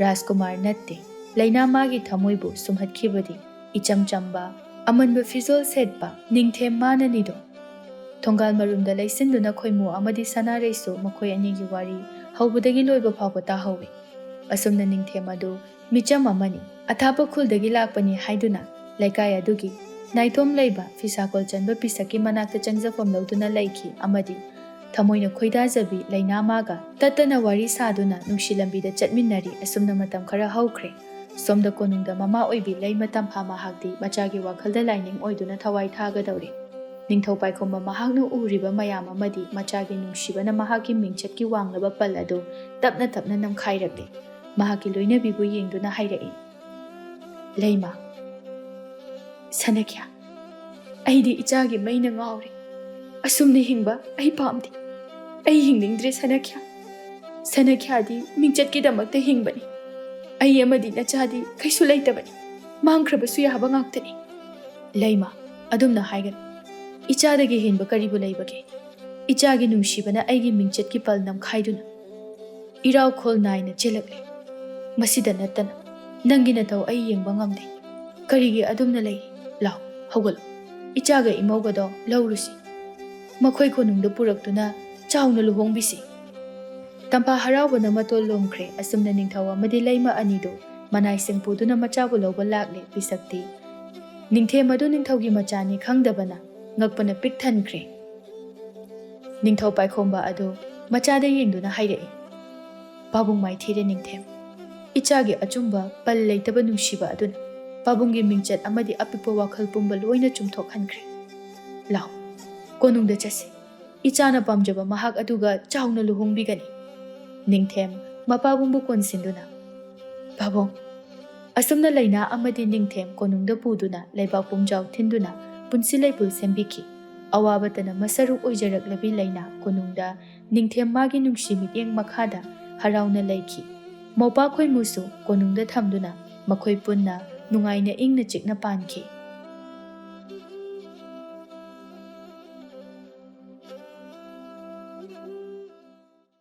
ꯔꯥꯖꯀꯨꯃꯥꯔ ꯅꯠꯇꯦ, ꯂꯩꯅꯥ ꯃꯥꯒꯤ ꯊꯃꯣꯏꯕꯨ ꯁꯨꯝꯍꯠꯈꯤꯕꯗꯤ ꯏꯆꯝ ꯆꯝꯕ, ꯑꯃꯟꯕ ꯐꯤꯖꯣꯜ ꯁꯦꯠꯄ ꯅꯤꯡꯊꯦꯝ ꯃꯥꯅꯅꯤꯗꯣ꯫ ꯊꯣꯡꯒꯥꯜ ꯃꯔꯨꯝꯗ ꯂꯩꯁꯤꯟꯗꯨꯅ ꯈꯣꯏꯃꯨ ꯑꯃꯗꯤ ꯁꯅꯥꯔꯩꯁꯨ ꯃꯈꯣꯏ ꯑꯅꯤꯒꯤ ꯋꯥꯔꯤ ꯍꯧꯕꯗꯒꯤ ꯂꯣꯏꯕ ꯐꯥꯎꯕ ꯇꯥꯍꯧꯏ꯫ ꯑꯁꯨꯝꯅ ꯅꯤꯡꯊꯦꯝ ꯑꯗꯨ ꯃꯤꯆꯝ ꯑꯃꯅꯤ, ꯑꯊꯥꯞꯄ ꯈꯨꯜꯗꯒꯤ ꯂꯥꯛꯄꯅꯤ ꯍꯥꯏꯗꯨꯅ ꯂꯩꯀꯥꯏ ꯑꯗꯨꯒꯤ ꯅꯥꯏꯇꯣꯝ ꯂꯩꯕ ꯐꯤꯁꯥꯀꯣꯜ ꯆꯟꯕ ꯄꯤꯁꯛꯀꯤ ꯃꯅꯥꯛꯇ ꯆꯪꯖꯐꯝ ꯂꯧꯗꯨꯅ ꯂꯩꯈꯤ ꯑꯃꯗꯤ ꯊꯃꯣꯏꯅ ꯈꯣꯏꯗꯥꯖꯕꯤ ꯂꯩꯅꯥ ꯃꯥꯒ ꯇꯠꯇꯅ ꯋꯥꯔꯤ ꯁꯥꯗꯨꯅ ꯅꯨꯡꯁꯤ ꯂꯝꯕꯤꯗ ꯆꯠꯃꯤꯟꯅꯔꯤ꯫ ꯑꯁꯨꯝꯅ ꯃꯇꯝ ꯈꯔ ꯍꯧꯈ꯭ꯔꯦ꯫ ꯁꯣꯝꯗ ꯀꯣꯅꯨꯡꯗ ꯃꯃꯥ ꯑꯣꯏꯕꯤ ꯂꯩꯃ ꯇꯝꯐꯥ ꯃꯍꯥꯛꯇꯤ ꯃꯆꯥꯒꯤ ꯋꯥꯈꯜꯗ ꯂꯥꯏꯅꯤꯡ ꯑꯣꯏꯗꯨꯅ ꯊꯋꯥꯏ ꯊꯥꯒꯗꯧꯔꯤ꯫ ꯅꯤꯡꯊꯧ ꯄꯥꯏꯈꯣꯝꯕ ꯃꯍꯥꯛꯅ ꯎꯔꯤꯕ ꯃꯌꯥꯝ ꯑꯃꯗꯤ ꯃꯆꯥꯒꯤ ꯅꯨꯡꯁꯤꯕꯅ ꯃꯍꯥꯛꯀꯤ ꯃꯤꯡꯆꯠꯀꯤ ꯋꯥꯡꯂꯕ ꯄꯜ ꯑꯗꯨ ꯇꯞꯅ ꯇꯞꯅ ꯅꯝꯈꯥꯏꯔꯛꯂꯤ꯫ ꯃꯍꯥꯛꯀꯤ ꯂꯣꯏꯅꯕꯤꯕꯨ ꯌꯦꯡꯗꯨꯅ ꯍꯥꯏꯔꯛꯏ, "ꯂꯩꯃ, ꯁꯅꯈ꯭ꯌꯥ, ꯑꯩꯗꯤ ꯏꯆꯥꯒꯤ ꯃꯩꯅ ꯉꯥꯎꯔꯦ꯫ ꯑꯁꯨꯝꯅ ꯍꯤꯡꯕ ꯑꯩ ꯄꯥꯝꯗꯦ꯫ ꯑꯩ ꯍꯤꯡꯅꯤꯡꯗ꯭ꯔꯦ ꯁꯅꯈ꯭ꯌꯥ꯫ ꯁꯅꯈ꯭ꯌꯥꯗꯤ ꯃꯤꯡꯆꯠꯀꯤꯗꯃꯛꯇ ꯍꯤꯡꯕꯅꯤ꯫ ꯑꯩ ꯑꯃꯗꯤ ꯅꯆꯥꯗꯤ ꯀꯩꯁꯨ ꯂꯩꯇꯕꯅꯤ꯫ ꯃꯥꯡꯈ꯭ꯔꯕꯁꯨ ꯌꯥꯕ ꯉꯥꯛꯇꯅꯤ꯫" "ꯂꯩꯃ, ꯑꯗꯨꯝꯅ ꯍꯥꯏꯒꯅꯨ꯫ ꯏꯆꯥꯗꯒꯤ ꯍꯦꯟꯕ ꯀꯔꯤꯕꯨ ꯂꯩꯕꯒꯦ? ꯏꯆꯥꯒꯤ ꯅꯨꯡꯁꯤꯕꯅ ꯑꯩꯒꯤ ꯃꯤꯡꯆꯠꯀꯤ ꯄꯜ ꯅꯝꯈꯥꯏꯗꯨꯅ ꯏꯔꯥꯎꯈꯣꯜ ꯅꯥꯏꯅ ꯆꯦꯜꯂꯛꯂꯦ꯫ ꯃꯁꯤꯗ ꯅꯠꯇꯅ ꯅꯪꯒꯤ ꯅꯇꯧ ꯑꯩ ꯌꯦꯡꯕ ꯉꯝꯗꯦ꯫ ꯀꯔꯤꯒꯤ ꯑꯗꯨꯝꯅ ꯂꯩ? ꯂꯥꯎ, ꯍꯧꯒꯠꯂꯨ꯫ ꯏꯆꯥꯒ ꯏꯃꯧꯒꯗꯣ ꯂꯧꯔꯨꯁꯤ꯫ ꯃꯈꯣꯏ ꯀꯣꯅꯨꯡꯗ ꯄꯨꯔꯛꯇꯨꯅ ꯆꯥꯎꯅ ꯂꯨꯍꯣꯡꯕꯤꯁꯤ꯫" ꯇꯝꯐꯥ ꯍꯔꯥꯎꯕꯅ ꯃꯇꯣꯜ ꯂꯣꯝꯈ꯭ꯔꯦ꯫ ꯑꯁꯨꯝꯅ ꯅꯤꯡꯊꯧ ꯑꯃꯗꯤ ꯂꯩꯃ ꯑꯅꯤꯗꯨ ꯃꯅꯥꯏꯁꯤꯡ ꯄꯨꯗꯨꯅ ꯃꯆꯥꯕꯨ ꯂꯧꯕ ꯂꯥꯛꯂꯦ꯫ ꯄꯤꯁꯛꯇꯤ ꯅꯤꯡꯊꯦꯝ ꯑꯗꯨ ꯅꯤꯡꯊꯧꯒꯤ ꯃꯆꯥꯅꯤ ꯈꯪꯗꯕꯅ ꯉꯛꯄꯅ ꯄꯤꯛ ꯊꯟꯈ꯭ꯔꯦ꯫ ꯅꯤꯡꯊꯧ ꯄꯥꯏꯈꯣꯝꯕ ꯑꯗꯨ ꯃꯆꯥꯗ ꯌꯦꯡꯗꯨꯅ ꯍꯥꯏꯔꯛꯏ, "ꯄꯥꯕꯨꯡ ꯃꯥꯏꯊꯤꯔꯦ ꯅꯤꯡꯊꯦꯝ꯫ ꯏꯆꯥꯒꯤ ꯑꯆꯨꯝꯕ ꯄꯜ ꯂꯩꯇꯕ ꯅꯨꯡꯁꯤꯕ ꯑꯗꯨꯅ ꯄꯥꯕꯨꯡꯒꯤ ꯃꯤꯡꯆꯠ ꯑꯃꯗꯤ ꯑꯄꯤꯛꯄ ꯋꯥꯈꯜ ꯄꯨꯝꯕ ꯂꯣꯏꯅ ꯆꯨꯝꯊꯣꯛꯍꯟꯈ꯭ꯔꯦ꯫" "ꯂꯥꯎ, ꯀꯣꯅꯨꯡꯗ ꯆꯠꯁꯤ꯫ ꯏꯆꯥꯅ ꯄꯥꯝꯖꯕ ꯃꯍꯥꯛ ꯑꯗꯨꯒ ꯆꯥꯎꯅ ꯂꯨꯍꯣꯡꯕꯤꯒꯅꯤ"꯫ ꯅꯤꯡꯊꯦꯝ ꯃꯄꯥꯕꯨꯡꯕꯨ ꯀꯣꯟꯁꯤꯟꯗꯨꯅ, "ꯄꯥꯕꯨꯡ, ꯑꯁꯨꯝꯅ ꯂꯩꯅꯥ ꯑꯃꯗꯤ ꯅꯤꯡꯊꯦꯝ ꯀꯣꯅꯨꯡꯗ ꯄꯨꯗꯨꯅ ꯂꯩꯕꯥꯛ ꯄꯨꯝꯖꯥꯎ ꯊꯤꯟꯗꯨꯅ ꯄꯨꯟꯁꯤ ꯂꯩꯄꯨꯜ ꯁꯦꯝꯕꯤꯈꯤ꯫ ꯑꯋꯥꯕꯇꯅ ꯃꯁꯔꯨꯛ ꯑꯣꯏꯖꯔꯛꯂꯕꯤ ꯂꯩꯅꯥ ꯀꯣꯅꯨꯡꯗ ꯅꯤꯡꯊꯦꯝ ꯃꯥꯒꯤ ꯅꯨꯡꯁꯤ ꯃꯤꯠꯌꯦꯡ ꯃꯈꯥꯗ ꯍꯔꯥꯎꯅ ꯂꯩꯈꯤ꯫ ꯃꯧꯄꯥ ꯈꯣꯏꯃꯨꯁꯨ ꯀꯣꯅꯨꯡꯗ ꯊꯝꯗꯨꯅ ꯃꯈꯣꯏ ꯄꯨꯟꯅ ꯅꯨꯡꯉꯥꯏꯅ ꯏꯪꯅ ꯆꯤꯛꯅ ꯄꯥꯟꯈꯤ꯫